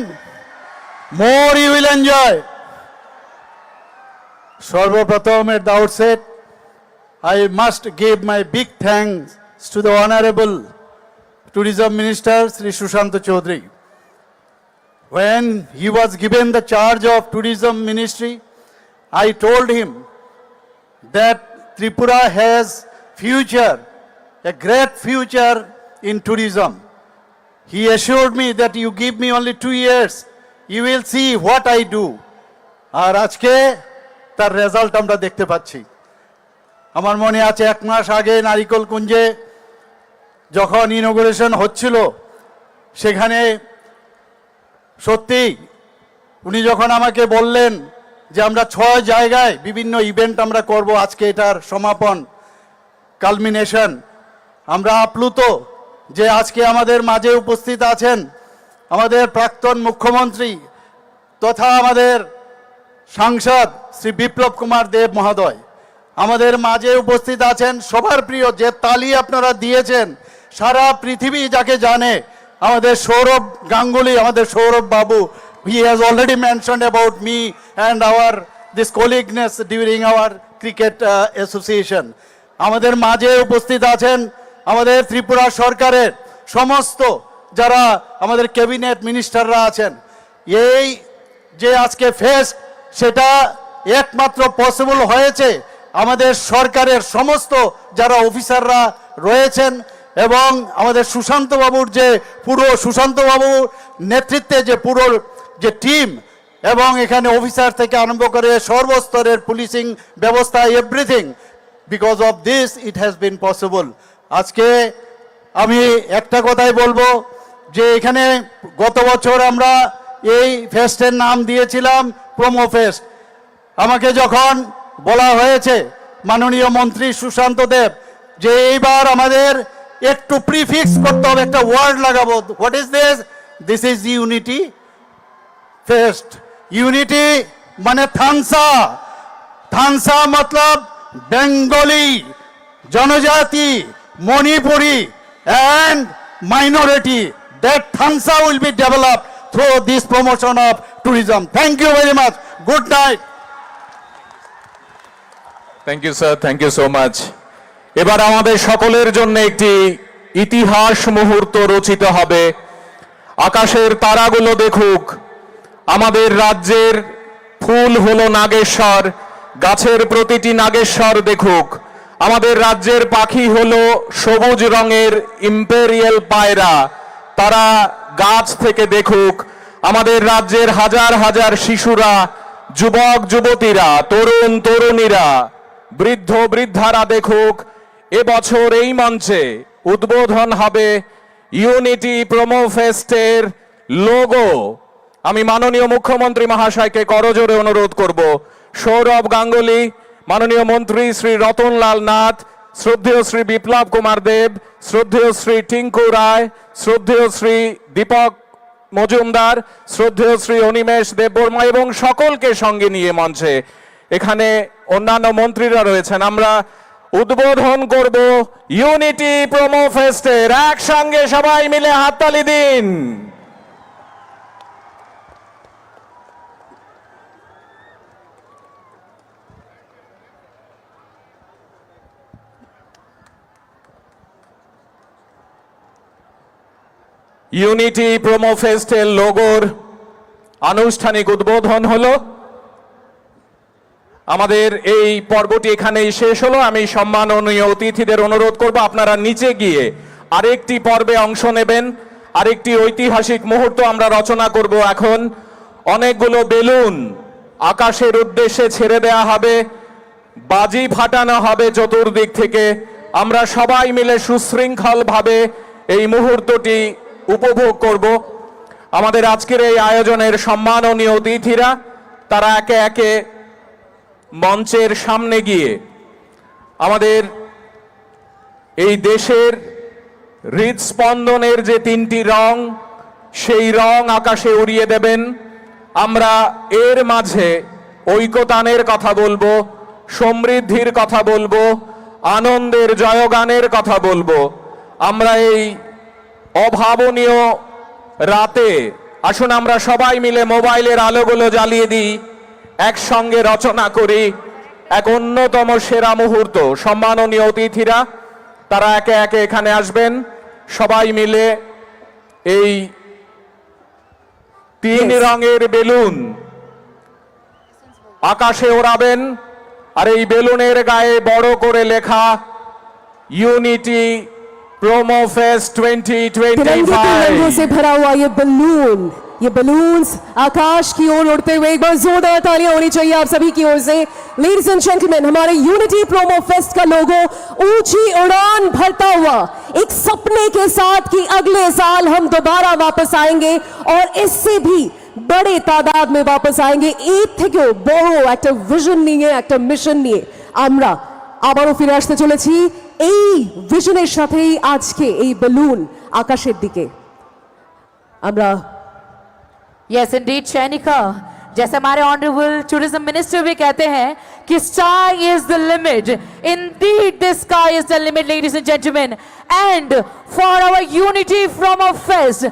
More you will enjoy. সর্বপ্রথম, at the outset, I must give my big thanks to the Honorable Tourism Minister Shri Sushanta Chaudhary. When he was given the charge of tourism ministry, I told him that Tripura has future, a great future in tourism. He assured me that you give me only two years, you will see what I do. আর আজকে তার রেজাল্ট আমরা দেখতে পাচ্ছি। আমার মনে আছে, এক মাস আগে নারিকল কুঞ্জে যখন ইনোগুরেশন হচ্ছিল, সেখানে সত্যি উনি যখন আমাকে বললেন যে আমরা ছয় জায়গায় বিভিন্ন ইভেন্ট আমরা করব, আজকে এটার সমাপন, কালমিনেশন, আমরা আপ্লুত যে আজকে আমাদের মাঝে উপস্থিত আছেন আমাদের প্রাক্তন মুখ্যমন্ত্রী তথা আমাদের সাংসদ শ্রী বিপ্লব কুমার দেব মহোদয়। আমাদের মাঝে উপস্থিত আছেন সবার প্রিয়, যে তালি আপনারা দিয়েছেন, সারা পৃথিবী যাকে জানে, আমাদের সৌরভ গাঙ্গুলি, আমাদের সৌরভ বাবু, he has already mentioned about me and our this colleagueness during our cricket uh, association. আমাদের মাঝে উপস্থিত আছেন আমাদের ত্রিপুরা সরকারের সমস্ত যারা আমাদের ক্যাবিনেট মিনিস্টাররা আছেন। এই যে আজকে ফেস্ট, সেটা একমাত্র পসিবল হয়েছে আমাদের সরকারের সমস্ত যারা অফিসাররা রয়েছেন এবং আমাদের সুশান্ত বাবুর যে পুরো সুশান্ত বাবুর নেতৃত্বে যে পুরো যে টিম এবং এখানে অফিসার থেকে আরম্ভ করে সর্বস্তরের পুলিশিং ব্যবস্থা, everything, because of this it has been possible. আজকে আমি একটা কথাই বলবো যে এখানে গত বছর আমরা এই ফেস্টের নাম দিয়েছিলাম প্রোমো ফেস্ট। আমাকে যখন বলা হয়েছে মাননীয় মন্ত্রী সুশান্ত দেব যে এইবার আমাদের একটু প্রিফিক্স করতে হবে, একটা ওয়ার্ড লাগাবো, what is this? This is unity fest. Unity মানে থানসা। থানসা মতলব বেঙ্গলি, জনজাতি, Manipuri and minority, that Thansa will be developed through this promotion of tourism. Thank you very much. Good night. Thank you sir, thank you so much. এবার আমাদের সকলের জন্য একটি ইতিহাস মুহূর্ত রচিত হবে। আকাশের তারাগুলো দেখুক, আমাদের রাজ্যের ফুল হলো নাগেশ্বর, গাছের প্রতিটি নাগেশ্বর দেখুক। আমাদের রাজ্যের পাখি হলো সবুজ রঙের ইম্পেরিয়াল পায়রা, তারা গাছ থেকে দেখুক। আমাদের রাজ্যের হাজার হাজার শিশুরা, যুবক যুবতীরা, তরুণ তরুণীরা, বৃদ্ধ বৃদ্ধারা দেখুক। এবছর এই মঞ্চে উদ্বোধন হবে ইউনিটি প্রোমো ফেস্টের লোগো। আমি মাননীয় মুখ্যমন্ত্রী মহাশয়কে করজোড়ে অনুরোধ করব, সৌরভ গাঙ্গুলি, মাননীয় মন্ত্রী শ্রী রতনলাল নাথ, শ্রদ্ধেয় শ্রী বিপ্লব কুমার দেব, শ্রদ্ধেয় শ্রী টিঙ্কু রায়, শ্রদ্ধেয় শ্রী দীপক মজুমদার, শ্রদ্ধেয় শ্রী অনিমেষ দেববর্মা এবং সকলকে সঙ্গে নিয়ে মঞ্চে এখানে অন্যান্য মন্ত্রীরা রয়েছেন। আমরা উদ্বোধন করব ইউনিটি প্রোমো ফেস্টের। একসঙ্গে সবাই মিলে হাততালি দিন। ইউনিটি প্রোমো ফেস্টের লোগোর আনুষ্ঠানিক উদ্বোধন হলো। আমাদের এই পর্বটি এখানেই শেষ হলো। আমি সম্মাননীয় অতিথিদের অনুরোধ করব, আপনারা নিচে গিয়ে আরেকটি পর্বে অংশ নেবেন। আরেকটি ঐতিহাসিক মুহূর্ত আমরা রচনা করব এখন। অনেকগুলো বেলুন আকাশের উদ্দেশ্যে ছেড়ে দেয়া হবে। বাজি ফাটানো হবে চতুর্দিক থেকে। আমরা সবাই মিলে সুশৃঙ্খলভাবে এই মুহূর্তটি উপভোগ করব। আমাদের আজকের এই আয়োজনের সম্মাননীয় অতিথিরা, তারা একে একে মঞ্চের সামনে গিয়ে আমাদের এই দেশের হৃদস্পন্দনের যে তিনটি রং, সেই রং আকাশে উড়িয়ে দেবেন। আমরা এর মাঝে ঐকতানের কথা বলবো, সমৃদ্ধির কথা বলবো, আনন্দের জয়গানের কথা বলবো। আমরা এই অভাবনীয় রাতে আসুন আমরা সবাই মিলে মোবাইলের আলোগুলো জ্বালিয়ে দিই, একসঙ্গে রচনা করি এক অন্যতম সেরা মুহূর্ত। সম্মাননীয় অতিথিরা, তারা একে একে এখানে আসবেন। সবাই মিলে এই তিন Yes. রঙের বেলুন আকাশে ওড়াবেন, আর এই বেলুনের গায়ে বড় করে লেখা unity promo fest twenty twenty five. तिरंगे के रंगों से भरा हुआ ये बलून, ये बलून्स आकाश की ओर उड़ते हुए, एक बार जोरदार तालियां होनी चाहिए आप सभी की ओर से। लेडीज एंड जेंटलमैन, हमारे यूनिटी प्रोमो फेस्ट का लोगो ऊंची उड़ान भरता हुआ एक सपने के साथ कि अगले साल हम दोबारा वापस आएंगे और इससे भी बड़े तादाद में वापस आएंगे। এর থেকেও বড় একটা ভিশন নিয়ে, একটা মিশন নিয়ে আমরা আবারও ফিরে আসতে চলেছি। এই ভিশনের সাথেই আজকে এই বেলুন আকাশের দিকে আমরা Yes, indeed, Chainika. जैसे हमारे ऑनरेबल टूरिज्म मिनिस्टर भी कहते हैं कि sky is the limit. Indeed, the sky is the limit, ladies and gentlemen. And for our Unity Promo Fest,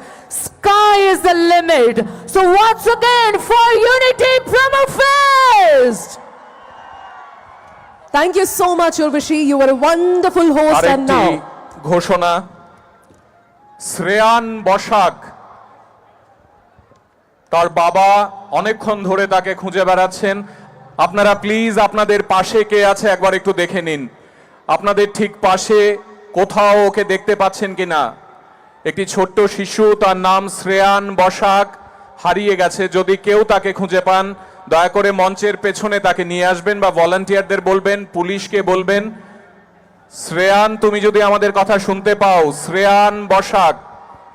sky is the limit. So once again, for Unity Promo Fest. Thank you so much, Urvashi. You were a wonderful host, and আরেকটি now ঘোষণা, শ্রেয়ান বসাক, তার বাবা অনেকক্ষণ ধরে তাকে খুঁজে বেড়াচ্ছেন। আপনারা প্লিজ আপনাদের পাশে কে আছে একবার একটু দেখে নিন। আপনাদের ঠিক পাশে কোথাও ওকে দেখতে পাচ্ছেন কিনা। একটি ছোট্ট শিশু, তার নাম শ্রেয়ান বসাক, হারিয়ে গেছে। যদি কেউ তাকে খুঁজে পান, দয়া করে মঞ্চের পেছনে তাকে নিয়ে আসবেন বা ভলান্টিয়ারদের বলবেন, পুলিশকে বলবেন। শ্রেয়ান, তুমি যদি আমাদের কথা শুনতে পাও, শ্রেয়ান বসাক,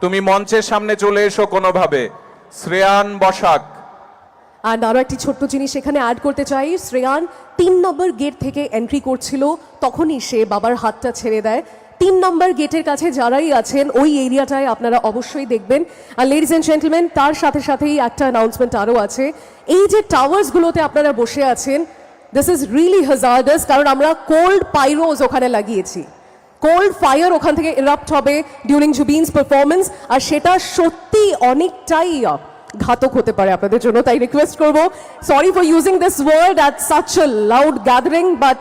তুমি মঞ্চের সামনে চলে এসো কোনোভাবে। শ্রেয়ান বসাক। আর আরও একটি ছোট্ট জিনিস এখানে অ্যাড করতে চাই, শ্রেয়ান তিন নম্বর গেট থেকে এন্ট্রি করছিল, তখনই সে বাবার হাতটা ছেড়ে দেয়। তিন নম্বর গেটের কাছে যারাই আছেন, ওই এরিয়াটায় আপনারা অবশ্যই দেখবেন। আর লেডিজ এন্ড জেন্টলম্যান, তার সাথে সাথেই একটা অ্যানাউন্সমেন্ট আরও আছে। এই যে টাওয়ার্সগুলোতে আপনারা বসে আছেন, this is really hazardous, কারণ আমরা কোল্ড পাইরোস ওখানে লাগিয়েছি। কোল্ড ফায়ার ওখান থেকে ইরাপ্ট হবে ডিউরিং জুবিনস পারফরমেন্স, আর সেটা সত্যি অনেকটাই আহ, ঘাতক হতে পারে আপনাদের জন্য। তাই রিকোয়েস্ট করব, sorry for using this word at such a loud gathering, but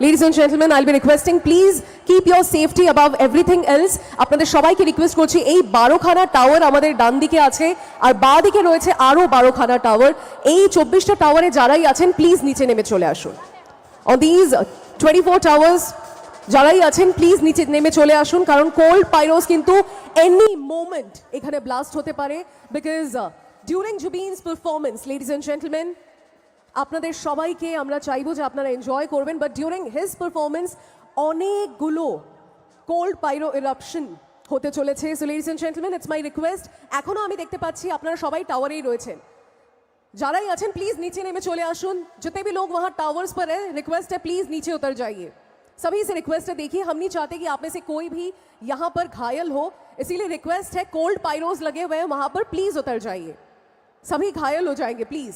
ladies and gentlemen, I'll be requesting, please keep your safety above everything else. আপনাদের সবাইকে রিকোয়েস্ট করছি, এই বারোখানা টাওয়ার আমাদের ডান দিকে আছে, আর বাঁ দিকে রয়েছে আরও বারোখানা টাওয়ার। এই চব্বিশটা টাওয়ারে যারাই আছেন, প্লিজ নিচে নেমে চলে আসুন। On these twenty-four towers, যারাই আছেন, প্লিজ নিচে নেমে চলে আসুন, কারণ কোল্ড পাইরোস কিন্তু এনি মোমেন্ট এখানে ব্লাস্ট হতে পারে। বিকজ ডিউরিং জুবিনস পারফরমেন্স, লেডিজ এন্ড জেন্টলম্যান, আপনাদের সবাইকে আমরা চাইবো যে আপনারা এনজয় করবেন, বাট ডিউরিং হিজ পারফরমেন্স অনেকগুলো কোল্ড পাইরো ইরাপশন হতে চলেছে। So ladies and gentlemen, it's my request, এখনও আমি দেখতে পাচ্ছি আপনারা সবাই টাওয়ারেই রয়েছেন। যারাই আছেন, প্লিজ নিচে নেমে চলে আসুন। जितने भी लोग वहाँ टावर्स पर हैं, रिक्वेस्ट है, प्लीज नीचे उतर जाइए। सभी से रिक्वेस्ट है। देखिए, हम नहीं चाहते कि आप में से कोई भी यहाँ पर घायल हो, इसीलिए रिक्वेस्ट है। कोल्ड पाइरोज लगे हुए हैं वहाँ पर, प्लीज उतर जाइए। सभी घायल हो जाएंगे, प्लीज।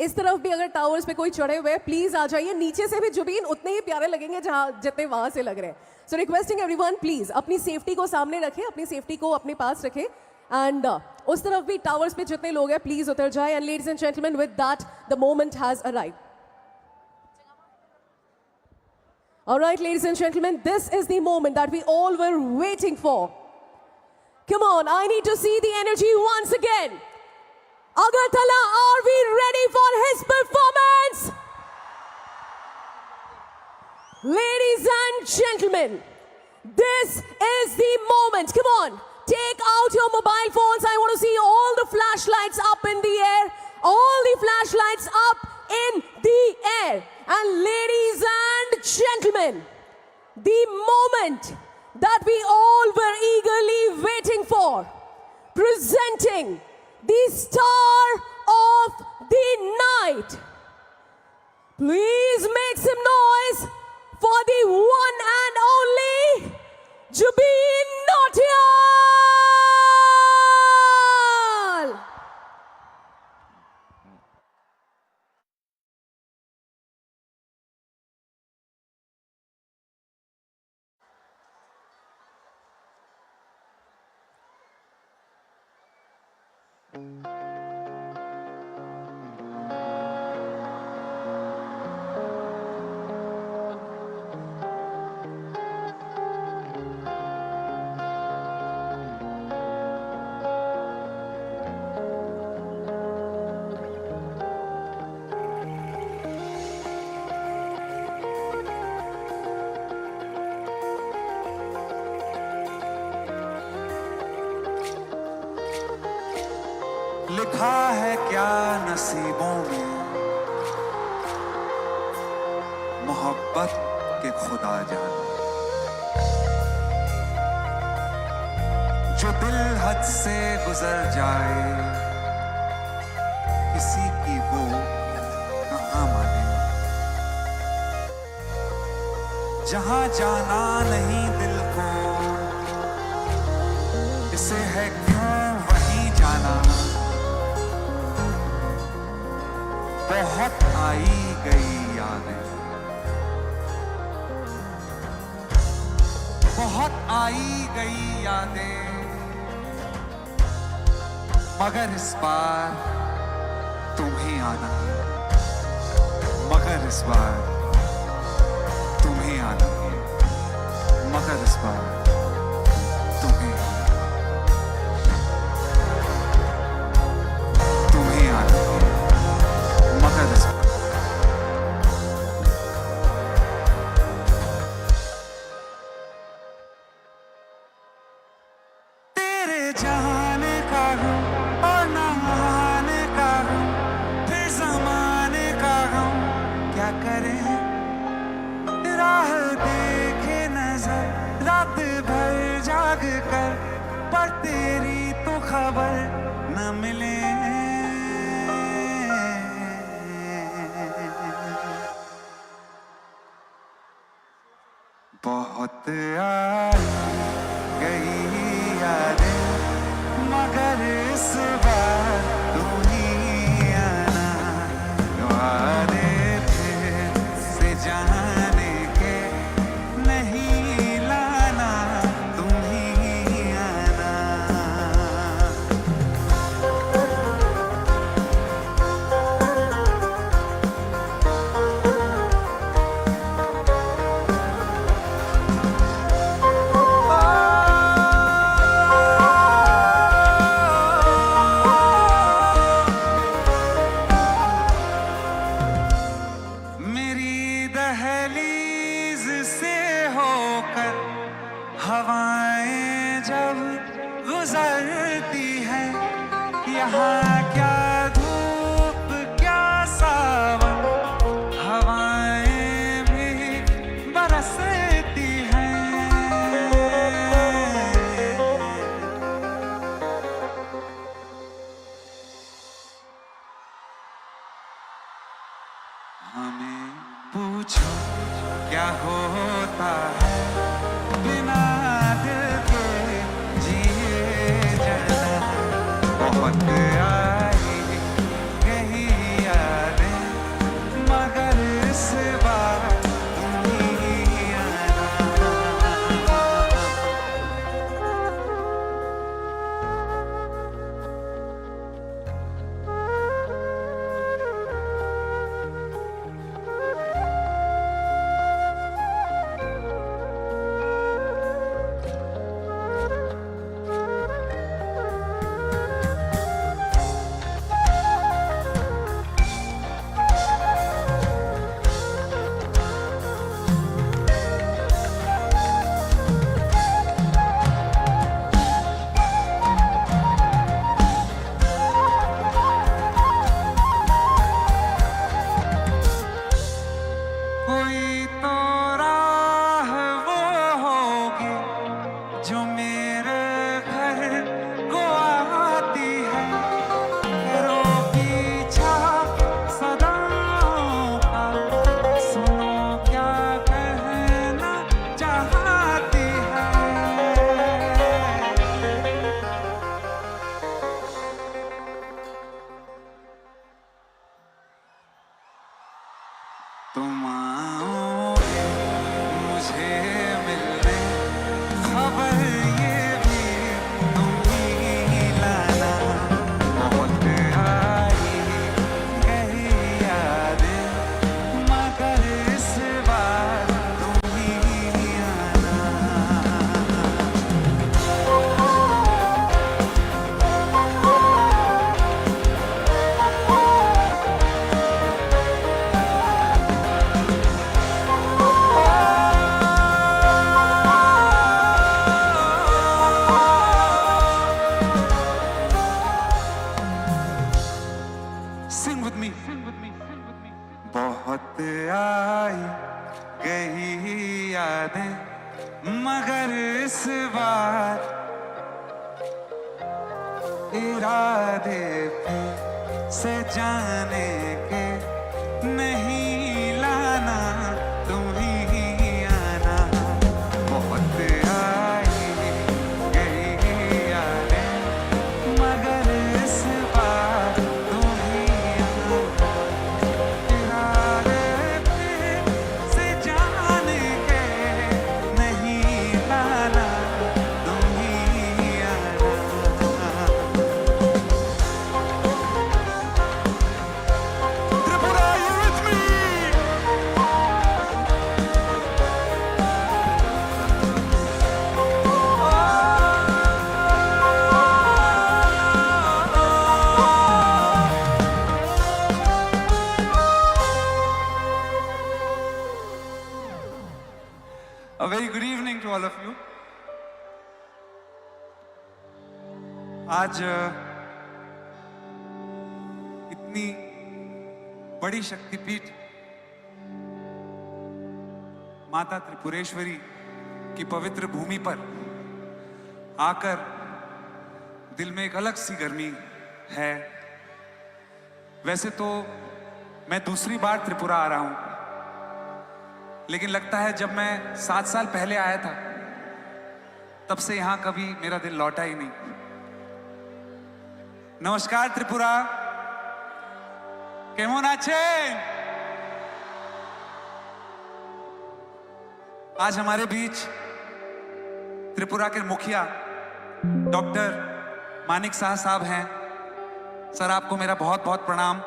इस तरफ भी अगर टावर्स पे कोई चढ़े हुए हैं, प्लीज आ जाइए। नीचे से भी जुबीन उतने ही प्यारे लगेंगे जहाँ, जितने वहाँ से लग रहे हैं। So requesting everyone, please अपनी सेफ्टी को सामने रखें, अपनी सेफ्टी को अपने पास रखें। एंड उस तरफ भी टावर्स पे जितने लोग हैं, प्लीज उतर जाए। And ladies and gentlemen, with that, the moment has arrived. All right, ladies and gentlemen, this is the moment that we all were waiting for. Come on, I need to see the energy once again. Agartala, are we ready for his performance? Ladies and gentlemen, this is the moment. Come on, take out your mobile phones. I want to see all the flashlights up in the air. All the flashlights up in the air. And ladies and gentlemen, the moment that we all were eagerly waiting for, presenting the star of the night. Please make some noise for the one and only Jubeen Nautiyal. लिखा है क्या नसीबों में मोहब्बत के खुदा जाने। जो दिल हद से गुजर जाए, किसी की वो कहाँ माने। जहाँ जाना नहीं दिल को, इसे है क्यों वहीं जाना। बहुत आई गई यादें, बहुत आई गई यादें, मगर इस बार तुम्हें आना है, मगर इस बार तुम्हें आना है, मगर इस बार तुम्हें, तुम्हें आना है, मगर इस तेरे जाने का हूँ और ना आने का हूँ, फिर जमाने का हूँ, क्या करें? राह देखे नजर रात भर जाग कर, पर तेरी तो खबर न मिले। बहुत आई गई यादें, मगर इस बार तू ही आना। वादे थे से जाने के नहीं लाना, तू ही आना। मेरी दहलीज से होकर हवाएं जब गुजरती हैं, यहाँ क्या धूप क्या सावन, हवाएं भी बरसती हैं। पूछो क्या होता है बिना दिल के जिए जाना। बहुत आई गई यादें, मगर इस बार तुम ही आना। कोई तो राह वो होगी जो मेरे घर को आती है। करो पीछा सदाओं का, सुनो क्या कहना चाहती है। तुम आओगे मुझे मिलने, खबर ये भी तुम ही लाना। बहुत आई गई यादें, मगर इस बार तुम ही आना। Sing with me. बहुत आई गई यादें, मगर इस बार इरादे फिर से जाने के नहीं लाना, तुम ही आना। बहुत आई गई यादें, मगर इस बार तुम ही आना। इरादे फिर से जाने के नहीं लाना, तुम ही आना। Tripura, are you with me? A very good evening to all of you. आज, अ, इतनी बड़ी शक्तिपीठ माता त्रिपुरेश्वरी की पवित्र भूमि पर आकर दिल में एक अलग सी गर्मी है। वैसे तो मैं दूसरी बार त्रिपुरा आ रहा हूँ, लेकिन लगता है जब मैं सात साल पहले आया था, तब से यहाँ कभी मेरा दिल लौटा ही नहीं। नमस्कार त्रिपुरा, কেমন আছেন? आज हमारे बीच त्रिपुरा के मुखिया डॉक्टर मानिक साहा साहब हैं। सर, आपको मेरा बहुत बहुत प्रणाम।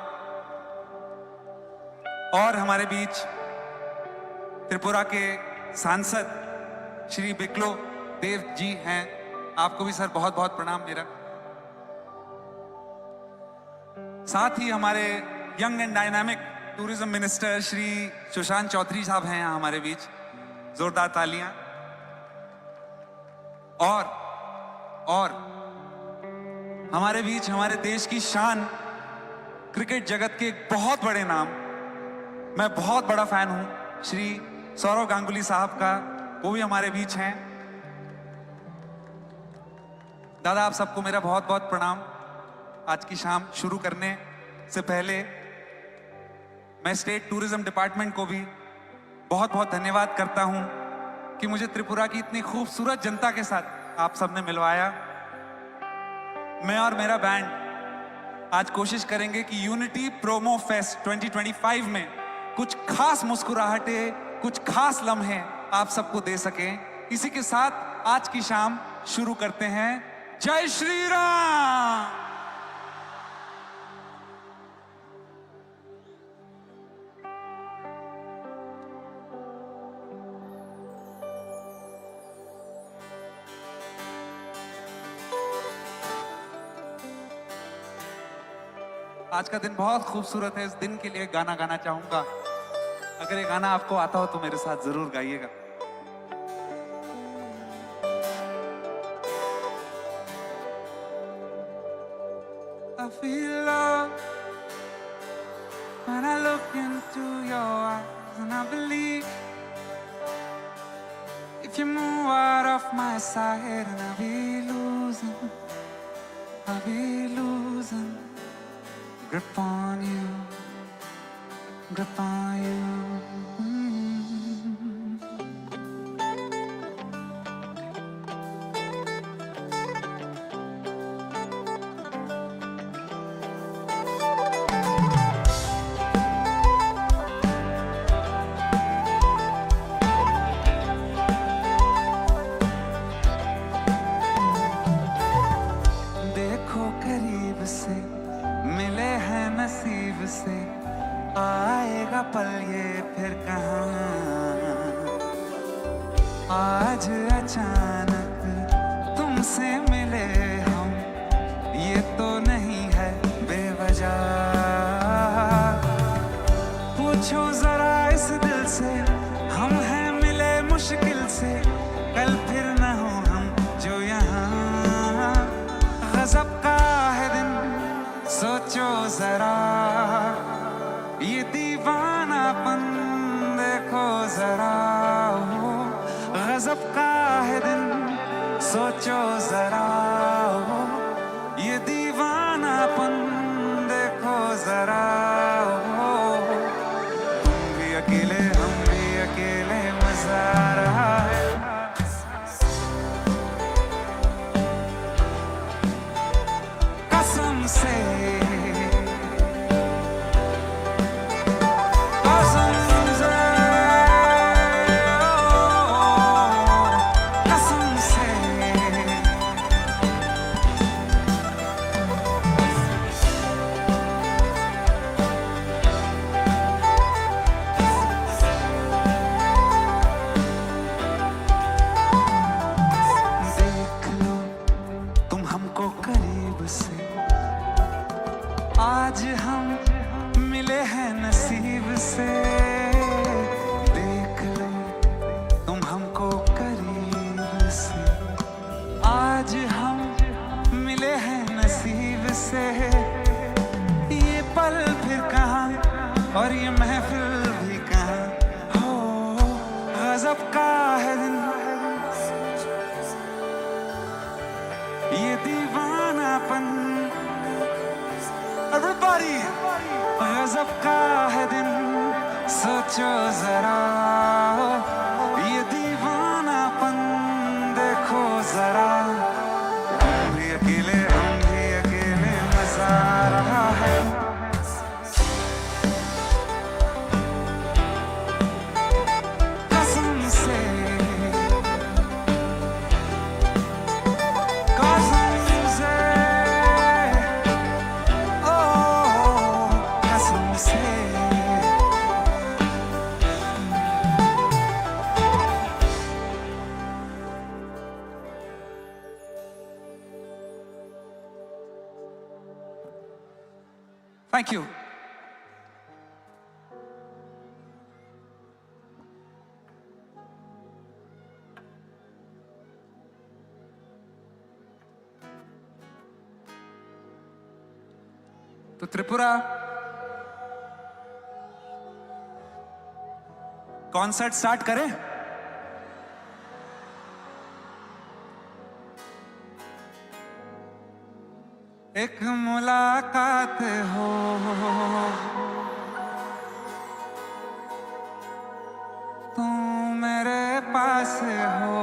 और हमारे बीच त्रिपुरा के सांसद श्री बिक्लो देव जी हैं, आपको भी सर बहुत बहुत प्रणाम मेरा। साथ ही हमारे young and dynamic tourism minister Shri Sushant Chaudhary साहब हैं यहाँ हमारे बीच, जोरदार तालियां। और, और हमारे बीच हमारे देश की शान, क्रिकेट जगत के एक बहुत बड़े नाम, मैं बहुत बड़ा फैन हूँ श्री सौरव गांगुली साहब का, वो भी हमारे बीच हैं। दादा, आप सबको मेरा बहुत बहुत प्रणाम। आज की शाम शुरू करने से पहले मैं स्टेट टूरिज्म डिपार्टमेंट को भी बहुत बहुत धन्यवाद करता हूं कि मुझे त्रिपुरा की इतनी खूबसूरत जनता के साथ आप सबने मिलवाया। मैं और मेरा बैंड आज कोशिश करेंगे कि unity promo fest twenty twenty five में कुछ खास मुस्कुराहटें, कुछ खास लम्हे आप सबको दे सकें। इसी के साथ आज की शाम शुरू करते हैं। जय श्री राम। आज का दिन बहुत खूबसूरत है। इस दिन के लिए गाना गाना चाहूंगा। अगर ये गाना आपको आता हो तो मेरे साथ जरूर गाइएगा। I feel love when I look into your eyes, and I believe if you move out of my sight, and I'll be losing, I'll be losing grip on you, grip on you. देखो करीब से, मिले हैं नसीब से, आएगा पल ये फिर कहाँ। आज अचानक तुमसे मिले हम, ये तो नहीं है बेवजह। पूछो जरा इस दिल से, हम हैं मिले मुश्किल से, कल फिर ना हो हम जो यहाँ। गजब का है दिन, सोचो जरा, ये दीवानापन देखो जरा हो। गजब का है दिन, सोचो जरा हो। ये दीवानापन देखो जरा हो। तुम भी अकेले, हम भी अकेले, मजा आ रहा है। कसम से, कसम से, कसम से। देख लो तुम हमको करीब से, आज हम मिले हैं नसीब से। देख लो तुम हमको करीब से, आज हम मिले हैं नसीब से। ये पल फिर कहाँ और ये महफिल भी कहाँ। हो, गजब का है दिन, ये दीवानापन। Everybody, गजब का है दिन, सोचो जरा, ये दीवानापन देखो जरा। हम भी अकेले, हम भी अकेले, मजा आ रहा है। कसम से, कसम से, ओ, कसम से। Thank you. तो त्रिपुरा, कॉन्सर्ट स्टार्ट करें? एक मुलाकात हो, हो,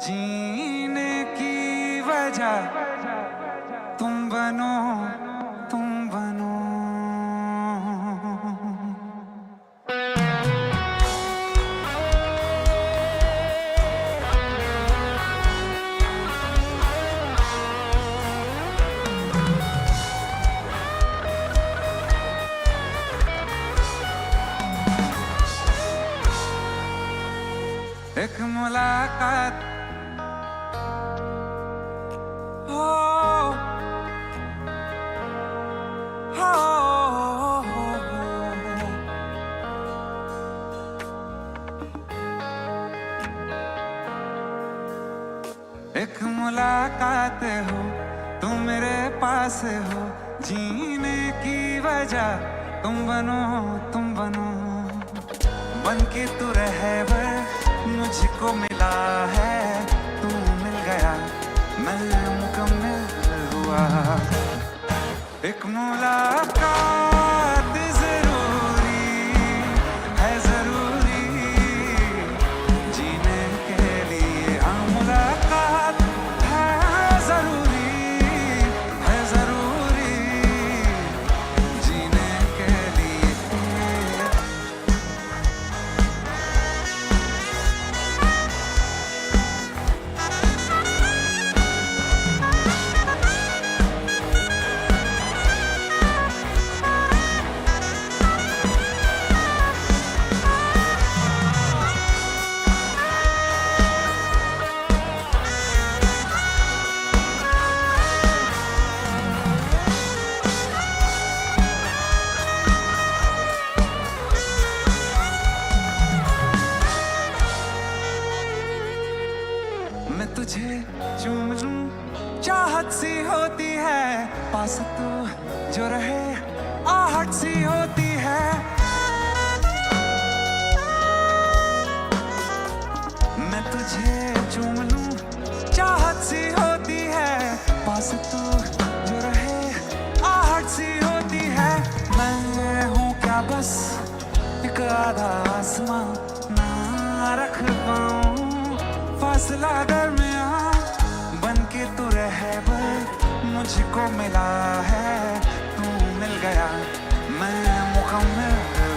जीने की वजह तुम बनो, तुम बनो। एक मुलाकात हो, हो, हो, हो। एक मुलाकात हो, तुम मेरे पास हो, जीने की वजह तुम बनो, तुम बनो। बन के तू रहबर मुझको मिला है, तू मिल गया, मैं मुकम्मल हुआ। एक मुलाकात जरूरी है, जरूरी जीने के लिए। हाँ, मुलाकात है जरूरी, है जरूरी जीने के लिए। मैं तुझे चूम लूं, चाहत सी होती है, पास तू जो रहे, आहट सी होती है। मैं तुझे चूम लूं, चाहत सी होती है, पास तू जो रहे, आहट सी होती है। मैं हूँ क्या बस एक आधा आसमां ना रख पाऊं फासला दरमियां। बन के तू रहबर मुझको मिला है, तू मिल गया, मैं मुकम्मल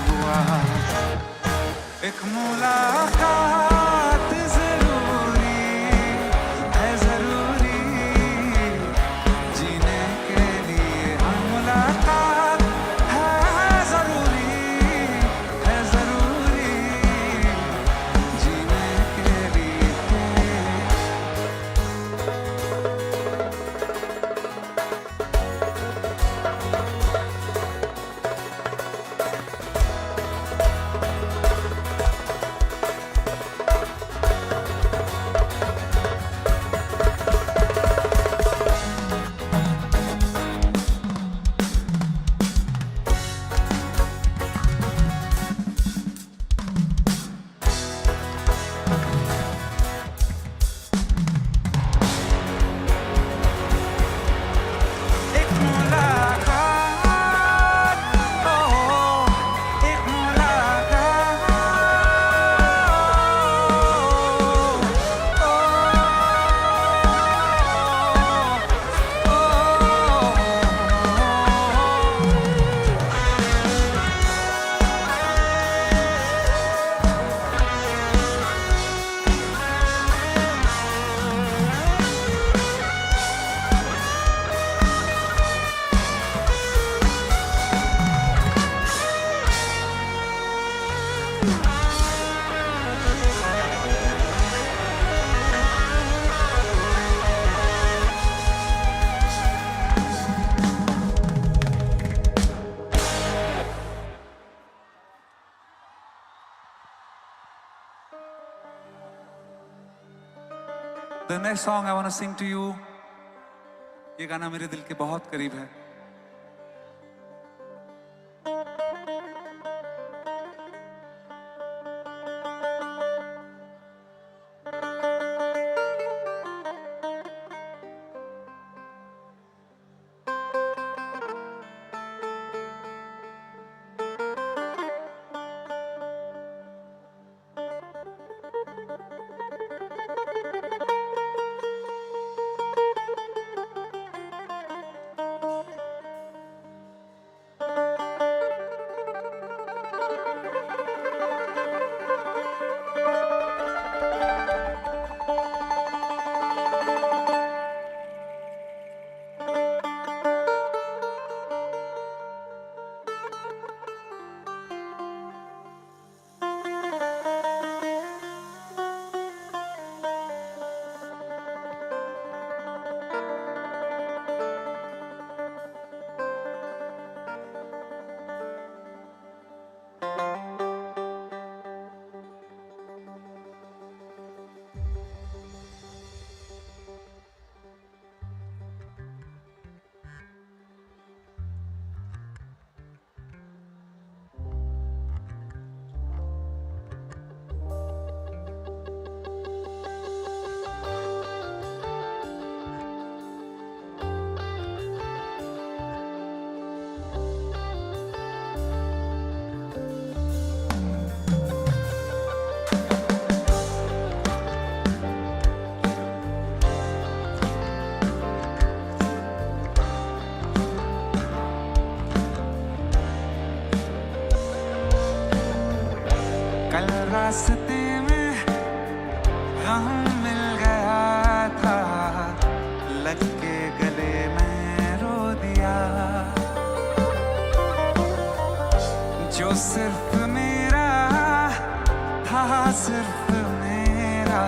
हुआ। एक मुलाकात जरूरी है, जरूरी जीने के लिए। हाँ, मुलाकात है जरूरी, है जरूरी जीने के लिए। The next song I want to sing to you, ये गाना मेरे दिल के बहुत करीब है। कल रास्ते में हम मिल गया था, लग के गले में रो दिया। जो सिर्फ मेरा था, सिर्फ मेरा,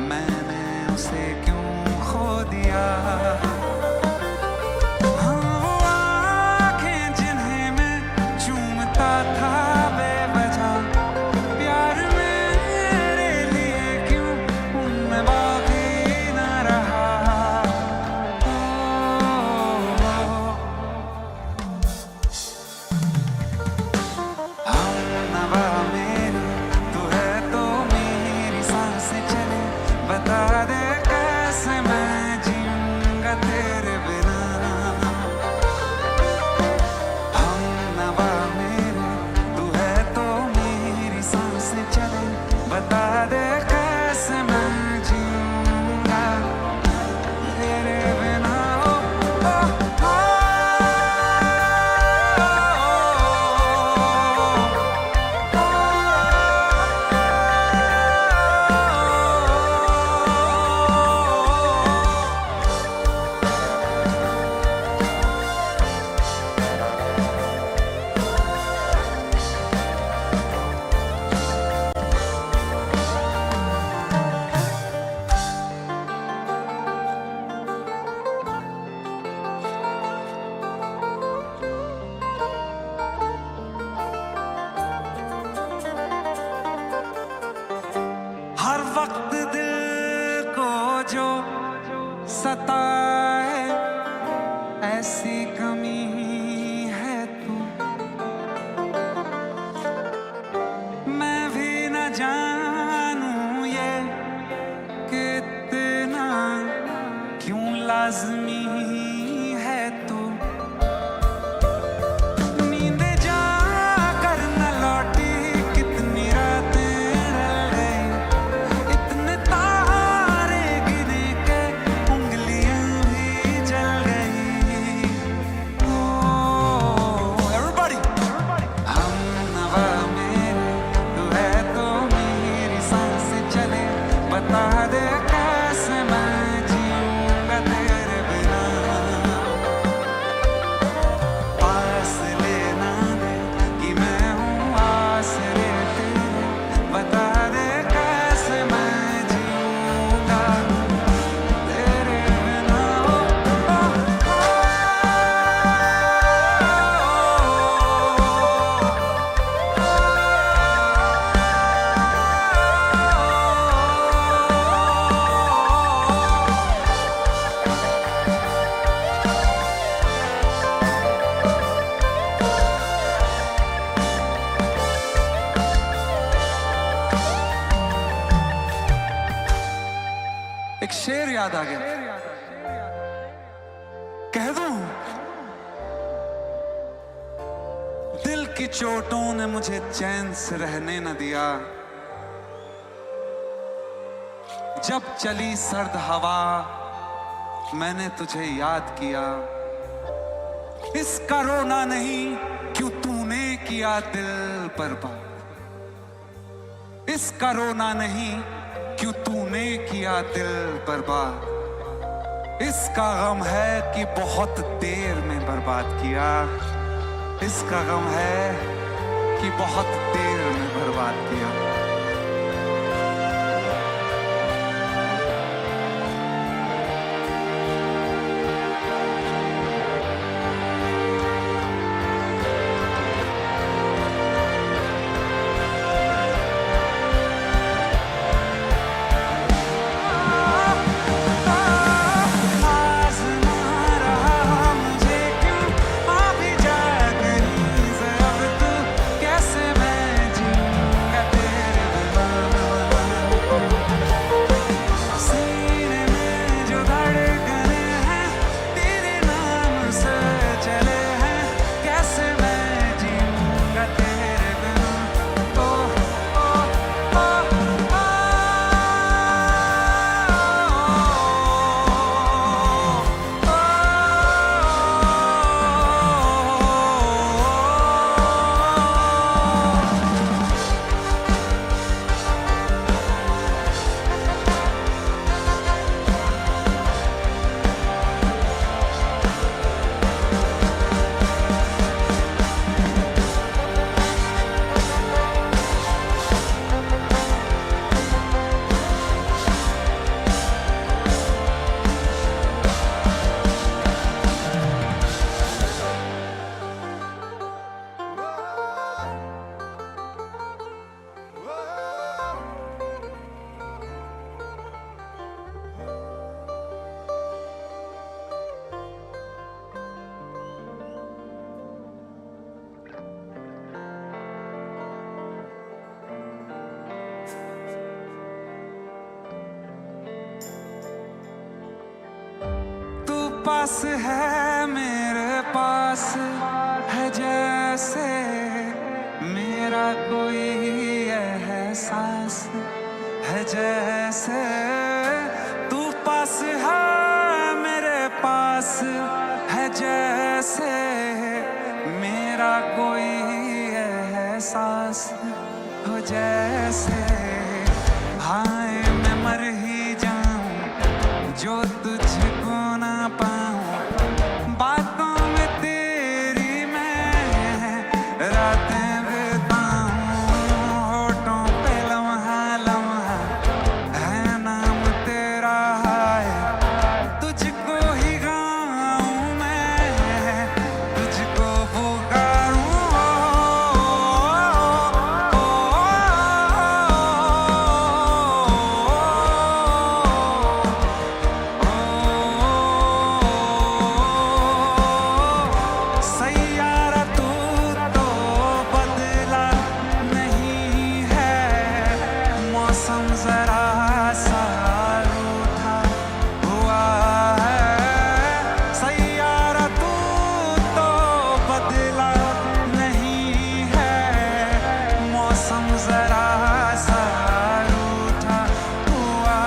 मैंने उसे क्यों खो दिया। हाँ, वो आंखें जिन्हें मैं चूमता था बेवजह, प्यार मेरे लिए क्यों उनमें बाकी ना रहा। ओ, ओ, ओ। हमनवा मेरी, तू है तो मेरी सांसें चले। बता दे कैसे मैं जीऊंगा तेरे बिना। हमनवा मेरी, तू है तो मेरी सांसें चले। बता दे कैसे मैं जीऊंगा तेरे बिना। ओ, ओ, ओ। हर वक्त दिल को जो सताए, ऐसी कमी है तू। मैं भी न जानू ये कितना क्यों लाजमी है तू। नींद जाकर न लौटी, कितनी रातें ढल गई, इतने तारे गिने के उंगलियां भी जल गई। ओ, everybody। हमनवा मेरे, तू है तो मेरी सांसें चले। बता दे कैसे मैं जीऊंगा तेरे बिना। पास लेना दे कि मैं हूँ आसरे तेरे। बता दे कैसे मैं जीऊंगा तेरे बिना। ओ, ओ, ओ, ओ। एक शेर याद आ गया, कह दूं? दिल की चोटों ने मुझे चैन से रहने न दिया। जब चली सर्द हवा, मैंने तुझे याद किया। इसका रोना नहीं, क्यों तूने किया दिल बर्बाद। इसका रोना नहीं, क्यों तूने किया दिल बर्बाद। इसका गम है कि बहुत देर में बर्बाद किया। इसका गम है कि बहुत देर में बर्बाद किया। पास है, मेरे पास है, जैसे मेरा कोई एहसास है, जैसे तू पास है, मेरे पास है, जैसे मेरा कोई एहसास हो, जैसे हाय मैं मर ही जाऊं जो तुझको ना पाऊं। बातों में तेरी मैं रातें बिताऊं, होठों पे लम्हा लम्हा है नाम तेरा, हाय तुझको ही गाऊं मैं, तुझको पुकारूं। ओ, ओ, ओ, ओ, ओ, ओ, ओ, ओ, ओ, सैयारा तू तो बदला नहीं है, मौसम जरा सा रूठा हुआ है। सैयारा तू तो बदला नहीं है, मौसम जरा सा रूठा हुआ।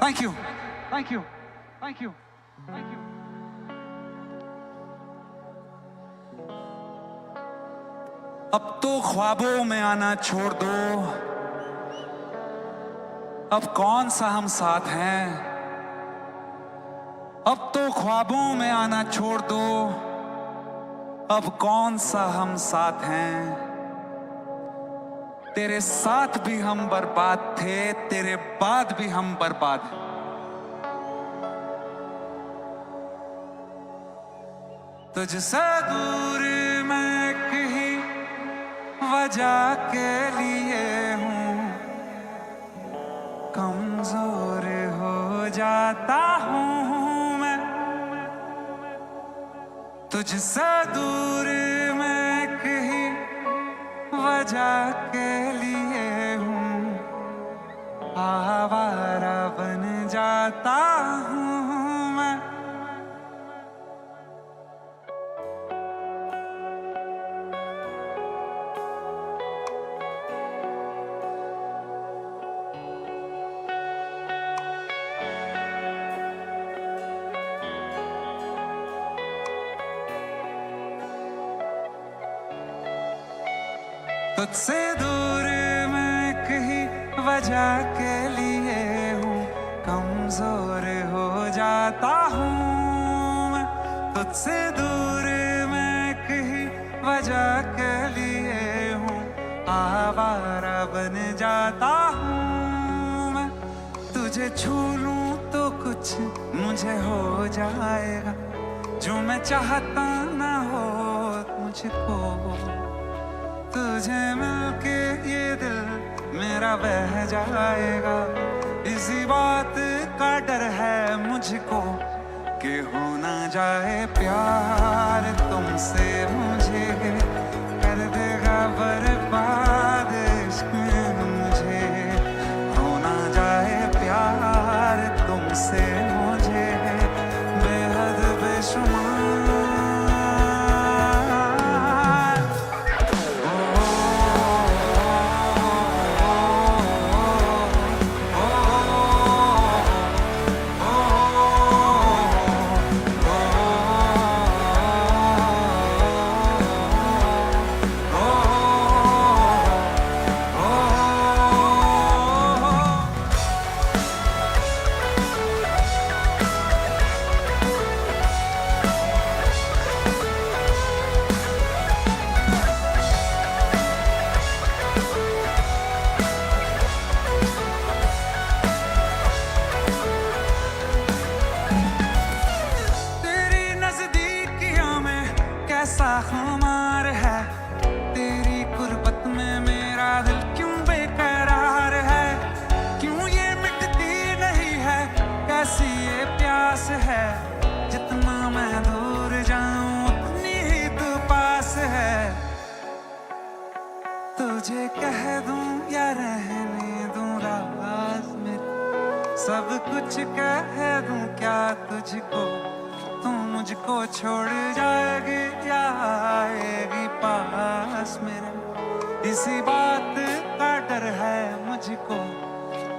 Thank you. Thank you. Thank you. Thank you. अब तो ख्वाबों में आना छोड़ दो, अब कौन सा हम साथ हैं। अब तो ख्वाबों में आना छोड़ दो, अब कौन सा हम साथ हैं। तेरे साथ भी हम बर्बाद थे, तेरे बाद भी हम बर्बाद हैं। तुझसे दूर मैं एक ही वजह के लिए हूँ, कमजोर हो जाता हूँ मैं। तुझसे दूर मैं एक ही वजह के लिए हूँ, आवारा बन जाता हूँ मैं। तुझसे दूर मैं एक ही वजह के लिए हूँ, कमजोर हो जाता हूँ मैं। तुझसे दूर मैं एक ही वजह के लिए हूँ, आवारा बन जाता हूँ मैं। तुझे छू लूं तो कुछ मुझे हो जाएगा, जो मैं चाहता ना हो मुझको। तुझे मिलके ये दिल मेरा बह जाएगा, इसी बात का डर है मुझको कि हो ना जाए प्यार तुमसे मुझे, कर देगा बर्बाद इश्क मुझे। हो ना जाए प्यार तुमसे मुझे बेहद बेशुमार। कह दूं या रहने दूं राज मेरे, सब कुछ कह दूं क्या तुझको, तू मुझको छोड़ जाएगी या आएगी पास मेरे, इसी बात का डर है मुझको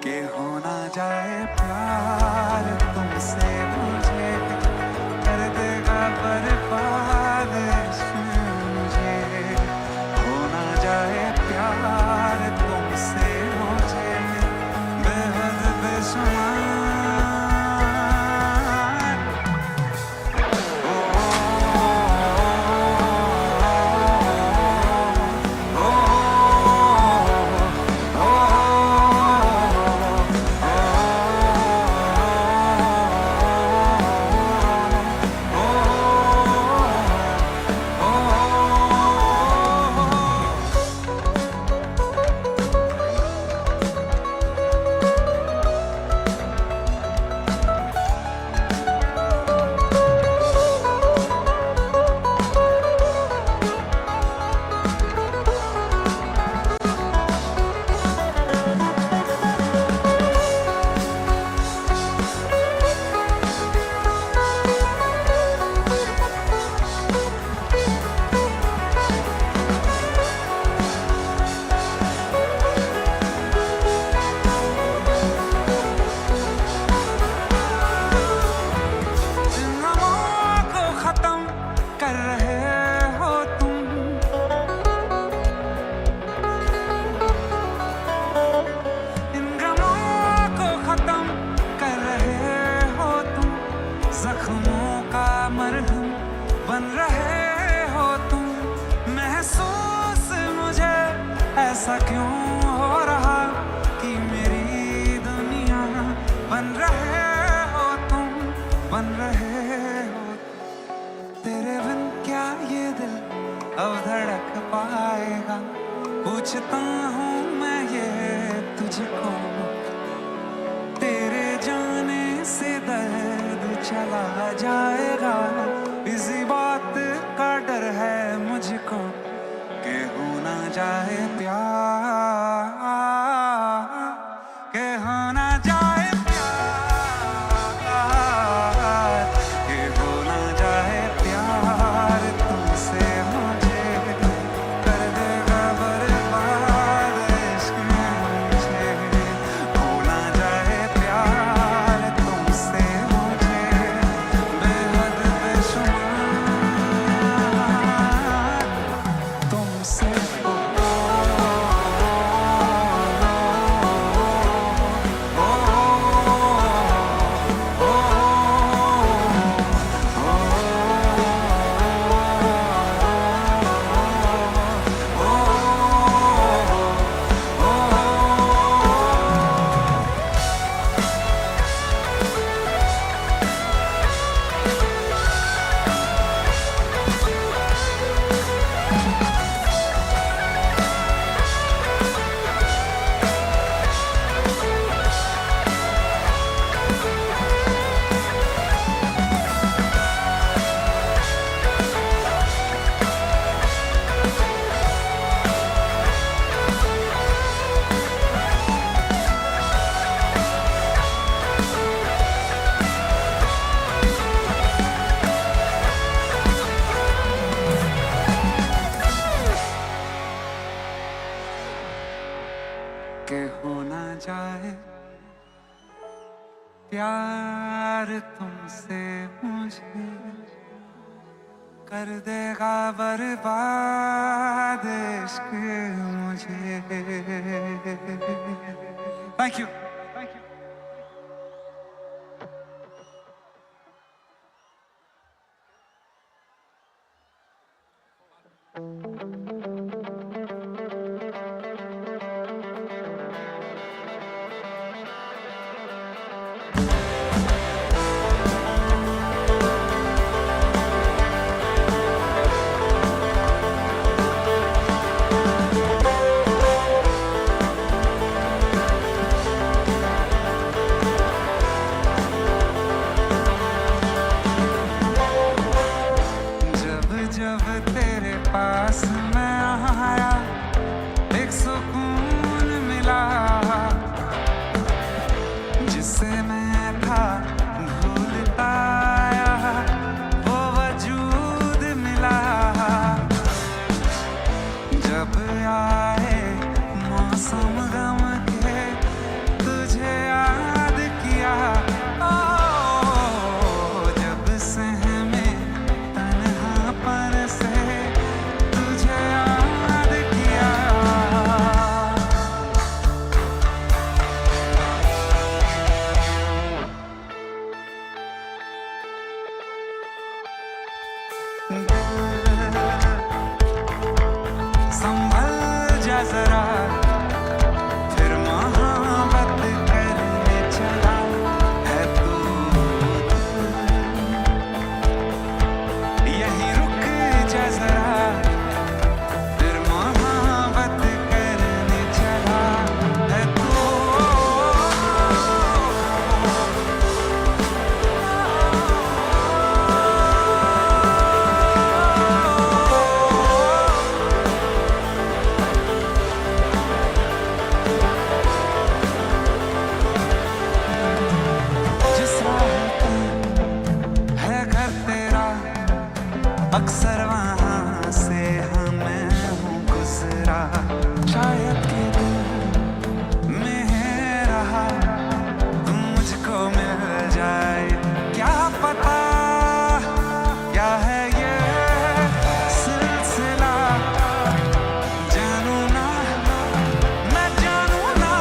कि हो ना जाए प्यार तुमसे मुझे, कर देगा बर्बाद इश्क मुझे। हो ना जाए प्यार तुमसे मुझे बेहद बेशुमार। इन गमों को खत्म कर रहे हो तुम, इन गमों को खत्म कर रहे हो तुम, जख्मों का मरहम बन रहे हो तुम। महसूस मुझे ऐसा क्यों हो रहा कि मेरी दुनिया बन रहे हो तुम, बन रहे हो। तेरे बिन क्या ये दिल अब धड़क पाएगा? पूछता हूँ मैं ये तुझको, तेरे जाने से दर्द चला जाएगा। इसी बात का डर है मुझको कि हो ना जाए प्यार, के हो ना जाए प्यार, के हो ना जाए प्यार तुमसे मुझे, कर देगा बर्बाद इश्क मुझे। हो ना जाए प्यार तुमसे मुझे, बेहद बेशुमार। तुमसे के हो ना जाए प्यार तुमसे मुझे, कर देगा बर्बाद इश्क मुझे। Thank you. अक्सर वहाँ से हाँ मैं हूँ गुजरा, शायद ये दिल में रहा, तुम मुझको मिल जाए, क्या पता क्या है ये सिलसिला, जानू ना, मैं जानू ना।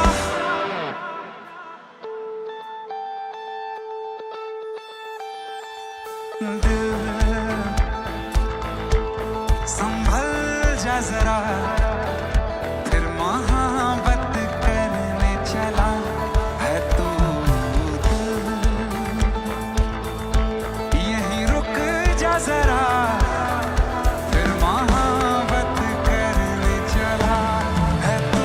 दिल, संभल जा जरा, फिर मोहब्बत करने चला है तू। दिल, यहीं रुक जा जरा, फिर मोहब्बत करने चला है तू।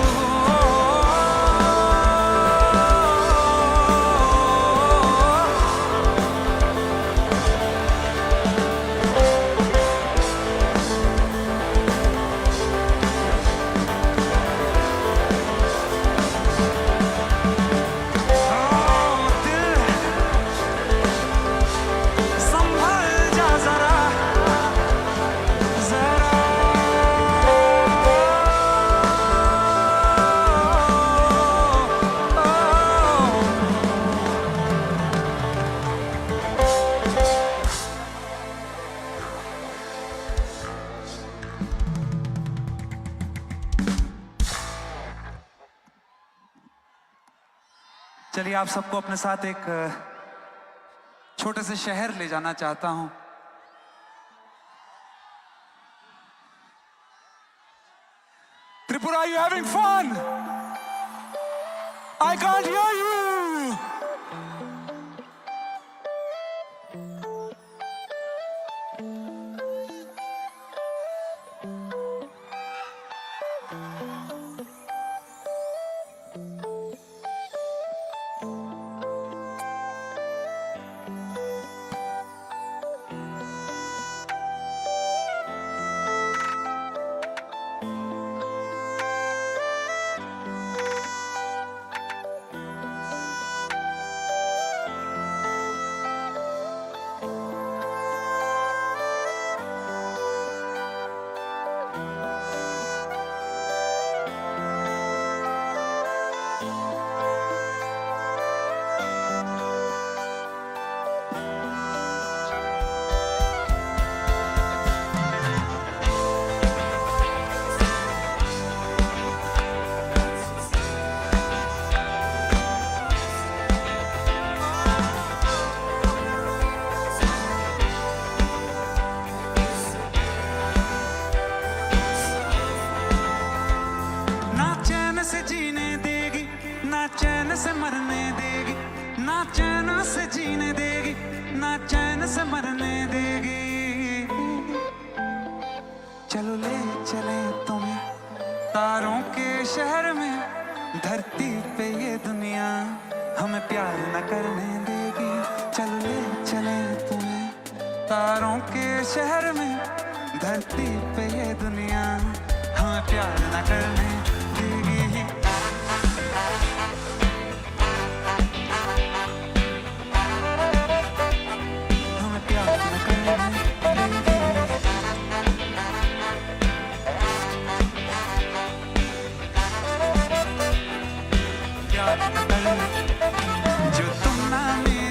चलिए, आप सबको अपने साथ एक, अ, छोटे से शहर ले जाना चाहता हूं। Tripura, are you having fun? I can't hear you. ना चैन से जीने देगी, ना चैन से मरने देगी, ना चैन से जीने देगी, ना चैन से मरने देगी। चलो ले चले तुम्हें तारों के शहर में, धरती पे ये दुनिया हमें प्यार न करने देगी। चलो ले चले तुम्हें तारों के शहर में, धरती पे ये दुनिया हमें प्यार न करने देगी। हमें प्यार न करने देगी। प्यार न करने, जो तुम ना मेरी।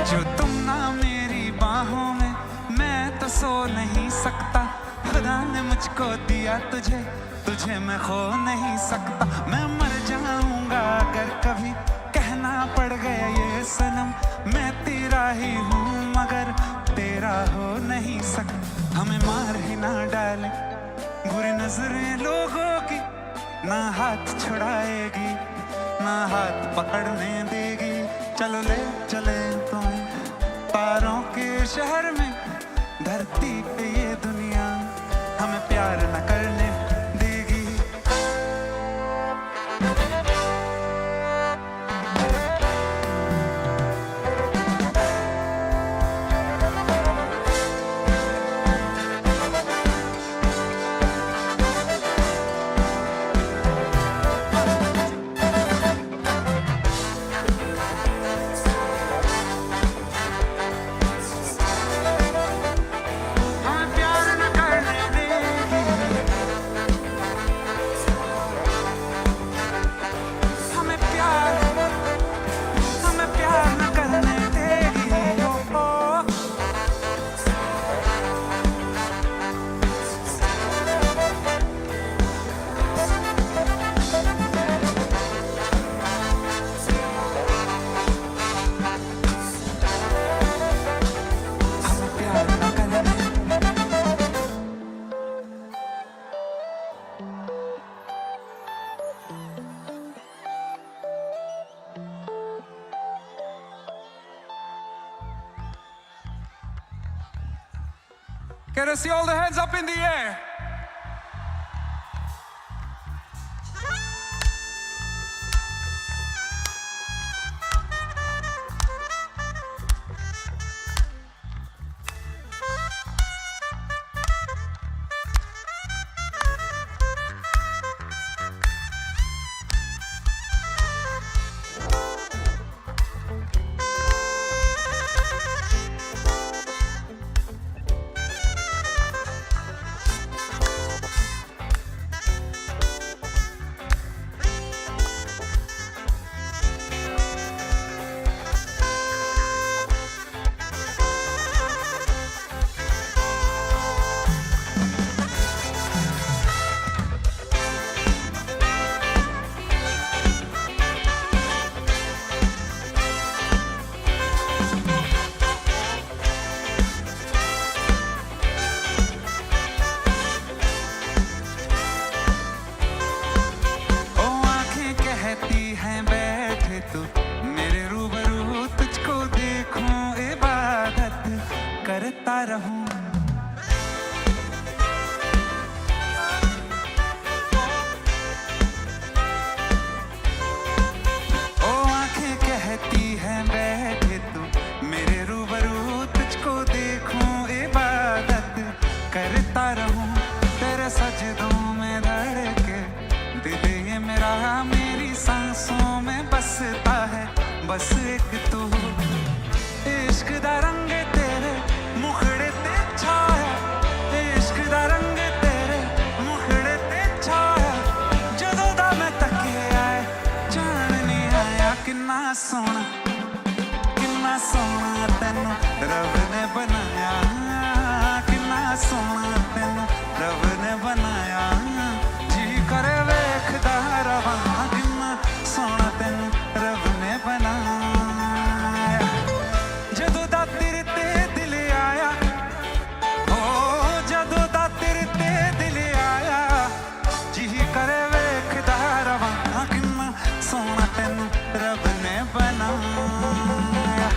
जो तुम ना मेरी बाहों में, मैं तो सो नहीं सकता। खुदा ने मुझको दिया तुझे, तुझे मैं खो नहीं सकता। मैं मर जाऊंगा अगर कभी कहना पड़ गया ये सनम, मैं तेरा ही हूँ मगर तेरा हो नहीं सकता। हमें मार ही ना डाले बुरी नजरें लोगों की, ना हाथ छुड़ाएगी, ना हाथ पकड़ने देगी। चलो ले चले तुम्हें तारों के शहर में, धरती पे ये दुनिया हमें प्यार न करने देगी। Can I see all the hands up in the air? ओ आंखें कहती हैं बैठे तू मेरे रूबरू, तुझको देखूं इबादत करता रहूं। ओ आंखें कहती हैं बैठे तू मेरे रूबरू, तुझको देखूं इबादत करता रहूं। तेरे सजदों में धड़के दिल ये मेरा, मेरी सांसों में बसता है बस एक तू। इश्क दा रंग तेरे मुखड़े ते छाया, इश्क दा रंग तेरे मुखड़े ते छाया। जदों दा मैं तकिया ऐ जान नहीं आया। किन्ना सोहना, किन्ना सोहना तैनू रब ने बनाया, किन्ना सोहना तैनू रब ने बनाया। जी करे वेखदा रवां, किन्ना सोहना तैनू रब ने बनाया। जदों दा तेरे ते दिल आया, ओ जदों दा तेरे ते दिल आया, जी करे वेखदा रवां, किन्ना सोहना तैनू रब ने बनाया।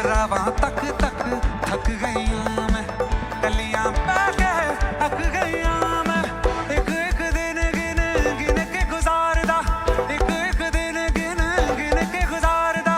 रावां तक तक थक गई हूं मैं, कलियां पै के अक गई हूं मैं। एक एक दिन गिन गिन के गुजारदा, एक एक दिन गिन गिन के गुजारदा।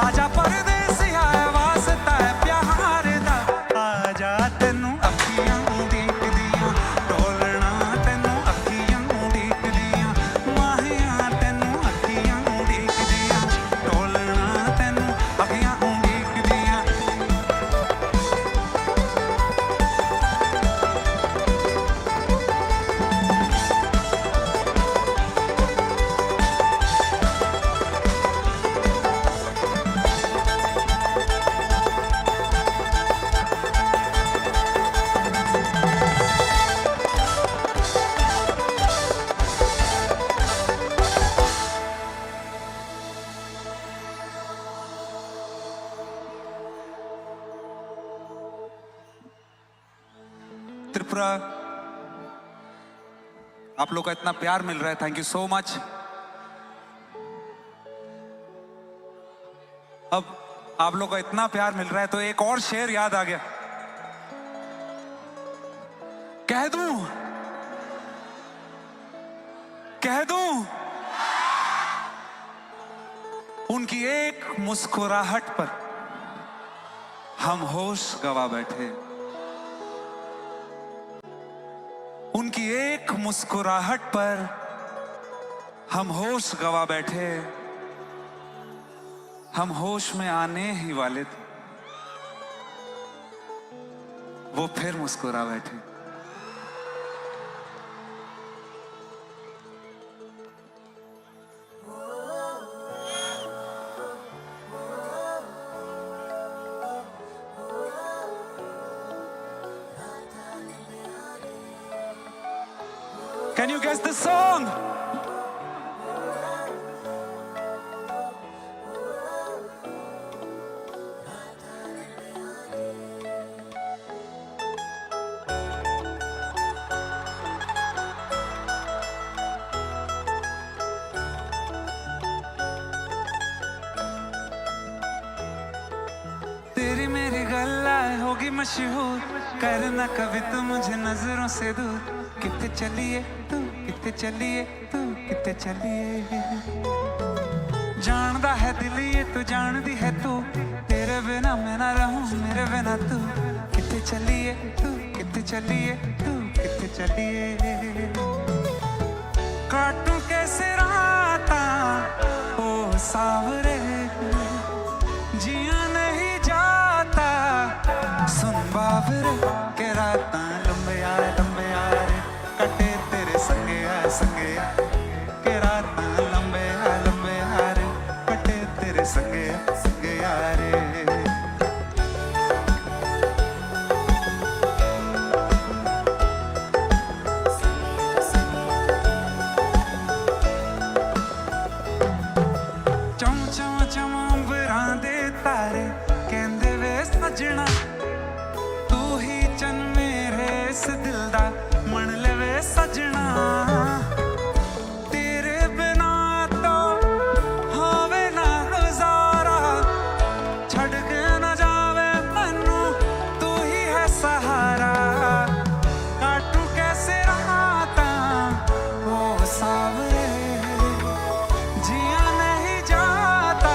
आजा परदेसिया वास्ता प्यार दा, आजा तैनू अखियां देखदियां, डोलना तैनू अखियां देखदियां, माहिया तैनू अखियां देखदियां, डोलना तैनू अखियां देखदियां। त्रिपुरा, आप लोग का इतना प्यार मिल रहा है, thank you so much। अब आप लोग का इतना प्यार मिल रहा है, तो एक और शेर याद आ गया। कह दूं, कह दूं, उनकी एक मुस्कुराहट पर हम होश गवा बैठे। उनकी एक मुस्कुराहट पर हम होश गवा बैठे। हम होश में आने ही वाले थे, वो फिर मुस्कुरा बैठे। Can you guess the song? तेरी मेरी गल्ला होगी मशहूर, करना कभी तू मुझे नजरों से दूर। कित्थे चलिए तू, कित्थे चलिए तू, कित्थे चलिए। जानदा है दिल ये तू, जानदी है तू, तेरे बिना मैं ना रहूं, मेरे बिना तू। कित्थे चलिए तू, कित्थे चलिए तू, कित्थे चलिए। काटूं कैसे रातां ओ सावरे, जिया नहीं जाता सुन बावरे। के रातां लंबे आ, लंबे आ रे, कटे तेरे संगे आ, संगे आ। के रातां लंबे आ, लंबे आ रे, कटे तेरे संगे आ, संगे आ रे। ਚਮ ਚਮ ਚਮ ਅੰਬਰਾਂ ਦੇ ਤਾਰੇ ਕਹਿੰਦੇ ਵੇ ਸੱਜਣਾ, ਤੂੰ ਹੀ ਚੰਨ ਮੇਰੇ ਇਸ ਦਿਲ ਦਾ, ਮਣ ਲਵੇ ਸੱਜਣਾ। ਤੇਰੇ ਬਿਨਾ ਤਾਂ ਹੋਵੇ ਨਾ ਗੁਜ਼ਾਰਾ, ਛੱਡ ਕੇ ਨਾ ਜਾਵੇ ਮੈਨੂੰ, ਤੂੰ ਹੀ ਹੈ ਸਹਾਰਾ। काटूं कैसे रातां ओ सावरे, जिया नहीं जाता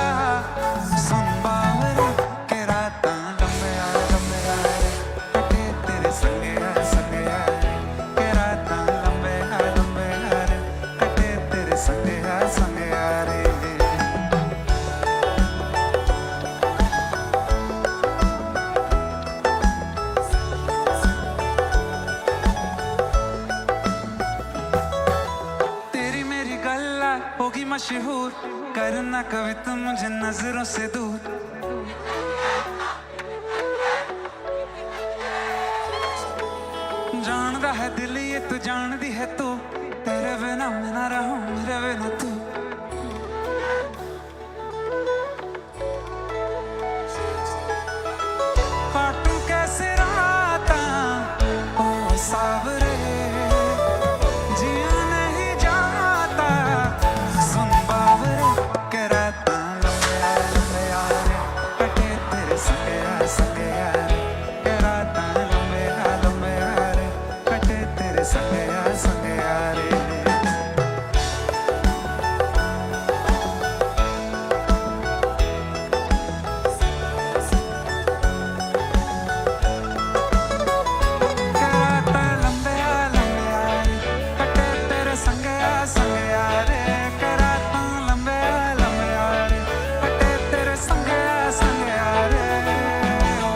सुन बावरे। के रातां लंबे आ, लंबे आ रे, कटे तेरे संगे आ, संगे आ रे। के रातां लंबे आ, लंबे आ रे, कटे तेरे संगे आ, संगे आ रे। तेरी मेरी गल्ला होगी मशहूर, करना कभी तुम मुझे नजरों से दूर। जानदा है दिल ये तू, जानदी है तू, तेरे बिना मैं ना रहूं, मेरे बिना तू। संग यार, के रातां लंबे आ लंबे आ रे, कटे तेरे संग यार, संग यार रे। के रातां लंबे आ लंबे आ रे, कटे तेरे संग यार, संग यार रे। के रातां लंबे आ लंबे आ रे, कटे तेरे संग यार, संग यार रे। ओ।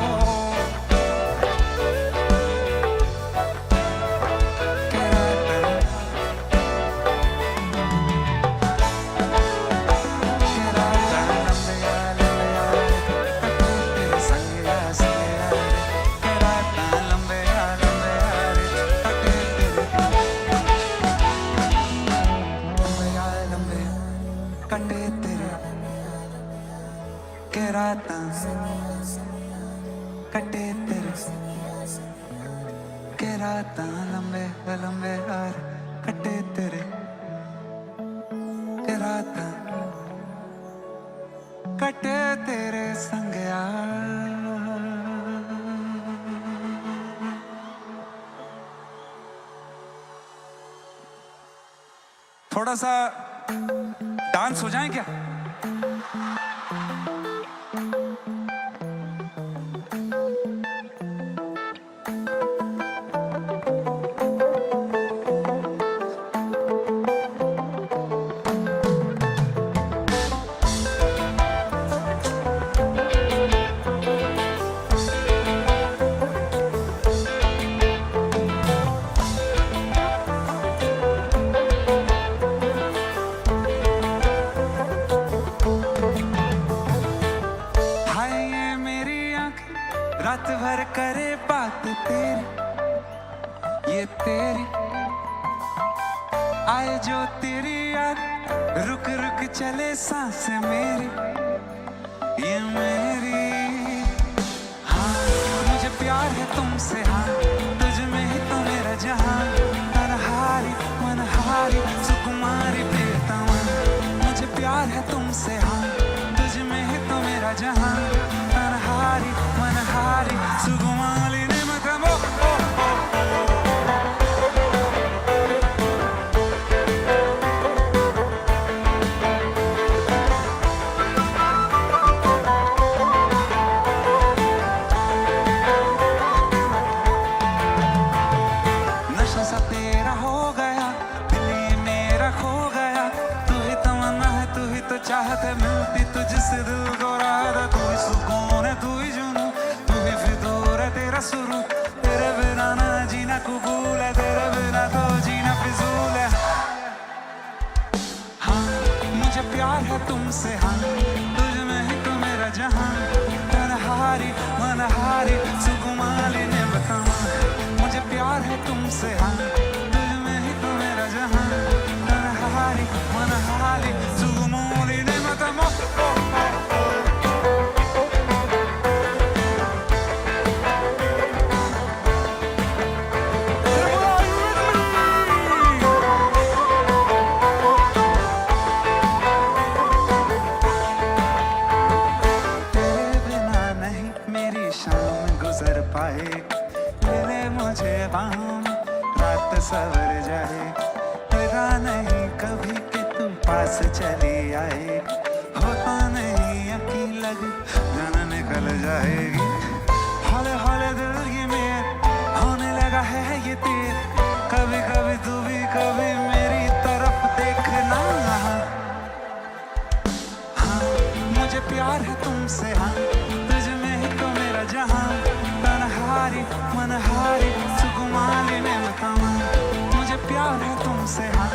कटे तेरे, के रातां, कटे तेरे। के रातां लंबे लंबे यार कटे तेरे, के रातां कटे तेरे संग यार। थोड़ा सा डांस हो जाए क्या? हाय ये मेरी आंखें रात भर करे बात तेरी, ये तेरी। आए जो तेरी याद, रुक रुक चले सांस मेरी, ये मेरी। हाँ, मुझे प्यार है तुमसे, हाँ, तुझ में ही तो मेरा जहाँ। तनहारी मनहारी सुकुमारी प्रियतमा, मुझे प्यार है तुमसे, हाँ, तुझ में ही तो मेरा जहाँ। तनहारी मनहारी सुकुमारी ने मतमो। नशा सा तेरा हो गया, दिल ये मेरा खो गया। तू ही तमन्ना है, तू ही तो चाहत है, मिलती तुझसे दिल को राहत है। तू ही सुकून है, तू ही जुनून, तू ही फितूर है, तेरा सुरूर। तेरे बिना ना जीना कबूल है, तेरे बिना तो जीना फिजूल है। हाँ, मुझे प्यार है तुमसे, हाँ, तुझ में ही तो मेरा जहाँ। तनहारी मनहारी सुकुमारी ने बतावा, मुझे प्यार है तुमसे, हाँ, तुझ में ही तो मेरा जहाँ। तनहारी मनहारी सुकुमारी ने बतावा। तेरे बिना नहीं मेरी शाम गुजर पाए, ले ले मुझे बाहों में रात सवर जाए। लगा नहीं कभी कि तू पास चली आए, होता नहीं यकीन लग जान निकल जाएगी। हौले हौले दिल ये मेरे होने लगा है ये तीर, कभी कभी तू भी कभी मेरी तरफ देखना। हाँ, मुझे प्यार है तुमसे, हाँ, तुझ में ही तो मेरा जहाँ। तनहारी मनहारी सुकुमारी ने बतावा, मुझे प्यार है तुमसे, हाँ,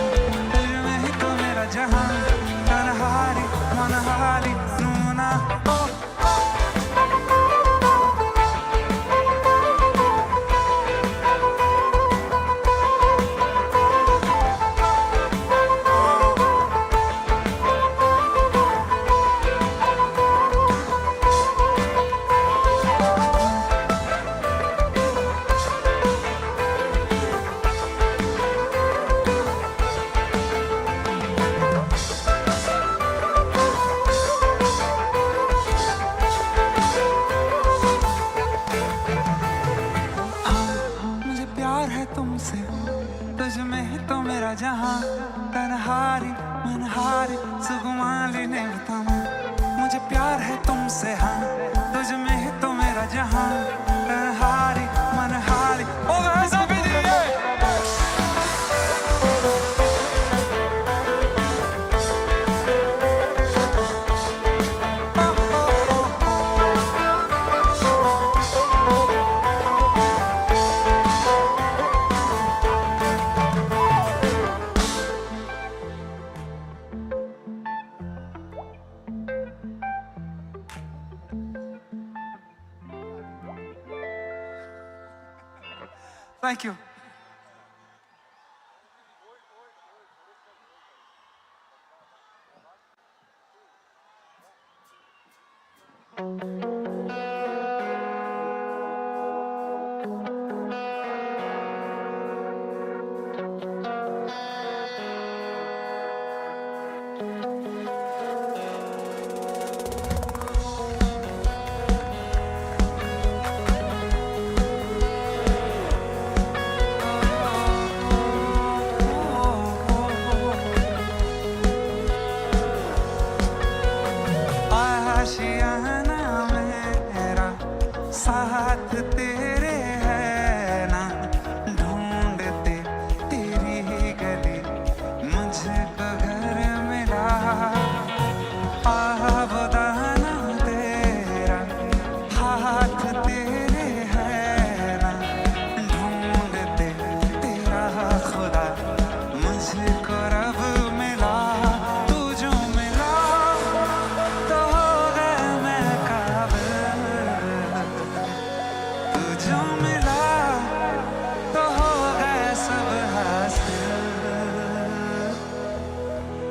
तुझ में ही तो मेरा जहाँ। तनहारी मनहारी नूना, ओ। Hari, manhari. All the hands up in the air. Thank you. आशियाना मेरा साथ तेरे है ना, ढूंढते तेरी गली मुझको घर मिला। आह, वो दाना तेरा, हाथ तेरे है ना, ढूंढते तेरा खुदा मुझको रब मिला। तू जो मिला तो हो गया मैं काबिल, तू जो मिला तो हो गया सब हासिल,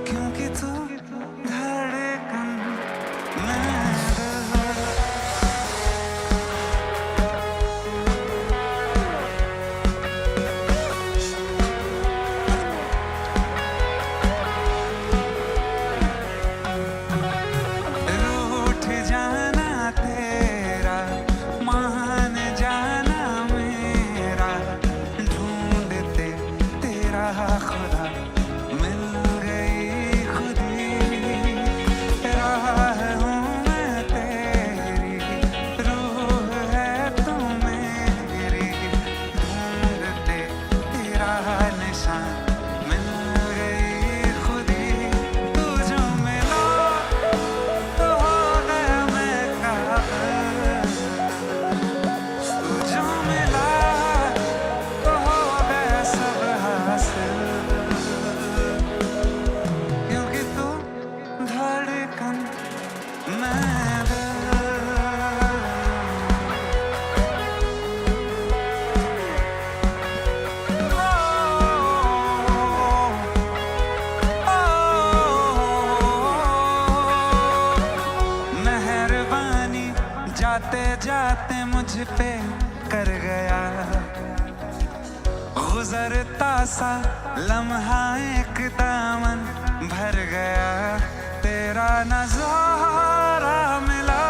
क्योंकि तू धड़कन में दिल। रूठ जाना तेरा, मान जाना मेरा, ढूंढते तेरा खुदा मिल गई खुदी। राह हूँ मैं तेरी, रूह है तू मेरी, ढूंढते तेरा निशान मिल गई खुदी। तू जो मिला तो हो गया मैं काबिल, तू जो मिला तो हो गया सब हासिल, क्योंकि तू धड़कन में दिल। ओ, ओ, मेहरबानी जाते जाते मुझ पे कर गया, गुजरता सा लम्हा एक दामन भर गया। तेरा नजारा मिला,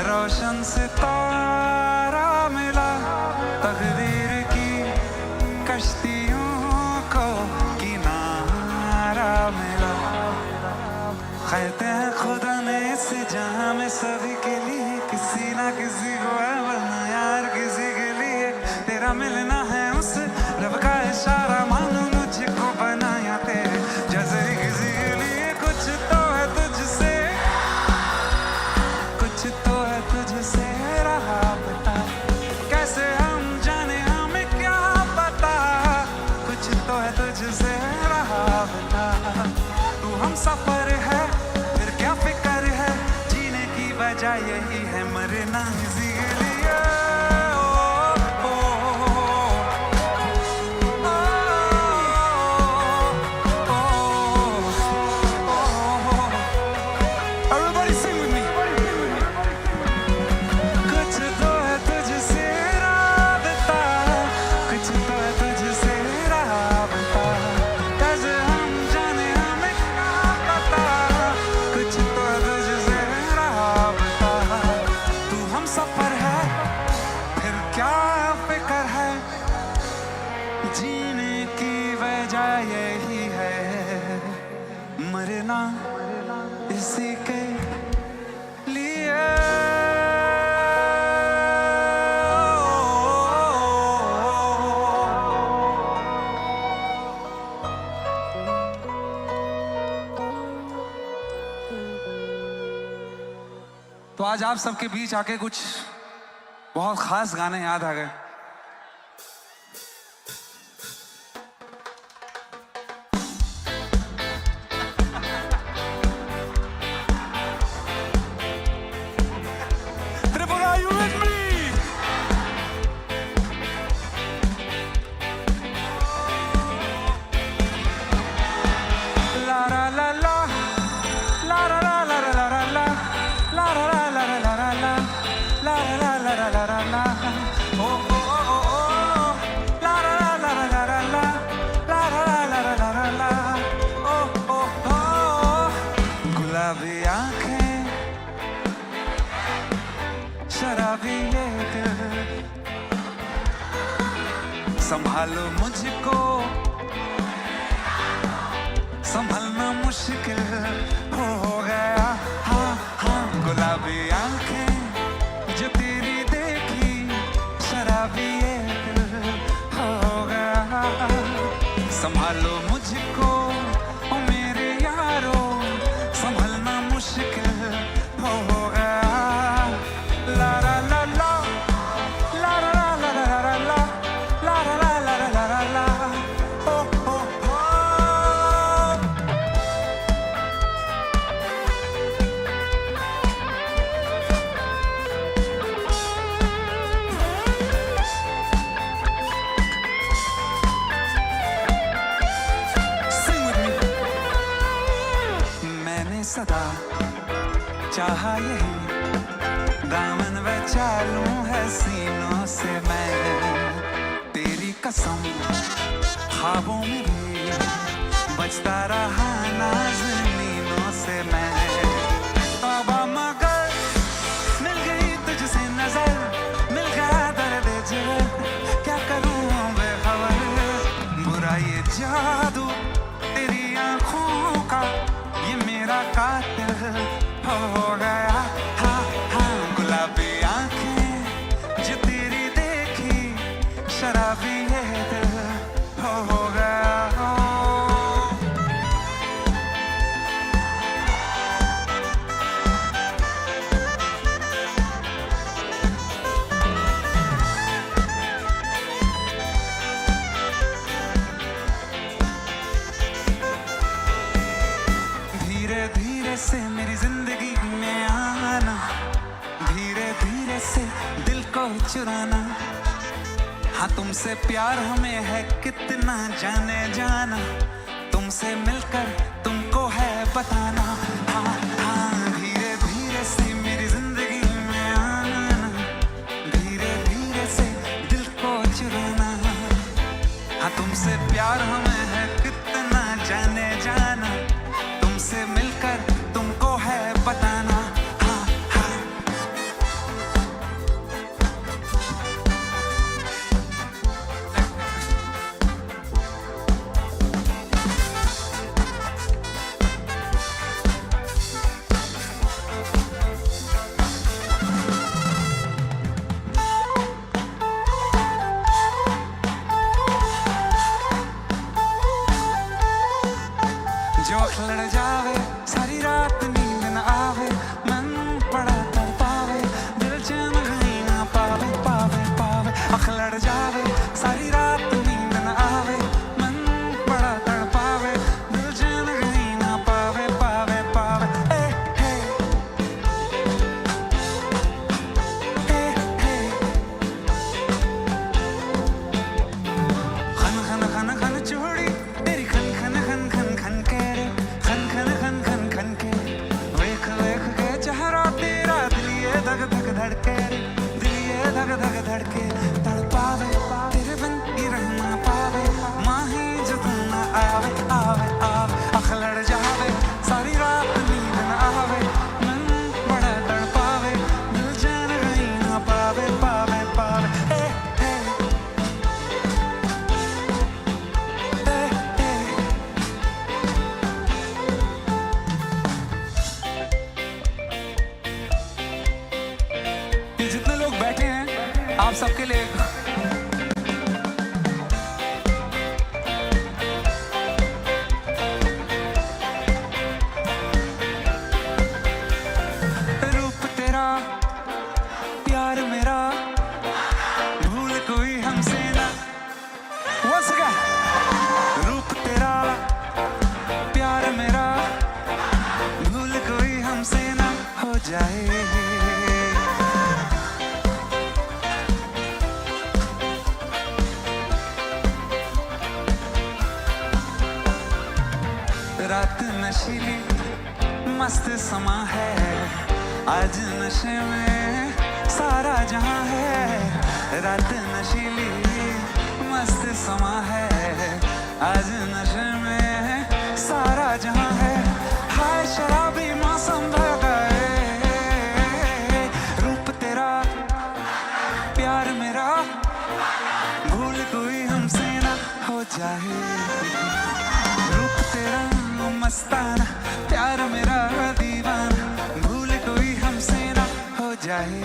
रोशन सितारा मिला, तकदीर की कश्तियों को किनारा मिला। कहते हैं खुदा ने इस जहां में सभी के लिए किसी ना किसी को है, वरना यार किसी के लिए। तेरा मिलना है उस रब का इशारा, मानो मुझको बनाया तेरे जैसे ही किसी के लिए। कुछ तो है तुझसे, कुछ तो है तुझसे राबता, कैसे हम जाने हमें क्या पता। कुछ तो है तुझसे राबता, तू हमसफर है, फिर क्या फिक्र है, जीने की वजह यही है मरना इसी के लिए। ओ, ओ, ओ, ओ, ओ, ओ, ओ। Everybody sing with me. कुछ तो है तुझसे राबता, कुछ तो है तुझसे राबता, कैसे हम जाने हमें क्या पता। कुछ तो है तुझसे राबता, तू हमसफर है, फिर क्या फिक्र है, जीने की वजह यही है मरना इसी के लिए। आज आप सबके बीच आके कुछ बहुत खास गाने याद आ गए। Tripura, are you with me? गुलाबी आंखें, शराबी ये दिल, संभालो मुझको, संभलना मुश्किल हो गया। हाँ, हाँ, गुलाबी आंखें जो तेरी देखी, शराबी ये दिल हो गया। संभालो मुझको, ओ मेरे यारो, संभलना मुश्किल हो गया। ला ला ला ला, ला ला ला ला ला ला ला, ला ला ला ला ला ला ला, ओ, ओ, ओ। Sing with me. मैंने सदा चाहा यही, दामन बिछा लूं हसीनों से मैं। तेरी कसम, ख्वाबों में भी बजता रहा नाज़नीनों से मैं। तौबा मगर मिल गई तुझसे नजर, मिल गया दर्द जिगर, क्या करूं बेखबर। बुरा ये जादू तेरी आंखों का, ये मेरा कातिल हो गया। हाँ, हाँ, गुलाबी आंखें जो तेरी देखी, शराबी ये दिल हो गया। धीरे धीरे से मेरी जिंदगी में आना, धीरे धीरे से दिल को चुराना। हाँ, तुमसे प्यार हमें है कितना जाने जाना, तुमसे मिलकर तुमको है बताना। हाँ, हाँ, धीरे धीरे से मेरी जिंदगी में आना, धीरे धीरे से दिल को चुराना। हाँ, तुमसे प्यार हमें है कितना जाने जाना, तुमसे मिलकर तुमको है बताना। हाँ, हाँ। जो अख लड़ जावे, सारी रात नींद न आवे, मन पड़ा तड़पावे, दिल चैन कहीं ना पावे, पावे, पावे। अख लड़ जावे, सारी रात नींद न आवे, मन पड़ा तड़पावे, दिल चैन कहीं ना पावे, पावे, पावे। ए, हे। ए, हे। खन, खन, खन, खन चूड़ी तेरी खन खन खन खन खन के रे, खन खन खन खन खन के। वेख वेख के चेहरा तेरा दिल ये धक धक धड़के रे, दिल ये धक धक धड़के। तड़पावे तेरे बिन ये रह ना पावे, माही जो तू ना आवे, आवे, आवे। अख लड़ जावे सारी रात नींद ना आवे, मन बड़ा तड़पावे, दिल चैन कहीं ना पावे, पावे, पावे। ए, ए। ये जितने लोग बैठे हैं, आप सबके लिए। रूप तेरा जाए। रात नशीली मस्त समा है, आज नशे में सारा जहां है। रात नशीली मस्त समा है, आज नशे में सारा जहां है। हाय शराबी मौसम बह गए, रूप तेरा प्यार मेरा, भूल कोई हमसे ना हो जाए। रूप तेरा मस्ताना, प्यार मेरा दीवाना, भूल कोई हमसे ना हो जाए।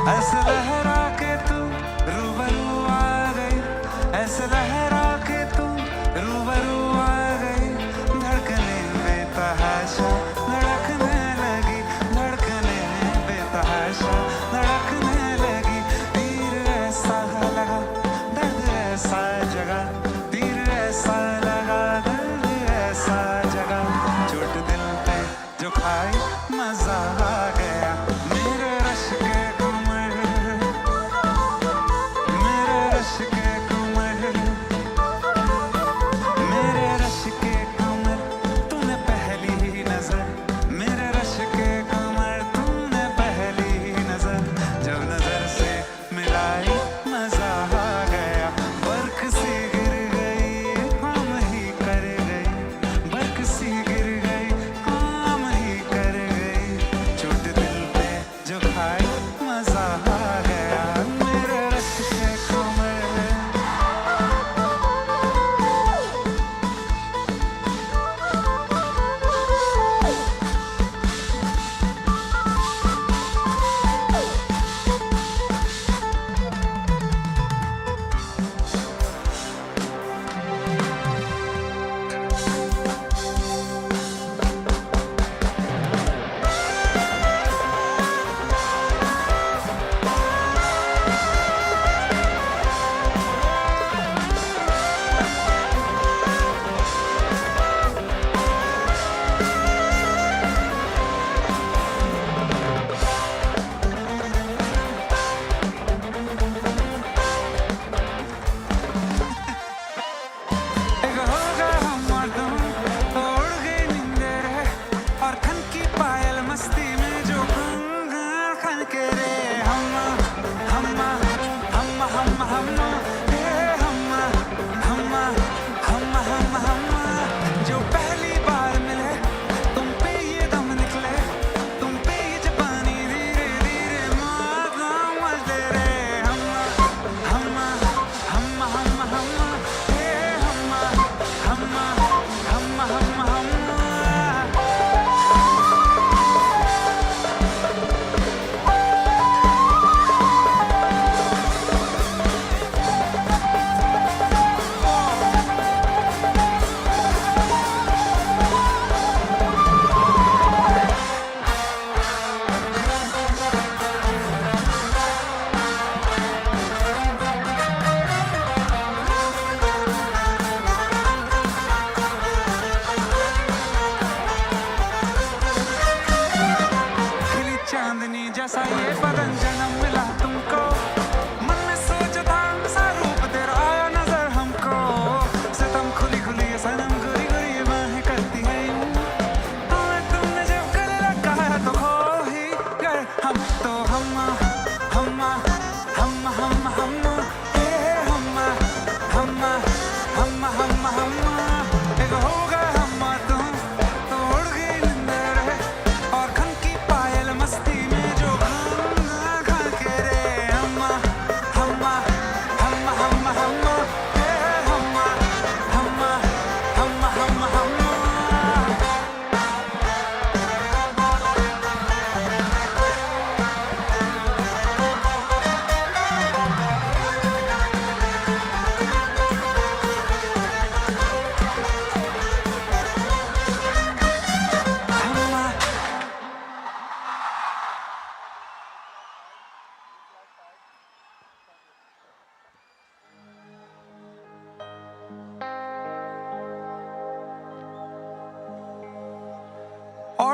ऐसे लहरा के तू रूबरू आ गई, ऐसे लहरा के तू रूबरू आ गई। धड़कने बेतहाशा धड़कने लगी, धड़कने बेतहाशा धड़कने लगी। तीर ऐसा लगा, दर्द ऐसा जगा, तीर ऐसा लगा, दर्द ऐसा जगा। चोट दिल पे जो खाए, मजा आ गया। मेरे रश के कमर, मेरे रश के कमर, मेरे रश के कमर, तूने पहली ही नजर, मेरे रश के कमर, तूने पहली ही नजर, जब नजर से मिलाई, मजा आ गया। बरक सी गिर गई, हम ही कर गई, बरक सी गिर गई, हम ही कर गई। चोट दिल पे जो खाई, मजा आ गया। मेरे रश के कमर। एक हो गए हम मर्दम, तो उड़ गई नींद रे। और खन की पायल मस्ती में जो खन खन के रे। हम, हम, हम, हम, हम, हम, हे हम, हम, हम, हम, हम, जो पहली बार मिले, तुम पे ये दम निकले, तुम पे ये जबानी धीरे धीरे मार मर दे रे। हम, हम, हम, हम, हम, हे हम, हम, हम, हम, हम, हम। खिली चांदनी जैसा ये बदन, जन्म मिला तुमको। मन में सोचा था ऐसा रूप तेरा, आया नजर हमको। सितम खुली खुली ये सनम, गोरी गोरी ये बाहें करती है यूं। हमें तुमने जब गले लगाया तो खो ही गए हम तो। हम, हम, हम, हम, हम, हम, ए हम, हम, हम, हम, हम, हम, एक हो गए हम तुम, तो उड़ गई नींद रे। और खन की पायल मस्ती में जो खन, खन के रे हम।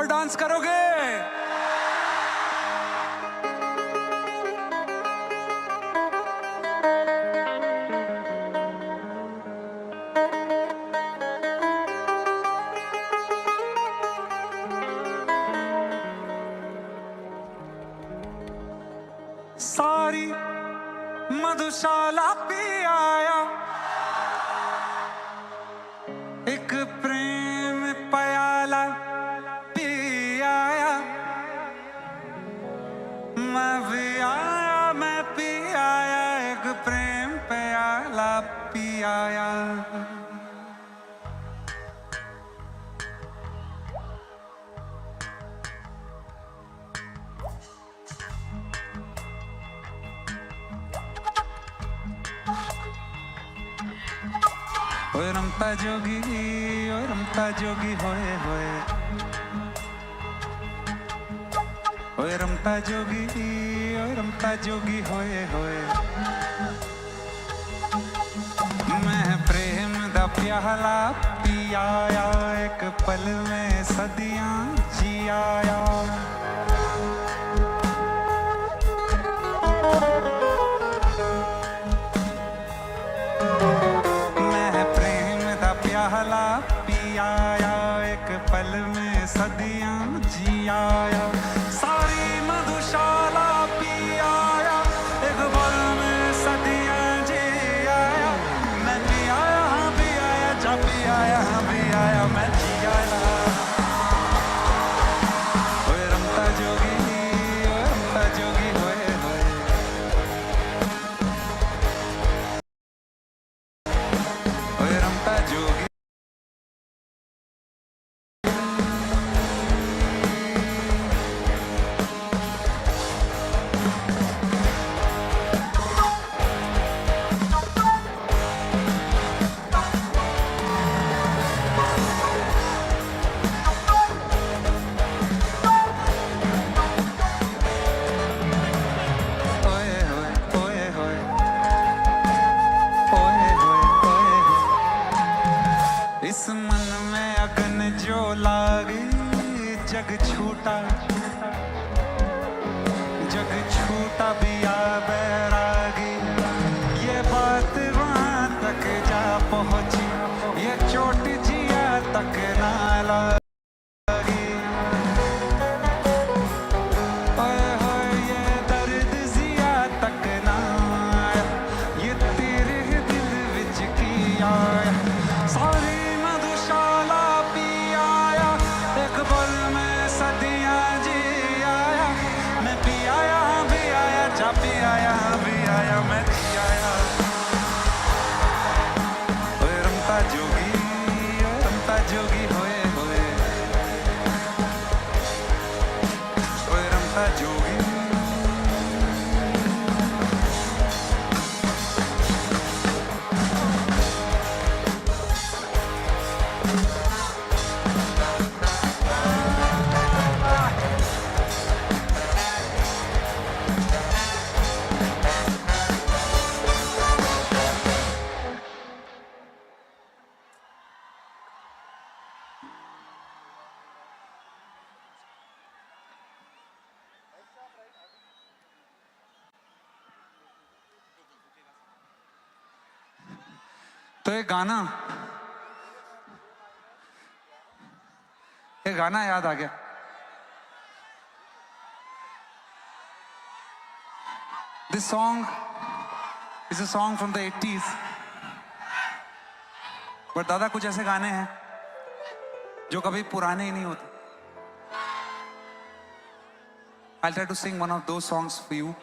डांस करोगे? सारी मधुशाला पी आया, एक प्रेम प्याला पी आया। मैं भी आया, मैं पी आया, एक प्रेम प्याला पी आया। ओए रमता जोगी, ओए रमता जोगी, होए होए। ओए रमता जोगी, ओए रमता जोगी, होए होए। मैं प्रेम दा प्याला पी आया, एक पल में सदियां जी आया। मैं प्रेम दा प्याला पी आया, एक पल में सदियां जी आया। सारी मधुशाला पी आया, एक पल में सदियां जी आया। मैं पी आया, हाँ पी आया, जा पी आया, हाँ पी आया, मैं जी आया। ओए रमता जोगी, ओए रमता जोगी, होए होए। ओए रमता जोगी। ओए होए, ओए होए। ओए होए, ओए होए। इस मन में अगन जो लागी, जग छूटा, जग छूटा भी आ बैरागी। ये बात वहाँ तक जा पहुँची, ये चोट जिया तक ना लगी। ओए होए, ये दर्द जिया तक ना आया, ये तेरे दिल विच की आया। सारी मधुशाला पी आया, एक पल में सदियां जी आया। मैं पी आया, हाँ पी आया, जा पी आया, हाँ पी आया, मैं जी आया। ओए रमता जोगी, ओए रमता जोगी, होए होए। ओए रमता जोगी। तो ये गाना, ये गाना याद आ गया। This song is a song from the eighties. But दादा, कुछ ऐसे गाने हैं जो कभी पुराने ही नहीं होते। I'll try to sing one of those songs for you.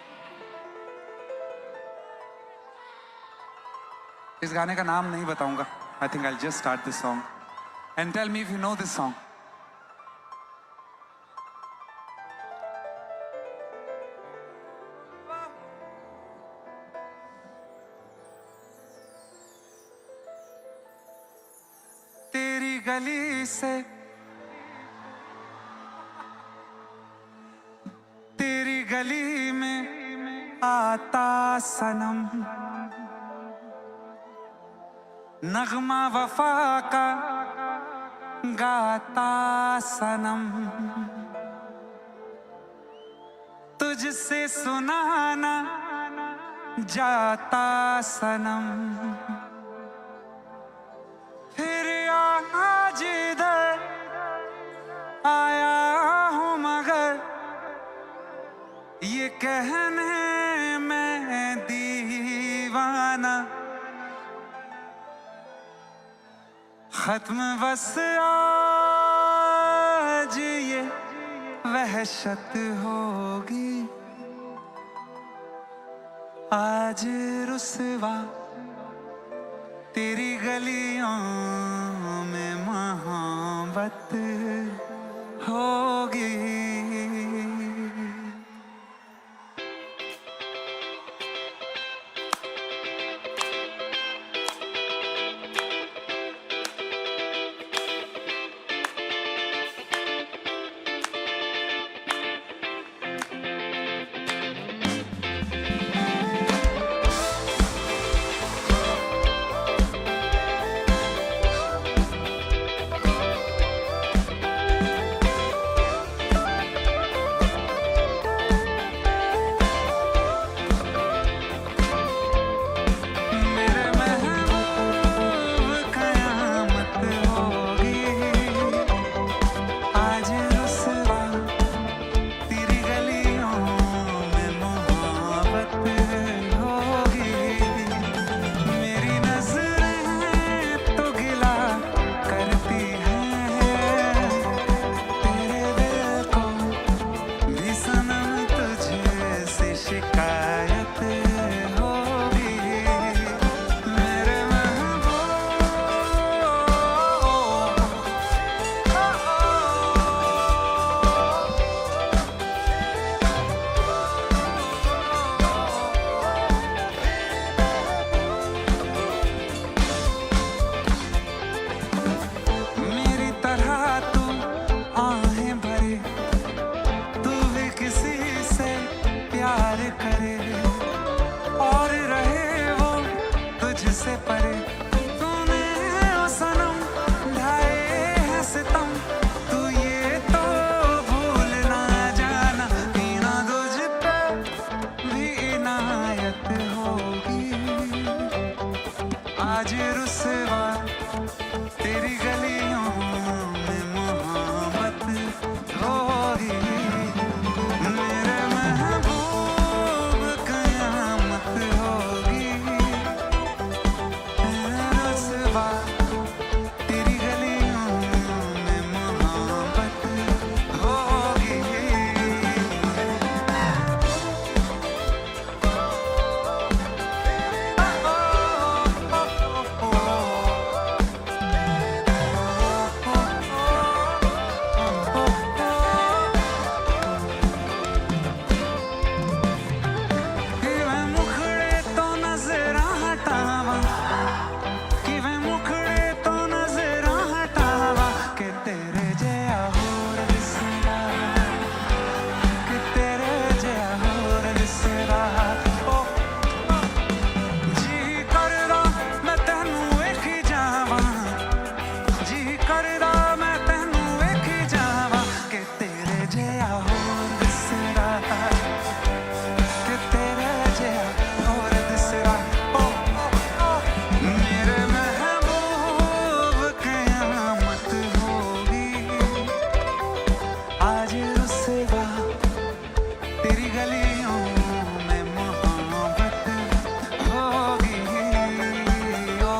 इस गाने का नाम नहीं बताऊंगा। I think I'll just start this song and tell me if you know this song. तेरी गली से, तेरी गली में आता सनम, नगमा वफा का। गाता सनम, तुझसे सुनाना जाता सनम। फिर आज इधर आया हूँ, मगर ये कहने में दीवाना। खत्म बस आज ये वहशत होगी, आज रुसवा तेरी गलियों में मोहब्बत होगी। मेरे महबूब, कयामत होगी आज रुसवा, तेरी गलियों में मोहब्बत होगी। मेरी नजरें तो गिला करती हैं तेरे दिल को भी, सनम तुझसे शिकायत होगी। मेरे महबूब, मेरी तरह तू आहें भरे, तू भी किसी से प्यार करे और रहे वो तुझसे परे। तूने ओ सनम ढाए हैं सितम, तू ये तो भूल ना जाना, पीना तुझ पे भी इनायत होगी। आज रुसवा तेरी गलियों में मोहब्बत होगी। मेरे महबूब, कयामत होगी। रुसवा तेरी गलियों में मोहब्बत होगी। ਕਿਵੇਂ ਮੁਖੜੇ ਤੋਂ ਨਜ਼ਰਾਂ ਹਟਾਵਾਂ, ਕਿਵੇਂ ਮੁਖੜੇ ਤੋਂ ਨਜ਼ਰਾਂ ਹਟਾਵਾਂ, ਕਿ ਤੇਰੇ ਜਿਹਾ ਹੋਰ ਦਿਸਦਾ, ਕਿ ਤੇਰੇ ਜਿਹਾ ਹੋਰ ਦਿਸਦਾ। ਓ, ਜੀ ਕਰਦਾ ਮੈਂ ਤੈਨੂੰ ਵੇਖੀ ਜਾਵਾਂ, ਜੀ ਕਰਦਾ ਮੈਂ ਤੈਨੂੰ ਵੇਖੀ ਜਾਵਾਂ, ਕਿ ਤੇਰੇ ਜਿਹਾ ਹੋਰ ਦਿਸਦਾ, ਕਿ ਤੇਰੇ ਜਿਹਾ ਹੋਰ ਦਿਸਦਾ। ਓ, ਓ, ਓ, ਮੇਰੇ ਮਹਿਬੂਬ, ਕਿਆਮਤ ਹੋਗੀ, ਅੱਜ ਰੁਸਵਾ, ਤੇਰੀ ਗਲੀਆਂ ਮੇਂ ਮੁਹੱਬਤ ਹੋਗੀ। ਓ, ਓ, ਓ।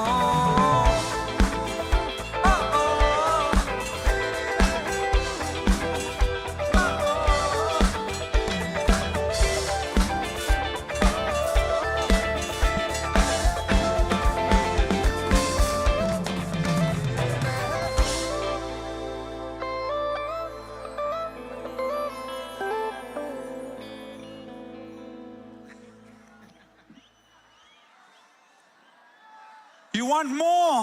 You want more?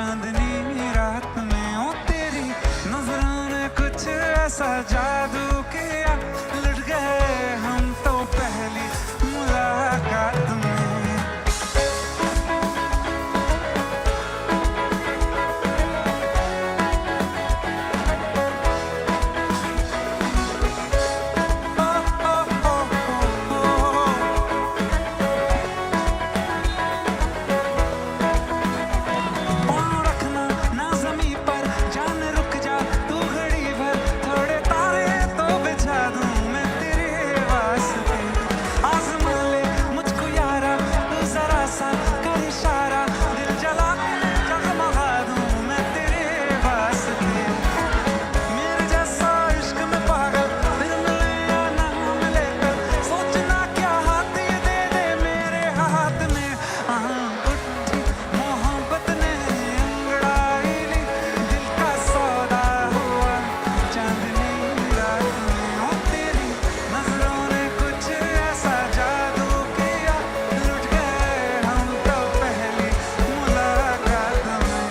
चांदनी रात में ओ तेरी नजरों ने कुछ ऐसा जादू किया, लुट गए हम तो पहली मुलाकात में। पाँव रखना ना जमीन पर, जान रुक जा तू घड़ी भर, थोड़े तारे तो बिछा दूं मैं तेरे वास्ते। आजमा ले मुझको यारा, तू जरा सा कर इशारा, दिल जला के जगमगा दूं मैं तेरे वास्ते। मेरे जैसा इश्क में पागल, फिर मिले या ना मिले कल, सोचना क्या हाथ ये दे दे मेरे हाथ में। हाँ, उठी मोहब्बत ने अंगड़ाई ली, दिल का सौदा हुआ चांदनी रात में। ओ तेरी नजरों ने कुछ ऐसा जादू किया, लुट गए हम तो पहली मुलाकात में।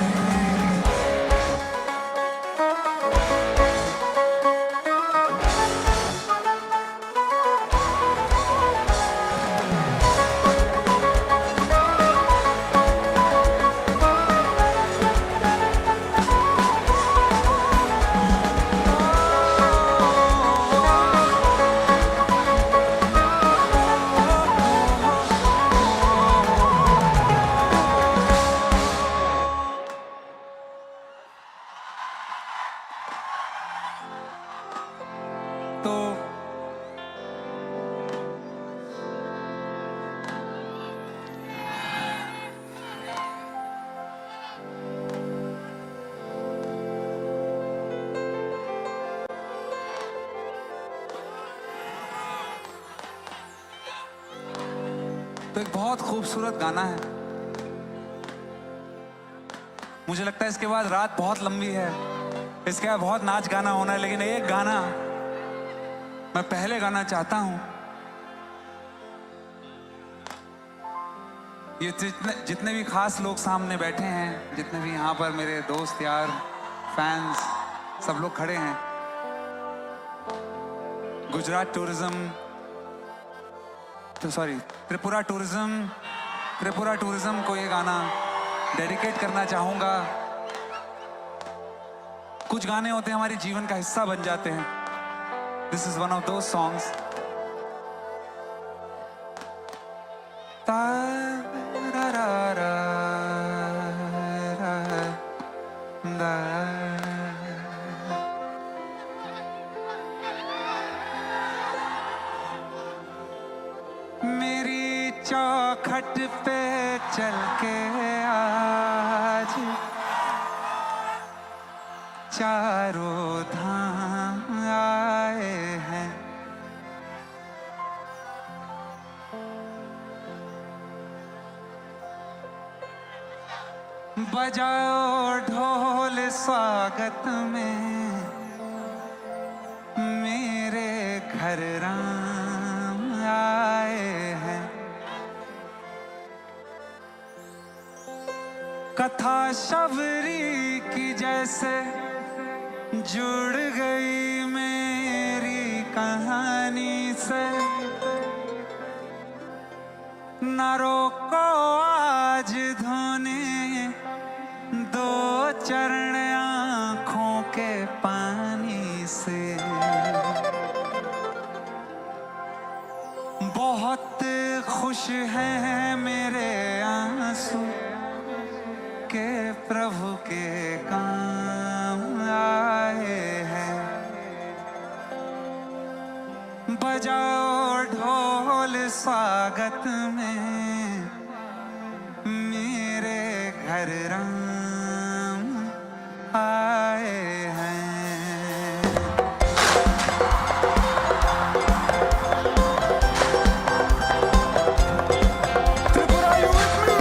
तो तो एक बहुत खूबसूरत गाना है। मुझे लगता है इसके बाद रात बहुत लंबी है, इसके बाद बहुत नाच गाना होना है, लेकिन एक गाना मैं पहले गाना चाहता हूँ। ये जितने, जितने भी खास लोग सामने बैठे हैं, जितने भी यहाँ पर मेरे दोस्त यार, फैंस, सब लोग खड़े हैं। गुजरात टूरिज्म, तो सॉरी, त्रिपुरा टूरिज्म, त्रिपुरा टूरिज्म को ये गाना डेडिकेट करना चाहूँगा। कुछ गाने होते हैं, हमारे जीवन का हिस्सा बन जाते हैं। This is one of those songs. मेरी चौखट पे चल के आज चारों धाम आए हैं। बजाओ ढोल स्वागत में, मेरे घर राम आए हैं। कथा शबरी की जैसे जुड़ गई मेरी कहानी से। ना रोको आज धुनी, दो चरण आंखों के पानी से। बहुत खुश हैं मेरे आंसू के प्रभु के काम आए हैं। बजाओ ढोल स्वागत में, मेरे घर राम आए हैं। Tripura, you with me?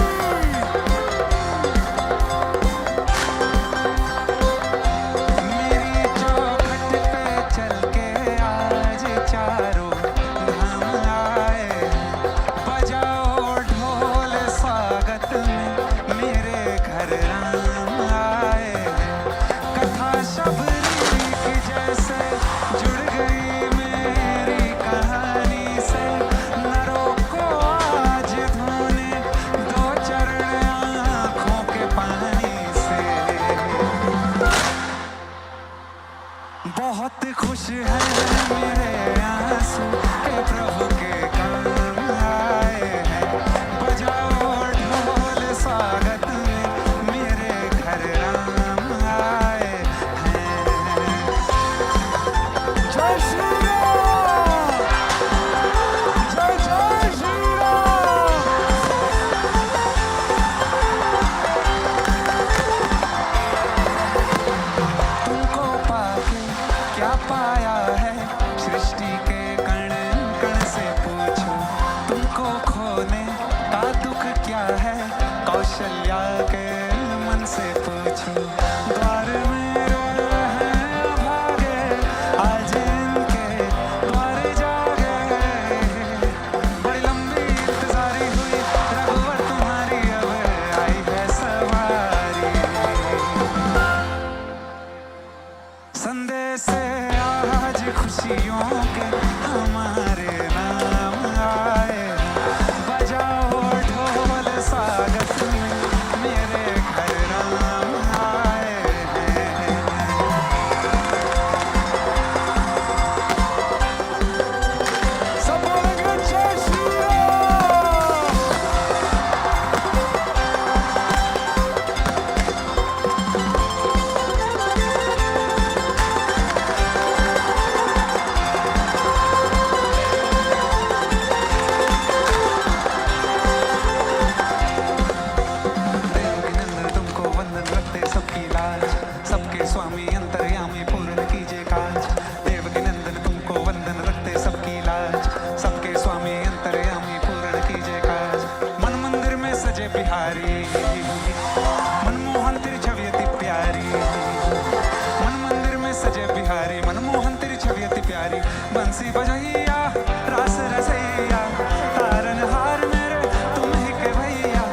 मेरी चौखट पे चल के आज चारों धाम आए हैं। बजाओ खुश है मेरे आंसू के प्रभु के काम आए हैं। बजाओ ढोल स्वागत में, मेरे घर राम आए हैं। जय श्री राम, जय जय श्री राम। तुमको पाके क्या पाया है, सृष्टि के कण कण से पूछो। तुमको खोने का दुख क्या है, कौशल्या के मन से पूछो। द्वार मेरे हैं अभागे, आज इनके द्वार जागे। बड़ी लंबी इंतजारी हुई रघुवर तुम्हारी, अब आई है सवारी। संदेश से आज खुशियों के हमारे नाम आए। बजाओ ढोल स्वागत में, मेरे घर राम आए हैं। सब बोलेंगे जय श्री राम। देवकी नंदन तुमको वंदन रखते सबकी लाज, सबके स्वामी अंतर्यामी पूर्ण कीजिए काज। देवकी नंदन तुमको वंदन रखते सबकी लाज, सबके स्वामी अंतर्यामी पूर्ण कीजिए काज। मन मंदिर में सजे बिहारी, मनमोहन तेरी छवि अति प्यारी। मन मंदिर में सजे बिहारी, मनमोहन तेरी छवि अति प्यारी। बंसी बजैया, रास रसैया, तारनहार मेरे तुम ही के भैया।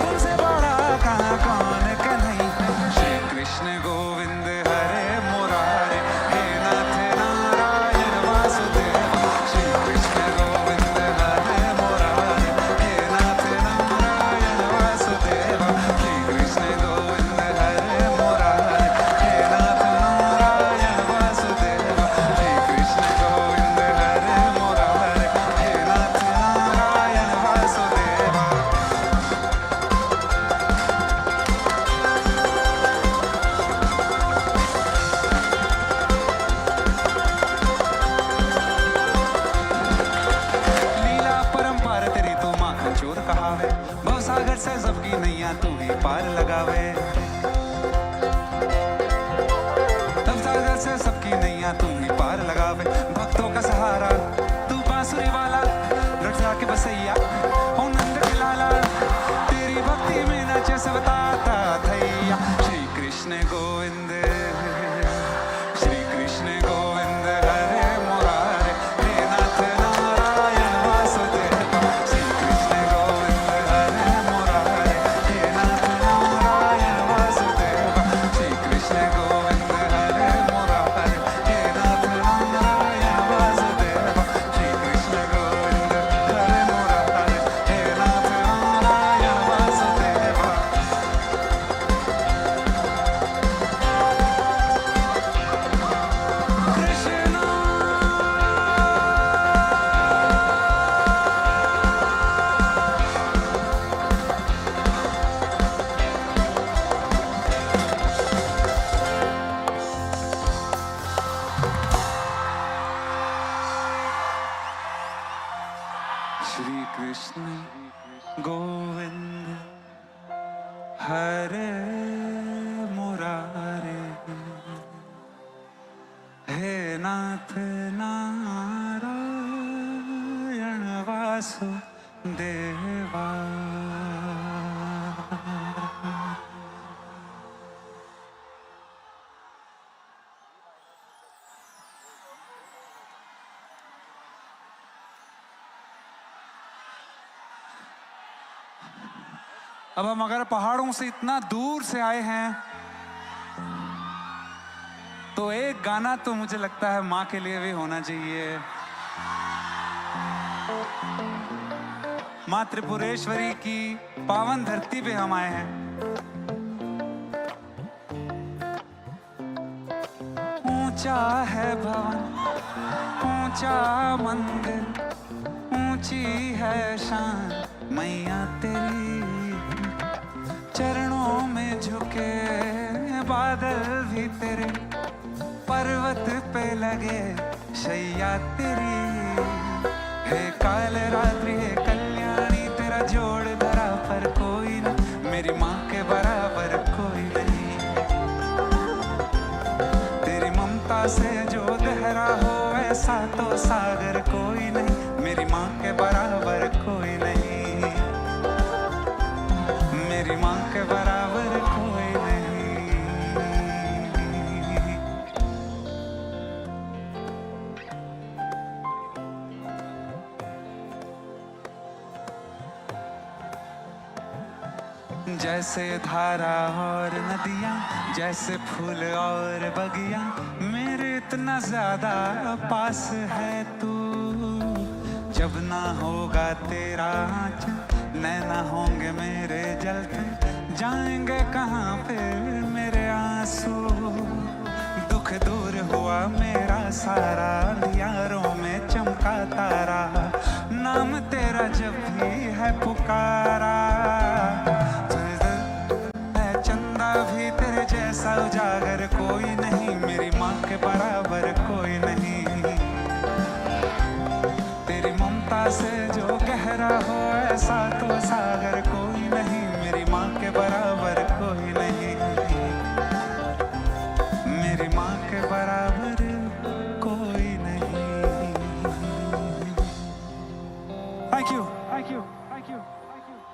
तुमसे बड़ा कहाँ कौन कन्हैया। श्री कृष्ण गोविंद हरे मुरारे, हे नाथ नारायण वासुदेव। श्री कृष्ण गोविंद हरे मुरारे, हे नाथ नारायण वासुदेव। श्री कृष्ण गोविंद हरे मुरारे, हे नाथ नारायण वासुदेव। श्री कृष्ण गोविंद हरे मुरारे, हे नाथ नारायण वासुदेव। लीला परंपार तेरी तो माखन चोर कहावे। भवसागर से सबकी नैया तू ही पार लगावे। भवसागर से सबकी नैया तू ही पार लगावे। भक्तों का सहारा तू बांसुरी वाला, लुट जाके बसैया ओ नंद के लाला। तेरी भक्ति में नाचे सब ताता थैया। श्री कृष्ण गोविंद, श्री कृष्ण गोविंद हरे मुरारे, हे नाथ नारायण वासुदेव। श्री कृष्ण गोविंद हरे मुरारे, हे नाथ नारायण वासुदेव। श्री कृष्ण गोविंद हरे मुरारे, हे नाथ नारायण वासुदेव। श्री कृष्ण गोविंद हरे मुरारे, हे नाथ नारायण वासुदेव। श्री कृष्ण गोविंद हरे मुरारे, हे नाथ नारायण वासुदेवा। अब हम अगर पहाड़ों से इतना दूर से आए हैं, तो एक गाना तो मुझे लगता है माँ के लिए भी होना चाहिए। माँ त्रिपुरेश्वरी की पावन धरती पे हम आए हैं। ऊं ऊंचा है भवन, ऊंचा मंदिर, ऊंची है शान मैया तेरी। चरणों में झुके बादल भी तेरे, पर्वत पे लगे शैया तेरी। हे काल रात्रि, हे कल्याणी, तेरा जोड़ धरा पर कोई नहीं, मेरी माँ के बराबर कोई नहीं। तेरी ममता से जो गहरा हो, ऐसा तो सागर कोई नहीं, मेरी माँ के बराबर कोई नहीं, मेरी माँ के बराबर कोई नहीं। जैसे धारा और नदियाँ, जैसे फूल और बगियाँ, मेरे इतना ज्यादा पास है तू। जब ना होगा तेरा आँचल, नैना होंगे मेरे जलते, जाएंगे कहाँ फिर मेरे आंसू। दुख दूर हुआ मेरा सारा, अंधियारों में चमका तारा, नाम तेरा जब भी है पुकारा। है चंदा भी तेरे जैसा उजागर कोई नहीं, मेरी माँ के बराबर कोई नहीं। तेरी ममता से जो गहरा हो, ऐसा तो सागर कोई नहीं, मेरी माँ के बराबर कोई नहीं, मेरी माँ के बराबर कोई नहीं। Thank you. Thank you. Thank you. Thank you.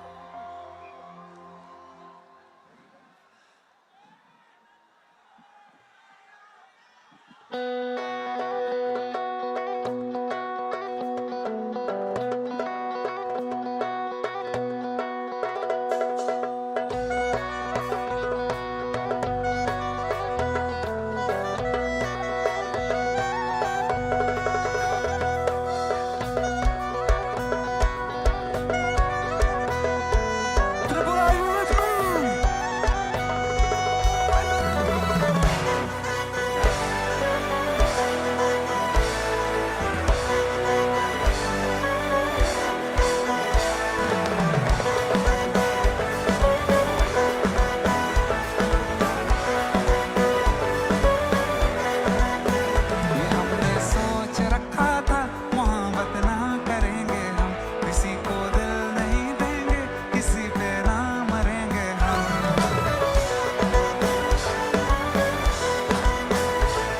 ये हमने सोच रखा था, मोहब्बत ना करेंगे हम, किसी को दिल नहीं देंगे, किसी पे ना मरेंगे हम।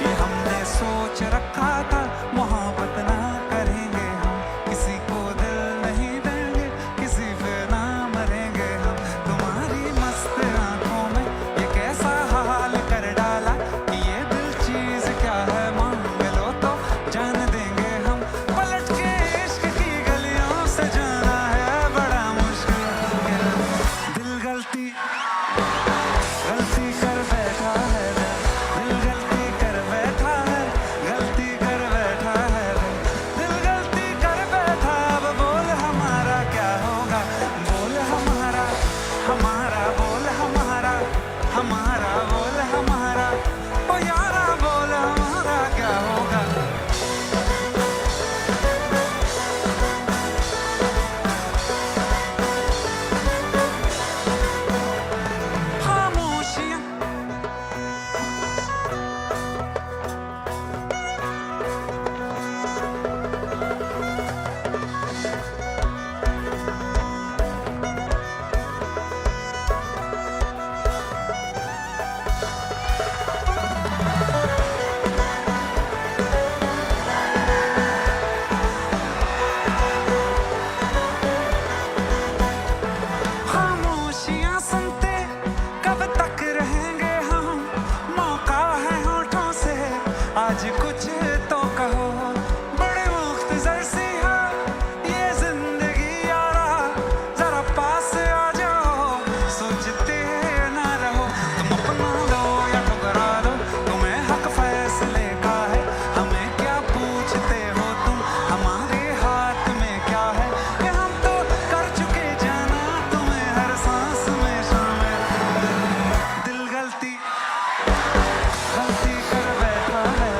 ये हमने सोच रखा था, मोहब्बत ना करेंगे हम, किसी को दिल नहीं देंगे, किसी पे ना मरेंगे हम। तुम्हारी मस्त आंखों में ये कैसा हाल कर डाला, कि ये दिल चीज क्या है, मांग लो तो जान देंगे हम। पलट के इश्क की गलियों से जाना है बड़ा मुश्किल। दिल गलती, गलती कर बैठा है दिल, दिल गलती कर बैठा है, गलती कर बैठा है दिल, दिल गलती कर बैठा। अब बोल हमारा क्या होगा, बोल हमारा, हमारा, बोल हमारा, हमारा, बोल हमारा, ओ यारा, बोल हमारा क्या होगा। खामोशियां। खामोशियां सुनते कब तक रहेंगे हम, मौका है होठों से आज कुछ तो कहो। बड़ी मुख्तसर सी है ये जिंदगी यारा, जरा पास आ जाओ, सोचते ना रहो। तुम अपना लो या ठुकरा दो, तुम्हें हक फैसले का है, हमें क्या पूछते हो तुम, हमारे हाथ में क्या है, ये हम तो कर चुके जाना तुम्हें हर सांस में शामिल। दिल गलती, गलती कर बैठा है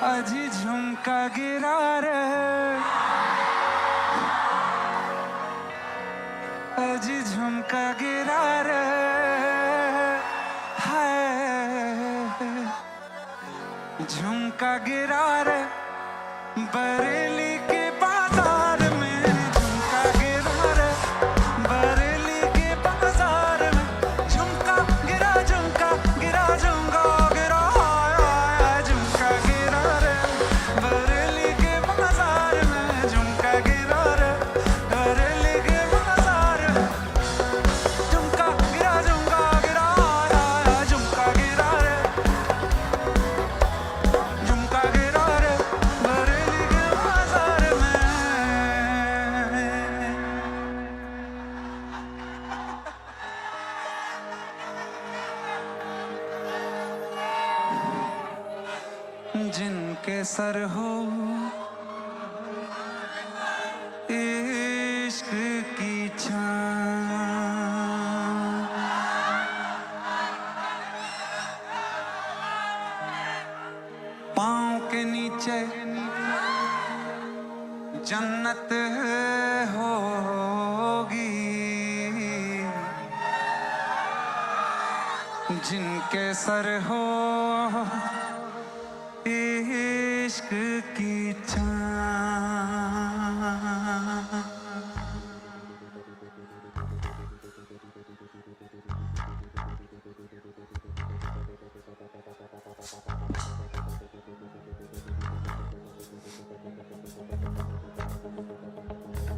अजी झुमका गिरा रे, अजी झुमका गिरा रे, हाय। झुमका गिरा रे, बरेली के बाजार में झुमका गिरा रे, बरेली के बाजार में झुमका गिरा, झुमका गिरा, झुमका गिरा, झुमका गिरा रे, बरेली के बाजार में झुमका गिरा रे, बरेली के बाजार में झुमका गिरा, झुमका गिरा, झुमका गिरा रे। झुमका गिरा रे बरेली के बाजार में। जिनके सर हो इश्क की छां। पाँव के नीचे जन्नत होगी, जिनके सर हो इश्क की छां।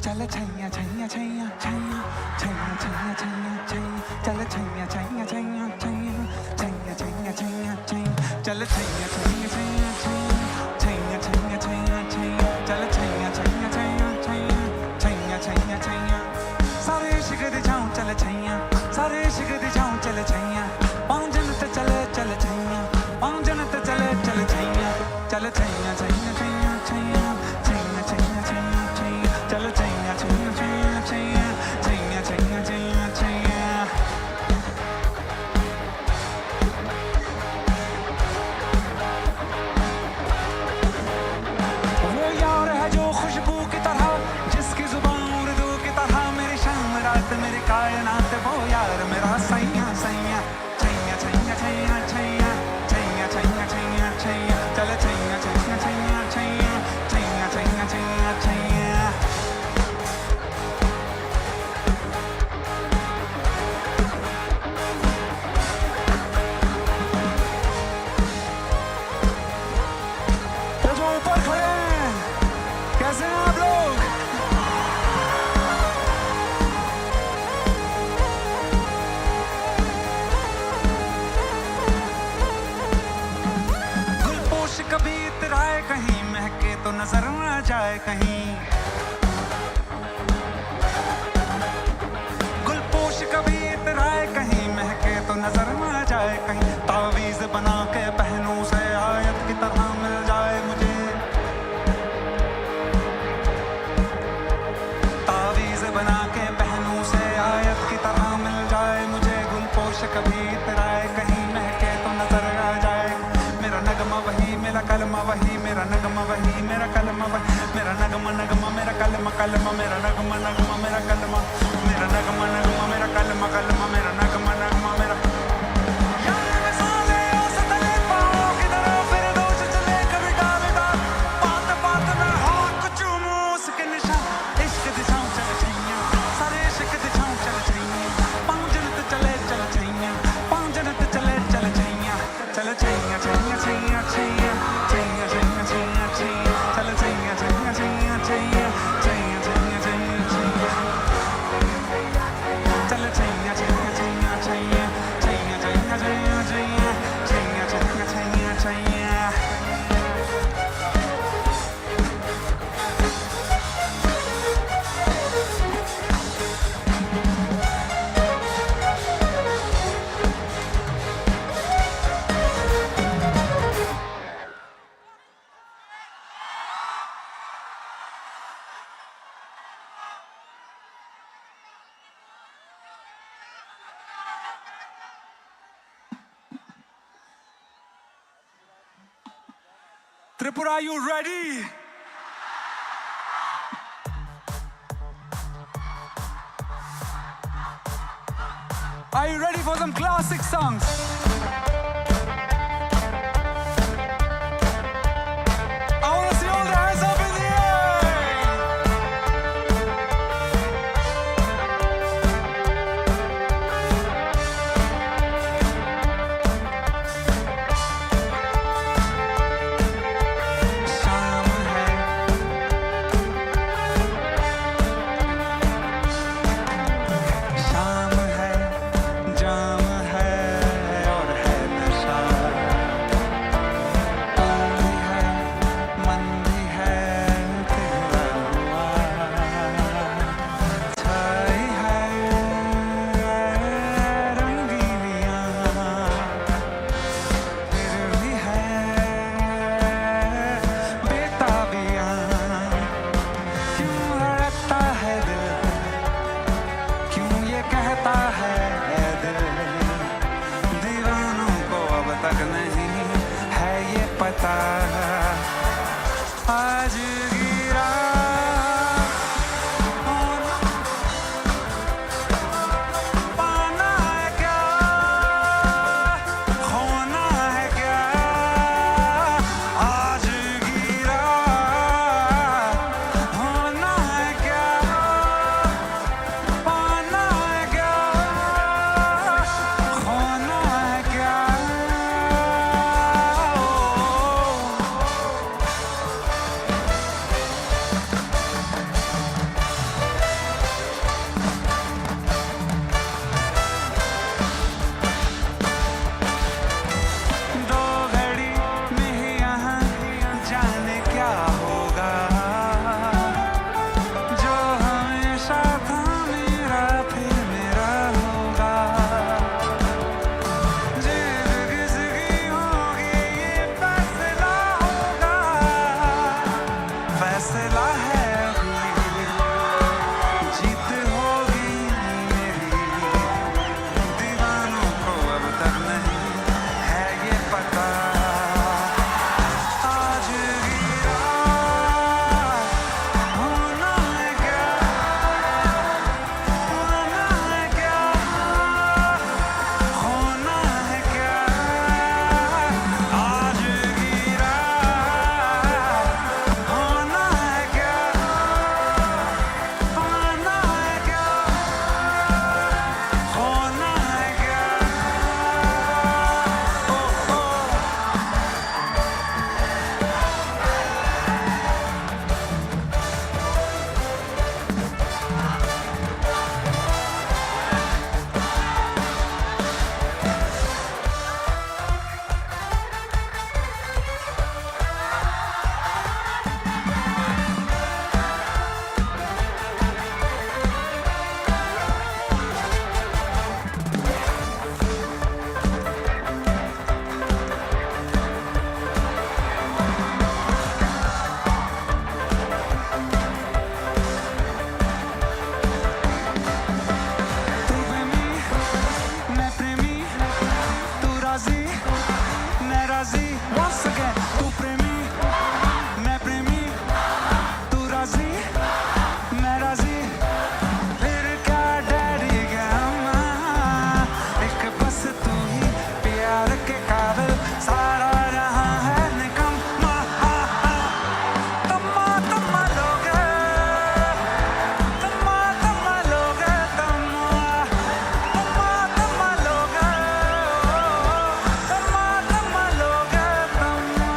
चल छैया छैया छैया छैया, छैया छैया छैया छैया, चल छैया छैया छैया छैया, छैया छैया छैया छैया, चल छैया छैया छैया छैया, छैया छैया छैया छैया, चल छैया छैया छैया छैया, छैया छैया छैया छैया। सारे इश्क दी जाऊं चल छैया, सारे इश्क दी जाऊं चल छैया, पाँव जन्नत चले चल छैया, पाँव जन्नत चले चल छैया, चल छैया छैया छैया छैया, छैया छैया छैया छैया, चल छैया छैया छैया छैया, छैया छैया छैया छैया। वो यार है जो खुशबू की तरह, जिसकी जुबान उर्दू की तरह, मेरी शब रात मेरी कायनात, वो यार मेरा सैया सैया। छैया छैया छैया छैया, छैया छैया छैया छैया, चल छैया छैया छैया छैया, छैया छैया छैया छैया। वो जो ऊपर खड़े हैं, कैसे हैं आप लोग? गुलपोश कभी इतराए कहीं, महके तो नजर ना जाए कहीं। गुलपोश कभी इतराए कहीं, महके तो नजर ना जाए कहीं। तावीज़ बना के पहनूं से आयत की तरह मिल जाए मुझे। तावीज़ बना के पहनूं से आयत की तरह मिल जाए मुझे। गुलपोश कभी इतराए कहीं, महके तो नजर आ जाए। मेरा नगमा वही, मेरा कलमा वही, मेरा नगमा वही, मेरा कलमा वही, मेरा नगमा, नगमा, मेरा कलमा, कलमा, मेरा नगमा, नगमा, मेरा कलमा, मेरा नगमा, नगमा, मेरा कलमा, कलमा, मेरा नगमा, नगमा, मेरा। यार मैं साले आस तले पाँव की तरह फिरदौस चले, कभी डाल डाल, बात बात में होठ चूमूं उसके निशान। इश्क दिशाऊं चल छैया, सारे इश्क दिशाऊं चल छैया, पाँव जन्नत चले चल छैया, पाँव जन्नत चले चल छैया। चल छैया, छैया, छैया, छैया, छैया, छैया, छैया, छैया, चल छैया, छैया, छैया, छैया, छैया, छैया, छैया, छैया। Tripura, are you ready? Are you ready for some classic songs? I wanna see all the hands up in the air. शाम है, शाम है, जाम है और है नशा। तू भी है, मन भी है, तेरा हुआ। छाई है रंगीनियाँ, फिर भी है बेताबियाँ। क्यों धड़कता है दिल, क्यों ये कहता है दिल? दीवानों को अब तक नहीं है ये पता। आज गिरा पाना है क्या, खोना है क्या? आज गिरा होना है क्या, पाना है क्या, खोना है क्या? ओ। दो घड़ी में ही यहाँ जाने क्या होगा, जो हमेशा था मेरा फिर मेरा होगा। जिंदगी जिंदगी होगी, ये फैसला होगा, फैसला है अभी, जीत होगी मेरी। दीवानों को अब तक नहीं है ये पता। आज गिरा होना है क्या, पाना है क्या, खोना है क्या? आज गिरा होना है क्या, पाना है क्या, खोना है क्या? ओ, ओ। तू प्रेमी, मैं प्रेमी, तू राजी, मैं राजी। Once again, तू प्रेमी, मैं प्रेमी, तू राजी, मैं राजी। फिर क्या डैडी गैमा, एक बस तू ही प्यार के काबिल, सारा जहां है निकम्मा। तम्मा तम्मा लोग, तम्मा तम्मा लोग, तम्मा तम्मा लोग, तम्मा तम्मा लोग, तम्मा।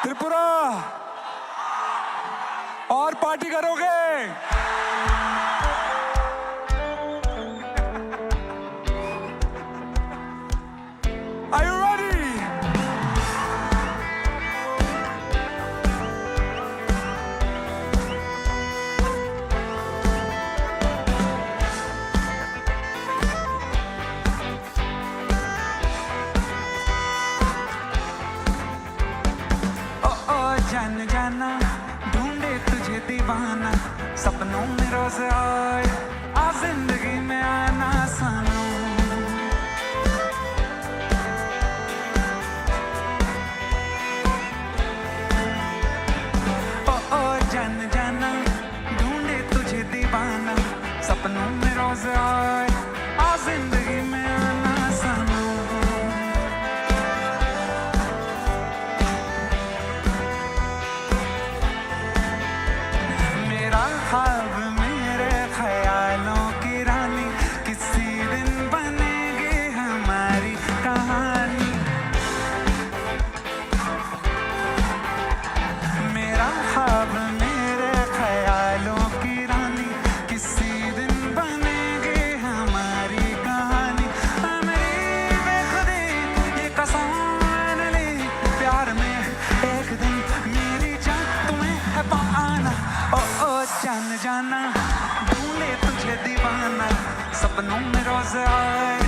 त्रिपुरा, और पार्टी करोगे? Are you ready? ओ, ओ, जान जाना, ढूंढे तुझे दीवाना, सपनों में रोज आए, आ जिंदगी में आना सनम। ओ, ओ, जान जाना, ढूंढे तुझे दीवाना, सपनों में रोज आए, आ जिंदगी में आना सनम। मेरा ख्वाब, मेरे ख्यालों की रानी, किसी दिन बनेगी हमारी कहानी। मेरा ख्वाब, मेरे ख्यालों की रानी, किसी दिन बनेगी हमारी कहानी। मेरी बेखुदी, ये कसम मैंने ली, प्यार में एक दिन मेरी जान तुम्हें है पाना। ओ, ओ, जान जाना, ढूंढे तुझे दीवाना, सपनों में रोज आए,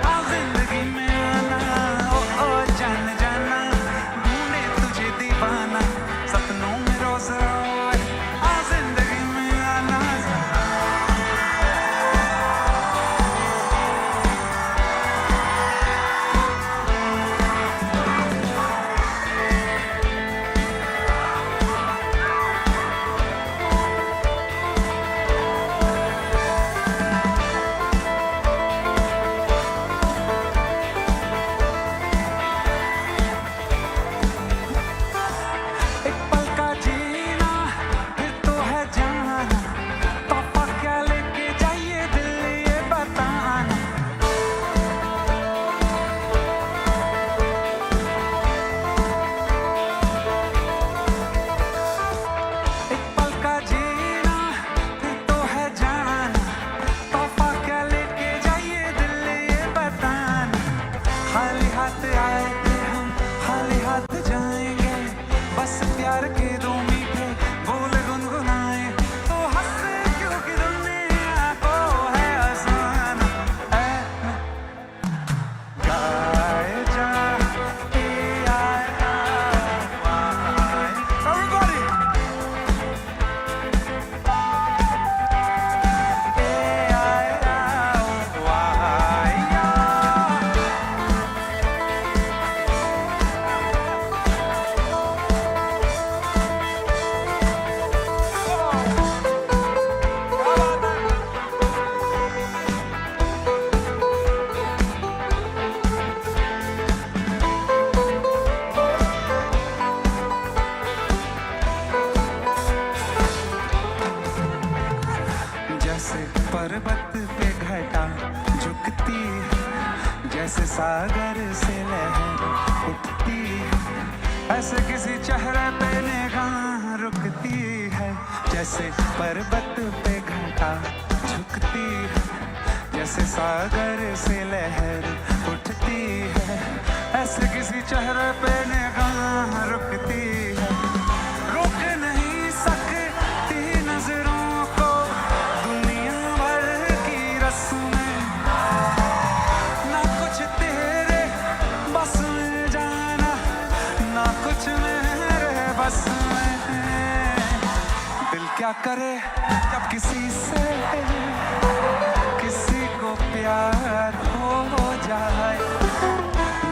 आ जिंदगी में आना। ओ, ओ, जान जाना, ढूंढे तुझे दीवाना, सपनों में रोज आए, आ जिंदगी में आना। एक पल का जीना, फिर तो है जाना। तोहफा क्या लेके जाइए दिल, ये बताना। एक पल का जीना, फिर तो है जाना। तोहफा क्या लेके जाइए दिल, ये बताना। खाली हाथ आए थे हम, खाली हाथ जाएंगे। बस प्यार के दो मीठे बोल गुनगुनाए, तो हंसे क्योंकि दुनिया को है आसान। ऐ गाए जा, ए आए ना, वाह। Everybody! जैसे पर्वत पे घटा झुकती है, जैसे सागर से लहर उठती है, ऐसे किसी चेहरे पे निगाह रुकती है। जैसे पर्वत पे घटा झुकती है, जैसे सागर से लहर उठती है, ऐसे किसी चेहरे पे निगाह रुकती है। रोक नहीं सकती नजरों को दुनिया भर की रस्में, ना कुछ तेरे बस में जाना, ना कुछ मेरे बस में। दिल क्या करे जब किसी से, किसी को प्यार हो जाए,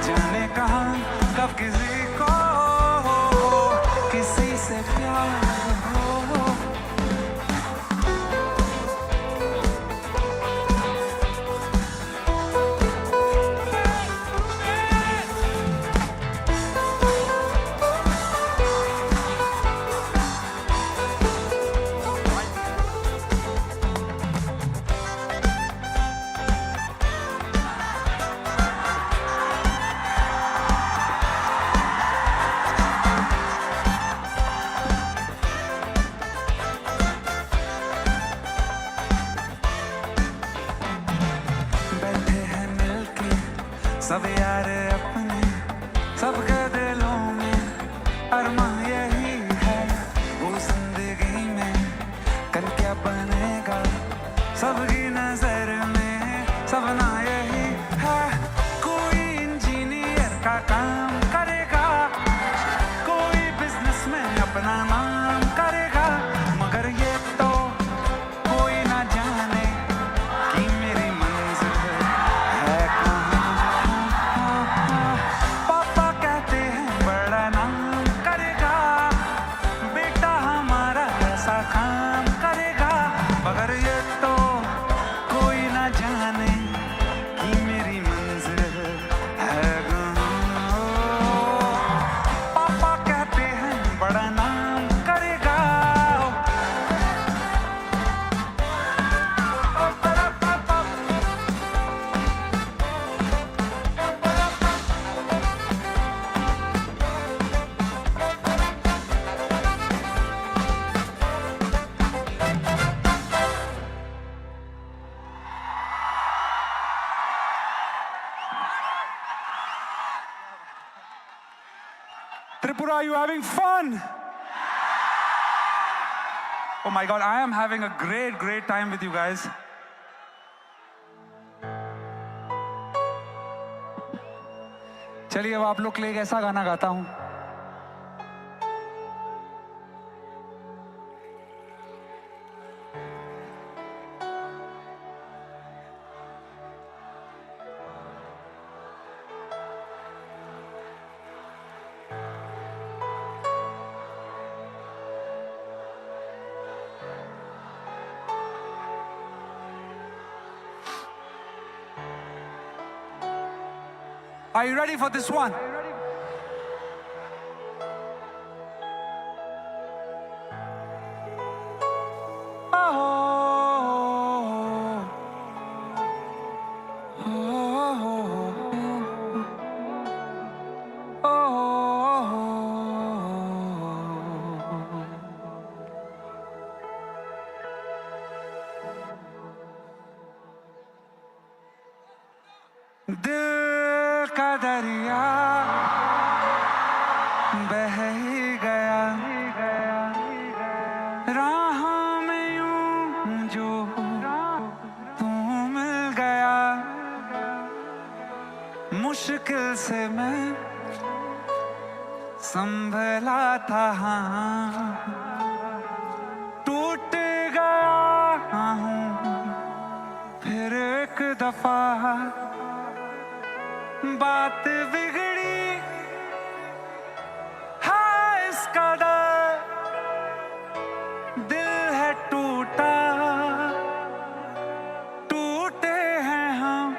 जाने कहाँ कब किसी को किसी से प्यार हो। काम करेगा, कोई बिजनेस में अपना नाम करेगा, मगर ये तो कोई ना जाने कि मेरी मंजिल है कहाँ। पापा कहते हैं बड़ा नाम करेगा, बेटा हमारा ऐसा काम करेगा, मगर ये तो कोई ना जाने कि मेरी मंजिल है कहाँ। पापा कहते हैं बड़ा नाम करेगा। Tripura, are you having fun? Oh my God, I am having a great, great time with you guys. चलिए, अब आप लोग के लिए एक ऐसा गाना गाता हूँ। Are you ready for this one? दिल का दरिया बह ही गया, राहों में यूं जो तू मिल गया। मुश्किल से मैं संभला था, हाँ, टूट गया हूँ फिर एक दफा। बात बिगड़ी है इस कदर, दिल है टूटा, टूटे हैं हम।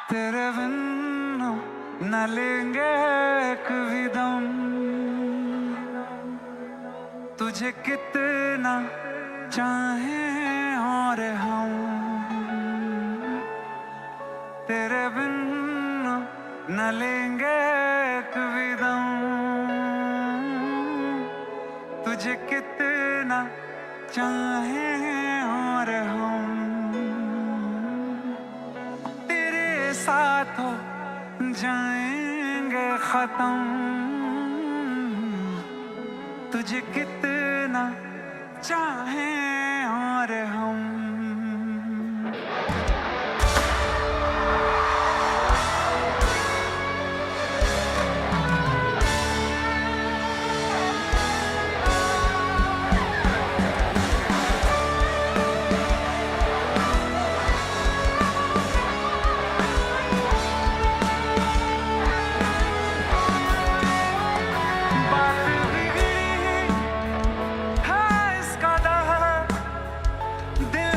तेरे बिन न लेंगे एक भी दम, तुझे कितना चाहें और हम। तेरे बिन न लेंगे एक भी दम, तुझे कितना चाहें और हम। तेरे साथ हो जाएंगे खत्म, तुझे कितना चाहें और हम। बात बिगड़ी है इस कदर, दिल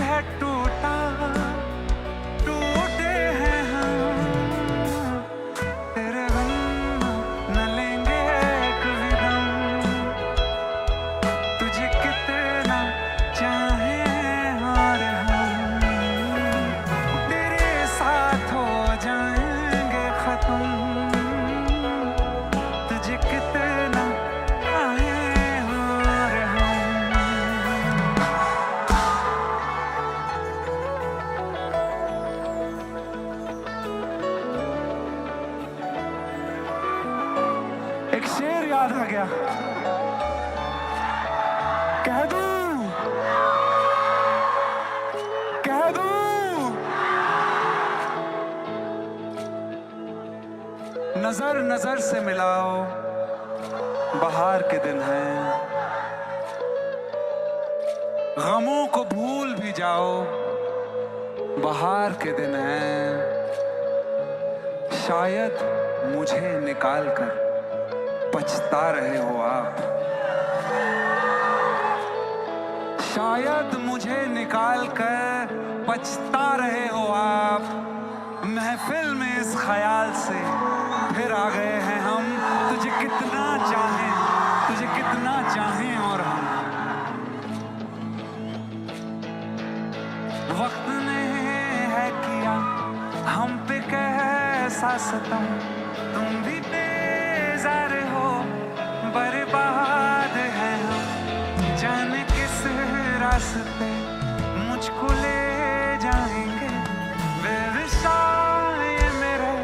याद आ गया। कह दूं, कह दूं। नजर नजर से मिलाओ, बहार के दिन हैं। गमों को भूल भी जाओ, बहार के दिन हैं। शायद मुझे निकाल कर पछता रहे हो आप। शायद मुझे निकाल कर पछता रहे हो आप। महफिल में इस ख्याल से फिर आ गए हैं हम। तुझे कितना चाहें, तुझे कितना चाहें और हम। वक्त ने है किया हम पे कैसा सितम, तुम भी बेजार हो, बर्बाद हैं हम। जाने किस रास्ते मुझको ले जाएंगे, बेविशाल ये मेरे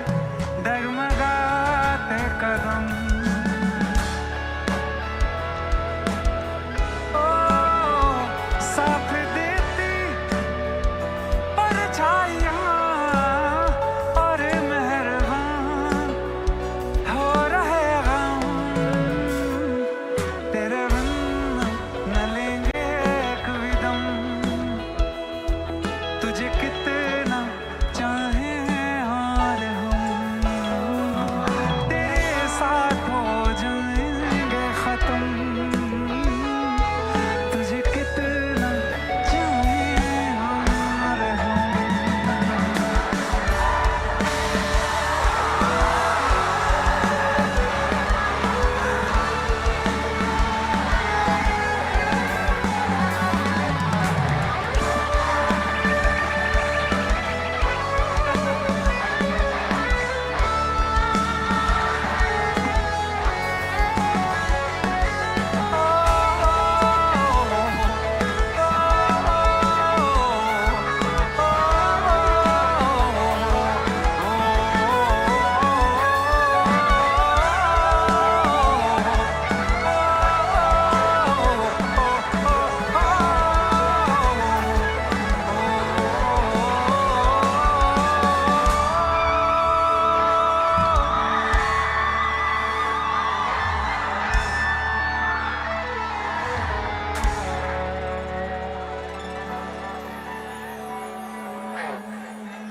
डगमगाते कदम। ओ, साथ देती परछाइयाँ और मेहरबान हो रहे गम। तेरे बिन न लेंगे एक भी दम। तुझे कितना चाहें और हम, तेरे साथ हो जाएंगे खत्म। तुझे कितना चाहें और हम।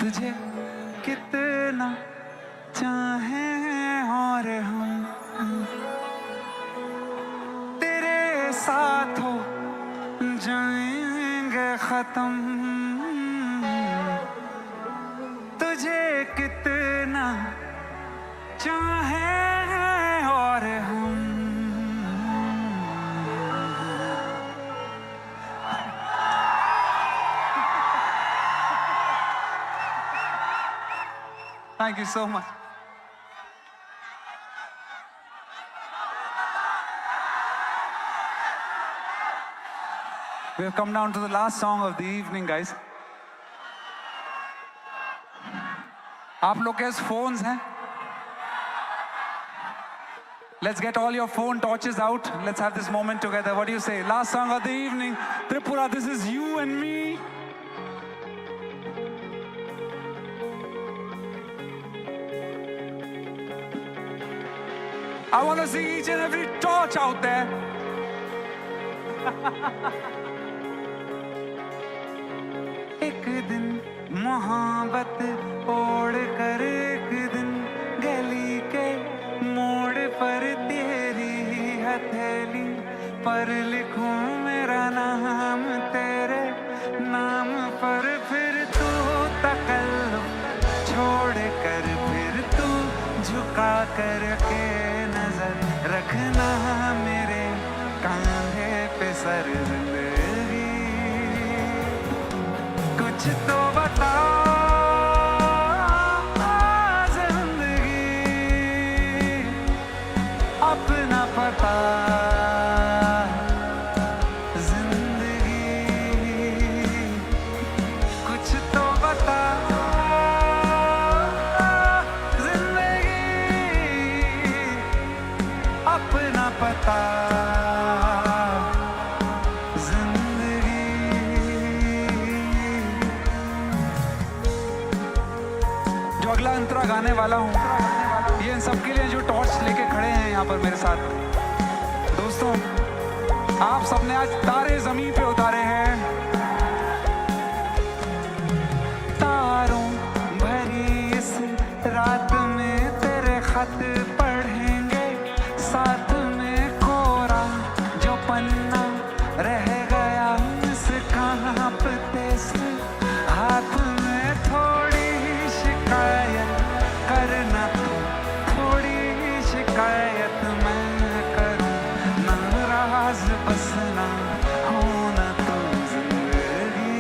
तुझे कितना चाहें और हम, तेरे साथ हो जाएंगे खत्म। तुझे कितना चाहें और हम। Thank you so much. We have come down to the last song of the evening, guys. आप लोग के फोन्स हैं? Let's get all your phone torches out. Let's have this moment together. What do you say? Last song of the evening. Tripura, this is you and me. I want to see each and every torch out there. एक दिन मोहब्बत ओढ़ कर एक दिन गली के मोड़ पर तेरी हथेली पर लिखूं मेरा नाम तेरे नाम पर। फिर तू तकल्लुफ छोड़ कर फिर तू झुका कर के नजर रखना मेरे कांधे पे सर जिंदगी। कुछ तो बता जिंदगी, अपना पता जिंदगी। कुछ तो बता जिंदगी, अपना अगला अंतरा गाने वाला हूँ। ये इन सबके लिए जो टॉर्च लेके खड़े हैं यहाँ पर मेरे साथ। दोस्तों, आप सबने आज तारे जमीन पे उतारे हैं। तारों भरी इस रात में तेरे खत पढ़ेंगे, साथ में कोरा जो पन्ना रह गया इस कांपते से हाथ में। थोड़ी ही शिकायत करना तू, थोड़ी ही शिकायत मैं करूँ। नाराज बस ना होना तू जिंदगी।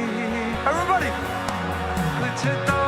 Everybody! कुछ तो